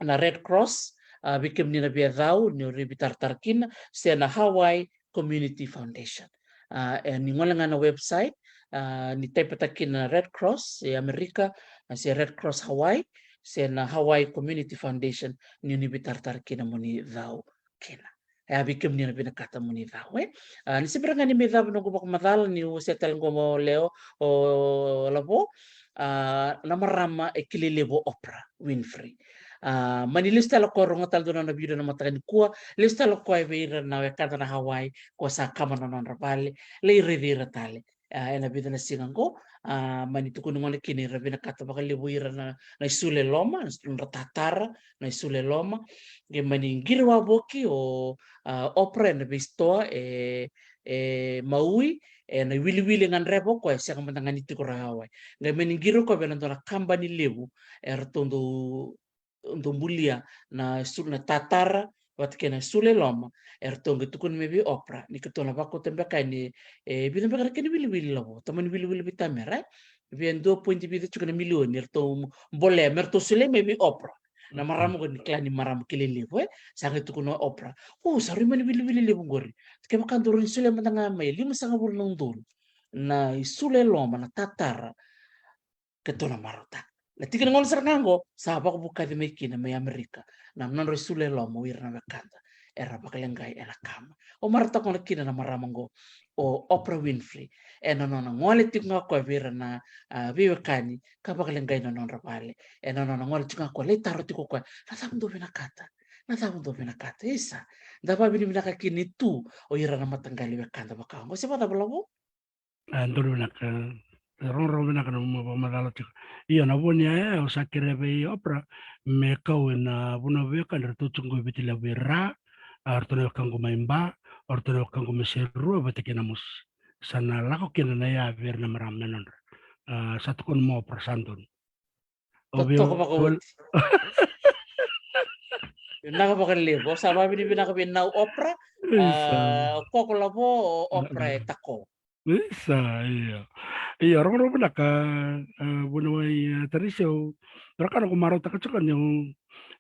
na Red Cross, a, vei kemuni na via cau ni o raivi taratara kina, se na Hawaii Community Foundation. A, e, ni gole ga na website, a, ni taipataki na Red Cross e Amerika, a, se Red Cross Hawaii, se na Hawaii Community Foundation, ni ni veitaratara kina mo ni cau kina. E a vei kemuni na vinakata mo ni cau, e. A, ni se bera ga ni mai cava noqu vakamacala, niu wasea tale qo mo leo, o Lavo, a, na marama e kilai levu o Oprah Winfrey. A, mani lesu tale o koya, rogo tale dua na nona video na mataka nikua, lesu tale o koya vei ira na wekada na Hawaii, ko sa kama na nodra vale, lai raici ira tale. A, ena vica na siga qo, a, mani tukuni gona kina ira vinakata vakalevu ira na, na isulu e loma, na tatara, na isulu e loma. Qai mani qiri wavoki o, a, Oprah ena veisitoa e, e Maui, ena iwiliwili e gadreva o koya, e sega mada ga ni tiko rawa. Qai mani qiri o koya vei na dua na kabani levu, eratou dau, dau bulia na isulu, na tatara vata kei na isulu e loma. Eratou qai tukuna mai vei Oprah ni keitou na vakauta beka yani, e, vica beka na kena iwiliwili, Lavo, tamani iwiliwili vei tamera, e. Via dua poidi vica tiko na milioni eratou bolea me ratou solia mai vei Oprah. Na marama qo ni kila ni marama kilai levu, e. Sa qai tukuna o Oprah, o, sa rui mani iwiliwili levu qori. Kevaka dou rawa ni solia mada ga mai e limasagavulu na udolu na isulu e loma, na tatara, keitou na marautaka. Na tiki ni gauna sara ga qo sa vakavukaci mai kina mai Amerika na nodra isulu e loma o ira na wekada era vakaleqai ena kama. O marautaka gona kina na marama qo, o Oprah Winfrey, ena nona gole tiko ga o koya vei ira na, a, veiwekani ka vakaleqai na nodra vale. Ena nona gole tiko ga o koya, lai taro tiko o koya, na cava dou vinakata? Na cava dou vinakata? Isa, da vavinavinaka kina tu o ira na mataqali wekada vaka oqo, se vakacava, Lavo? E, donu vinaka. E, rogorogo vinaka na nomu vakamacala tiko. Io, na vo ni yaya au sa kerea vei Oprah me kau ena vanua veiwekani, ratou tiko qo e Viti Levu, e Ra, a, ratou na wekaqu mai Ba, o ratou na wekaqu mai Serua vata kei Namosi. Sa na lako kina na yaya vei ira na marama me nodra. A, sa tukuna mai o Oprah sa donu. Totoka vakaoti. Vinaka vakalevu. Au sa vavinavinaka vei nau Oprah. Isa. A, o koya, Lavo, o Oprah e tako. Isa, io. Io, rogorogo vinaka, a, vuniwai, a, Tarisi, au, raka na ko marautaka tiko niu,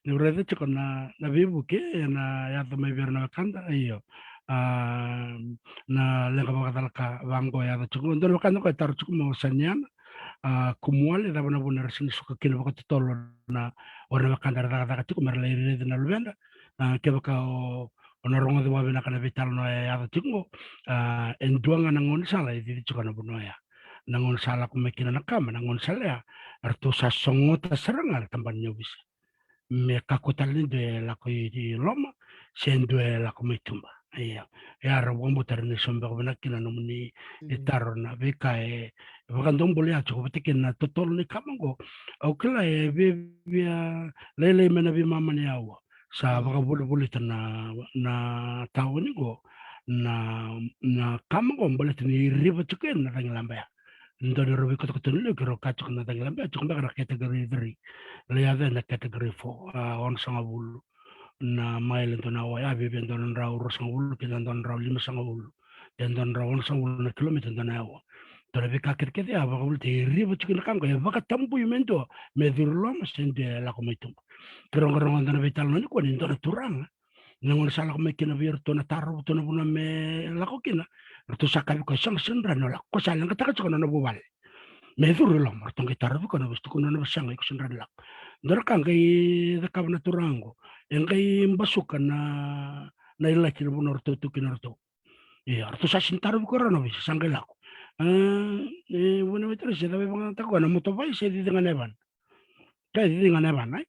niu raica tiko na, na veivuke ena yaco mai vei ira na wekada, io. A, na leqa vakacalaka vaqo e yaco tiko. Dua na wekada qo e taro tiko mai o Saniana, a, Kumuale, cava na vuna era sega ni suka kina vakatotolo na, o ira na wekada era cakacaka tiko mera lai raici na luveda. A, kevaka o, o na rogoca vakavinaka na veitalanoa e yaco tiko qo, a, e dua ga na gaunisala e cici tiko na vanua ya. Na gaunisala lako mai kina na kama, na gaunisala ya, eratou sa sogota sara ga na tabana ni ovisa me kakua tale ni dua e lako i, i loma, se dua e lako mai tuba. Ia, ia ra vakabauta ra ni sauma beka vinaka kina na nomuni, mm, taro na veika e, e vakadomobula ya tiko vata kei na totolo ni kama qo. Au kila e via, via lailai mai na veimama ni aua. Sa, mm, vakavolivolita na, na taoni qo, na, na kama qo baleta ni riva tiko ena cagilaba ya. Dua ni rau veikotokotoni levu keirau kaya tiko na cagilaba ya tiko beka na category three. Lai yaco ena category four, a, onosagavulu na maile dua na aua, ya via via dua na drau ruasagavulu kei na dua na drau limasagavulu, e dua na drau onosagavulu na kilomita dua na aua. Dua na veika kecekece ya vakavolita e riva tiko na ka qo, e vakatabui me dua me curu loma se dua e lako mai tuba. Keirau qai rogoca na veitalanoa nikua ni dua na turaga. Na gauna sa lako mai kina vei iratou na taro, ratou na vanua me lako kina, ratou sa kaya vei koya, sega, sega ni rawa ni o lako, ko sa leqataka tiko na nona vuvale me curu i loma. Ratou qai tarovi koya na vesu, tukuna na vesu, sega, iko sega ni rawa ni lako. Dua na ka qai cakava na turaga qo, e qai basuka na, na ilati na vanua ratou tu kina ratou. Ia, ratou sa sega ni tarovi koya rawa na vesu, sa qai lako. E, e, vuniwai Tarisi, e cava e vakayagataka koya, na motobai se cici ga na yavana? Ka cici ga na yavana, e?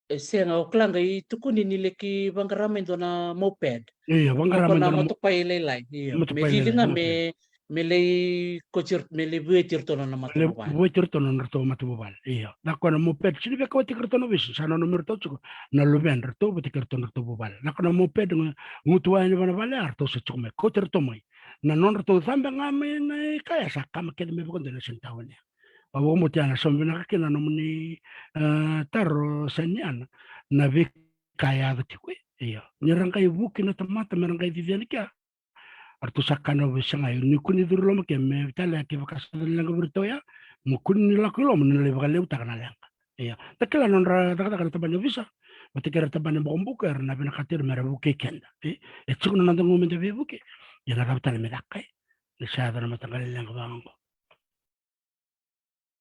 E sega, o kila qai tukuni ni laki vaqara mai dua na moped. Io, vaqara mai dua na mo-, motopai lailai. Io, motopai lailai, me cici ga, me, me lai kauti, me lai vueti iratou na nona matavuvale. Vueti iratou na nodratou matavuvale. Io. Na koya na moped, sega ni via kauwataki iratou na vesu, sa nanumi iratou tiko na luvedratou vata kei iratou na nodratou vuvale. Na koya na moped, gu-, gutuwa yani vua na vale, a, ratou sa tiko mai. Kauti iratou mai. Na nodratou cabe ga mai na kaya, sa kama kece mai vakadua na senta wane. Au vakabauta ya na sauma vinaka kina na nomuni, e, taro, Saniana, na veika e yaco tiko, e. Io. Ni ra qai vuki na tamata me ra qai cici yani kea, eratou sa kaya na ovisa, sega, ni kua ni curu i loma ke, me vei tale ya, kevaka sa curu leqa vei iratou ya, mo kua ni lako i loma, ni na lai vakalevutaka na leqa. Ia, da kila na nodra cakacaka na tabana ni ovisa vata kei ira na tabana ni bokobuka, era na vinakata ira me ra vukei keda. E, e tiko na noda gu meda veivuke. Ia na cava tale me caka, e? Ni sa yaco na mataqali leqa vaka oqo.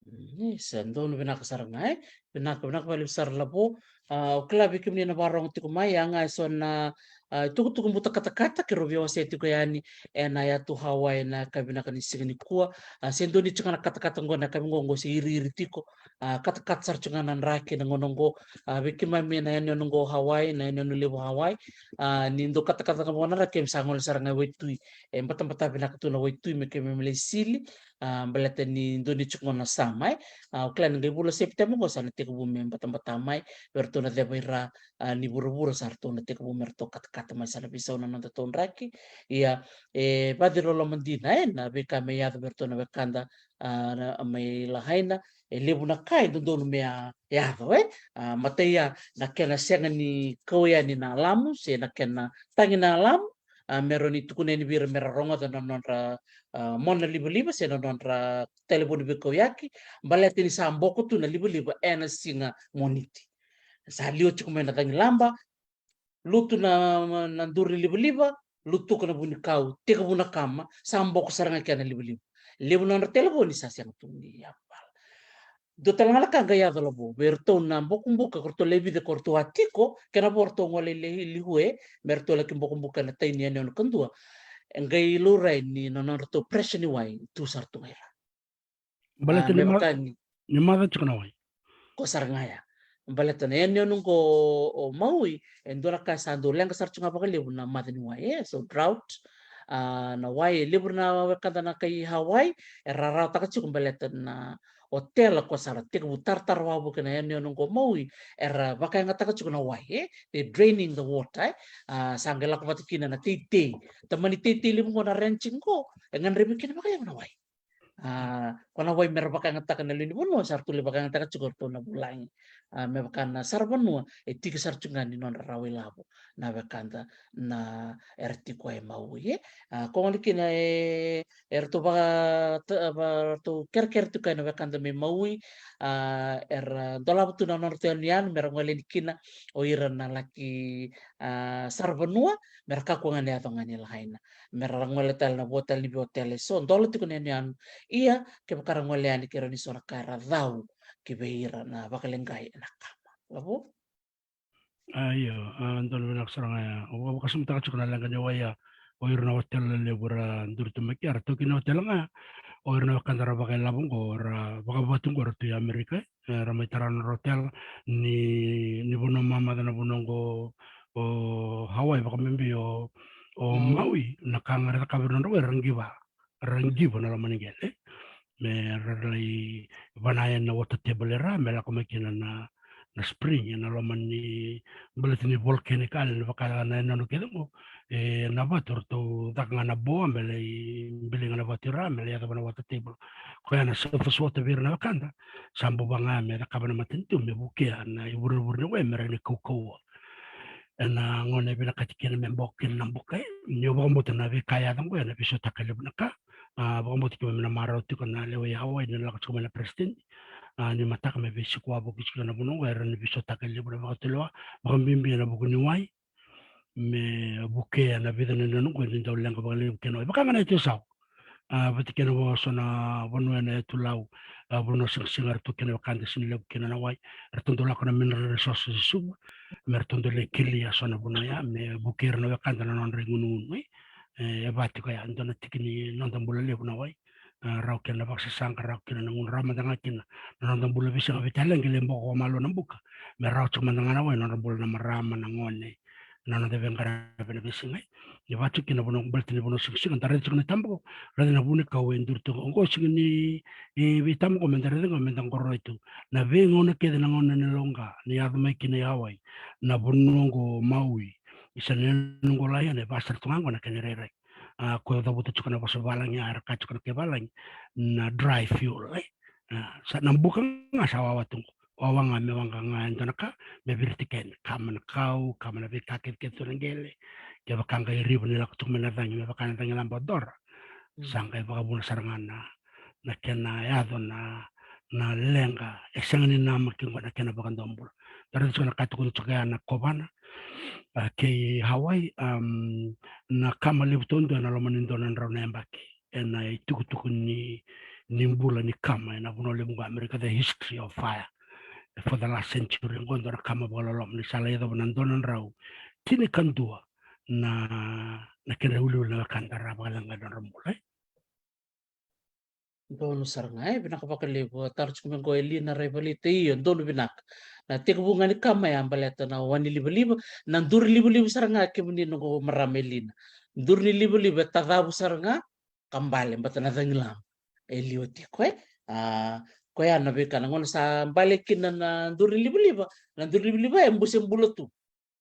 Mm, e sa donu vinaka sara ga, e? Vinaka, vinaka vakalevu sara Lavo. A, au kila vei kemuni na vakarorogo tiko mai, ia ga e so na, a, tukutuku buta katakata keirau via wasea tiko yani ena yatu Hawaii ena yakavi vinaka ni siga nikua. A, se donu tiko ga na katakata oqo na yakavi oqo, oqo se iriiri tiko. A, katakata sara tiko ga na draki ena gauna oqo. A, vei keimami ena yanuyanu oqo Hawaii, na yanuyanu levu Hawaii. A, ni dau katakata ga vua na draki, keimami sa gole sara ga i waitui. E batabata vinaka tu na waitui me keimami lai sili. A, baleta ni donu tiko ga na summer, e. A, au kila ni qai vula September oqo sa na tekivu me batabata mai vei iratou na ceva i ra, a, ni vuravura, sa ratou na tekivu me ratou katakata mai, sa na veisau na nodatou draki. Ia, e vaciloloma dina, e, na veika me yaco vei iratou na wekada, a, na, mai Lahaina. E levu na ka e dodonu me a yaco, e. A, matai ya na kena sega ni kau yani na alamu, se na kena tagi na alamu, a, me rawa ni tukuna yani vei ira me ra rogoca na nodra, a, mona livaliva se na nodra talevoni veikauyaki, baleta ni sa boko tu na livaliva ena siga Moniti. Sa liwa tiko mai na cagilaba, lutu na, na duru ni livaliva, lutuka na vunikau, tekivu na kama, sa boko sara ga kina na livaliva. Levu na nodra talevoni sa sega tu ni yavala. Dua tale ga na ka qai yaco Lavo, vei iratou na bokobuka, ko iratou le vica ko iratou a tiko, kena vo iratou gole i le, i Lihue, me ratou laki bokobuka ena tai ni yanuyanu kadua. E qai laurai ni na nodratou pressure ni wai tu sara tu ga i ra. Baleta ni maca tiko na wai. Ko sara ga ya. Baleta na yanuyanu oqo o Maui, e dua na ka sa dau leqa sara tiko ga vakalevu na maca ni wai, e, so drought. A, na wai, e levu na wekada na kai Hawaii era rarawataka tiko baleta na otela ko sara tekivu taratara wavoki na yanuyanu oqo Maui, era vakayagataka tiko na wai, e, they draining the water, e. A, sa qai lako vata kina na teitei, tamani teitei levu oqo na ranching oqo, e gadrevi kina vakalevu na wai. A, ko na wai me ra vakayagataka na lewe ni vanua, sa ratou lai vakayagataka tiko ratou na vulagi. A, me vaka na saravanua, e tiki sara tiko ga ni nodra rawa ilavo na wekada na era tiko e Maui, e. A, ko gona kina e, e ratou vaka, ta, va, ratou kerekere tiko e na wekada mai Maui, a, era dolava tu na nodratou yanuyanu me ra gole yani kina o ira na laki, a, saravanua, me ra kakua ga ni yaco ga ni Lahaina. Me ra gole tale na vua tale ni veiotela e so, dola tiko na yanuyanu. Ia, kevaka ra gole yani, ke rawa ni so na ka era cau ki vei ira na vakaleqai ena kama. Lavo? A, io, a, donu vinaka sara ga ya. Au vakasamataka tiko na leqa ni wai ya, o ira na otela lelevu era duri tu mai ke, era taukei na otela ga ya. O ira na wekada ra vakailavo oqo, ra vakavatu oqo, ra tu i Amerika, e, ra mai tara na nodra otela, ni, ni vanua mamaca na vanua oqo, o Hawaii, vakabibi o, o Maui, na ka ga ra cakava vei ira na nodra wai, ra qiva, ra qiva na loma ni qele. Me ra lai vana yani na water table era, me lako mai kina na, na spring, ena loma ni, baleta ni volcanic island, vaka na yanuyanu kece oqo, e, na vatu, ratou caka ga na boa, me lai bili ga na vatu i ra, me lai yacova na water table. Koya na surface water vei ira na wekada, sa bau vaka ga me cakava na matanitu, me vukea na ivurevure ni wai, me rawa ni kaukauwa. Ena gauna e vinakati kina me boko kina na buka, e. Niu vakabauta na veika yaco oqo, ena veisautaka levu na ka. A, vakabauta keimami na marau tiko na lewe i Hawaii, ni lako tiko mai na peresitedi. A, ni mataka me veisiko wavoki tiko na vanua oqo, era na veisautaka levu na vakatulewa, vakabibi ena vuku ni wai. Me vukea na vica na yanuyanu oqo ni dau leqa vakalevu kina wai. Vaka ga na yatu Yasawa. A, vata kei na vo so na vanua ena yatu Lau. A, vanua sigasiga ratou kina wekada sega ni levu kina na wai. Ratou dau lako na mineral resources i Suva. Me ratou dau lai kelia so na vanua ya. Me vukei ira na wekada na nodra igunugunu, e. E, e vaka tiko ya, dua na tiki ni noda bula levu na wai. A, rawa kina na vakasasaqa, rawa kina na gunu, rawa mada ga kina na noda bula veisiga, vei tale qai lai boko vakamalua na buka. Me rawa tiko mada ga na wai, nodra bula na marama, na gone, na noda veiqaravi ena veisiga. Ni vaka tiko kina vanua, baleta ni vanua sigasiga, da raica tiko na itabagone, raica na vunikau e duri tiko. Oqo siga ni, e, veitabagone me da raica oqo, me da qoroi tu. Na veigauna kece, na gauna ni loqa, ni yaco mai kina i Hawaii, na vanua oqo Maui, isa na yanuyanu oqo Lahaina, e vaka sara tu ga oqo na kena irairai. A, ko cavuta tiko na vosa valagi, a, era kaya tiko na kai valagi na dry fuel, e. A, sa na buka ga sa wawa tu qo. Wawa ga me waqa ga e dua na ka me viriti kena, kama na kau, kama na veika kecekece tu na qele. Kevaka qai riva ni lako tiko mai na cagi, me vaka na cagilaba o Dora. Mm. Sa qai vakavuna sara ga na, na kena yaco na, na leqa, e sega ni namaki qo na kena vakadomobula. Da raica tiko na ka e tukuni tiko ya na kovana. A, kei Hawaii, am, na kama levu taudua ena loma ni dua na drau na yabaki ena itukutuku ni, ni bula ni kama ena vanua levu qo Amerika, the history of fire for the last century. Qo dua na kama vakaloloma ni sa lai yacova na dua na drau tinikadua na, na kedra iwiliwili na wekada ra vakaleqa ena nodra bula, e. Donu sara ga, e, vinaka vakalevu. A taro tiko mai qo e Lina Raivalita, io, donu vinaka. Na tekivu ga ni kama ya baleta na wa ni livaliva, na duri livaliva sara ga, kemuni noqu marama e Lina. Duri ni livaliva e tacavu sara ga ka bale, bata na cagilaba e liwa tiko, e. A, koya na veika na gauna sa bale kina na duri ni livaliva, na duri ni livaliva e buse bula tu.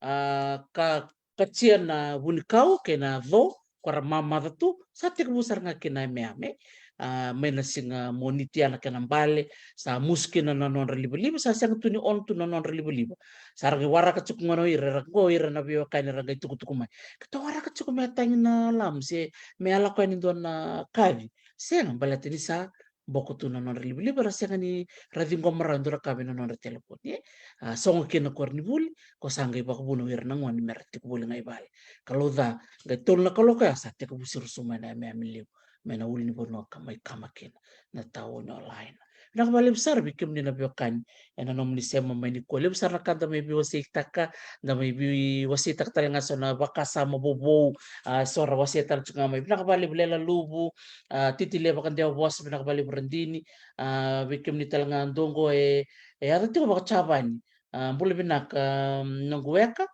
A, ka, ka tia na vunikau kei na co, ko ra mamaca tu, sa tekivu sara ga kina e meame. A, mai na siga Moniti ya na kena bale, sa musu kina na nodra livaliva, sa sega tu ni on tu na nodra livaliva. Sa ra qai waraka tiko gona o ira, era qo ira na veiwekani ra qai tukutuku mai. Keitou waraka tiko me a tagi na lamu se me a lako yani dua na kaci. Sega, baleta ni sa boko tu na nodra livaliva, ra sega ni ra ciqoma rawa e dua na ka vei na nodra telefoni, e. A, sogo kina koronivuli, ko sa qai vakavuna o ira na gone me ra tiko voli ga i vale. Kalou ca, qai tolu na kaloko ya sa tekivu siro sobu mai na yameyame levu mai na ulunivanua ka mai kama kina na tauni o Laina. Vinaka vakalevu sara vei kemuni na veiwekani ena nomuni sema mai nikua. Levu sara na ka da mai veiwaseitaka, da mai veiwaseitaka tale ga so na vakasama vovou, a, so ra wasea tale tiko ga mai. Vinaka vakalevu Lela Luvu, a, Titi Leva Kadewa Vosa, vinaka vakalevu Radini, a, vei kemuni tale ga dou qo e, e yaco tiko vaka Japani. A, bula vinaka, a, noqu weka.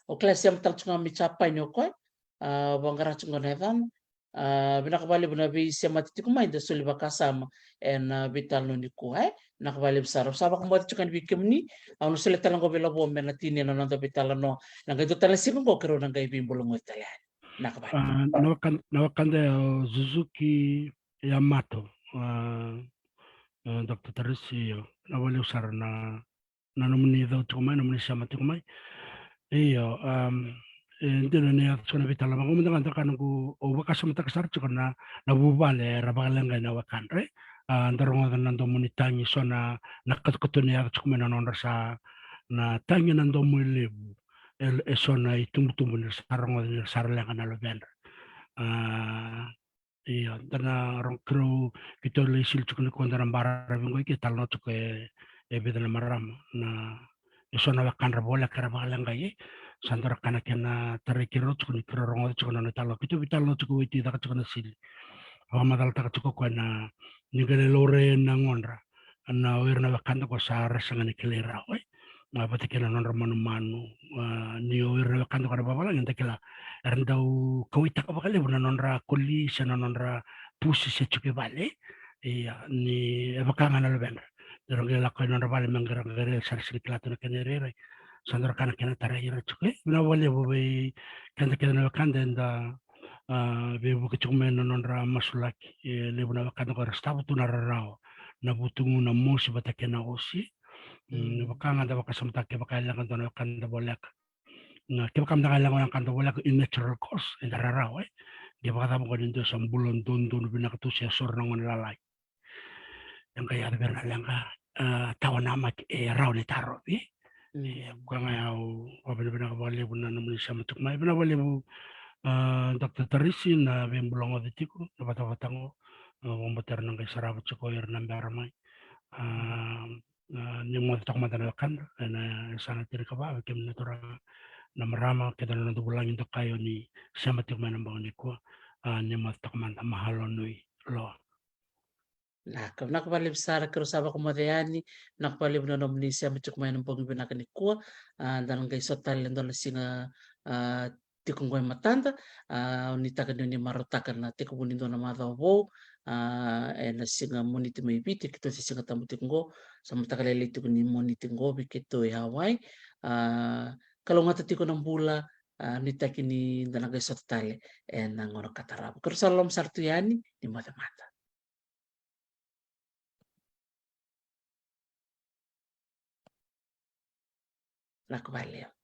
O kila e sema tale tiko ga mai Japani o koya, a, vaqara tiko ga na yacana. A, vinaka vakalevu na veisemati tiko mai, da soli vakasama ena, a, veitalanoa nikua, e. Vinaka vakalevu sara. Sa vakamoce tiko yani vei kemuni, au na solia tale qo vei Lavo me na tinia na noda veitalanoa. Na qai dua tale na siga qo keirau na qai veibulagoci tale yani. Vinaka vakalevu. A, na wekada, na wekada ya o Suzuki Yamato, a, a, Doctor Tarisi, io. Vinaka vakalevu sara na na nomuni cau tiko mai, nomuni sema tiko mai. Io, am, e dina ni yaco tiko na veitalanoa, vaka mada ga dua ka noqu, au vakasamataka sara tiko na, na vuvale era vakaleqai na wekadra, e. A, da rogoca na domo ni tagi, so na, na katukatua ni yaco tiko mai na nodra sa, na tagi na domo e levu, e, e so na itubutubu ni ra sa rogoca ni ra sa leqa na luvedra. A, Ia, da na rogo, keirau, keitou lai sili tiko nikua, da na baravi qo i ke, talanoa tiko e, e vica na marama, na, e so na wekadra voleka era vakaleqai, e. Sa dua na ka na kena tarai keirau tiko ni keirau rogoca tiko na nona italanoa. Keitou veitalanoa tiko, oti caka tiko na sili. Vakamacalataka tiko o koya na, ni qai lai laurai na nodra na, o ira na wekada qo sa ra sega ni kilai rawa, e. A, vata kei na nodra manumanu, a, ni o ira na wekada qo na vavalagi, eda kila, era dau kauwaitaka vakalevu na nodra koli se na nodra pusi se tiko i vale. Ia, ni e vaka ga na luvedra, ni ra qai lako i nodra vale me ra qai rai, sa ra sega ni kila tu na kena irairai. Sa dua na ka na kena tarai ira tiko, e. Vinaka vakalevu vei keda kece na wekada eda a, veivuke tiko mai na nodra masulaki, e levu na wekada qo era sotava tu na rarawa, na vutugu, na mosi vata kei na osi. Mm, vaka ga da vakasamataka, kevaka e leqa dua na wekada voleka. Na, kevaka mada ga e leqa na wekada voleka, e natural cause, eda rarawa, e. Kevaka cava qo ni dua sa bula dodonu vinaka tu se soro na gone lalai. E qai yaco vei ira na leqa, a, tawa namaki, e rawa ni tarovi. Mm. E, koya ga au vakavinavinaka vakalevu na nomuni sema tiko mai. Vinaka vakalevu, a, Doctor Tarisi na veibulagoci tiko, na vatavata qo, a, vakabauta era na qai sarava tiko ira na bera mai. A, a, ni moce toka mada na wekada, ena yasana tinikava, vei kemuni na turaga na marama, keda na noda vulagi dokai o ni sema tiko mai na bogi nikua, a, ni moce toka mada, mahalo nui, loa. Vinaka, vinaka vakalevu sara, keirau sa vakamoce yani, vinaka vakalevu na nomuni sema tiko mai ena bogi vinaka nikua, a, da na qai sota tale e dua na siga, a, tiko qo e matada, a, au nuitaka ni o ni marautaka na tekivu ni dua na macawa vou, a, ena siga Moniti mai Viti, keitou se Sigatabu tiko qo, sa mataka lailai tiko ni Moniti qo vei keitou e Hawaii, a, kalougata tiko na bula, a, nuitaki ni da na qai sota tale ena gauna ka tarava. Keirau sa loloma sara tu yani, ni moce mada. Vinaka vakalevu.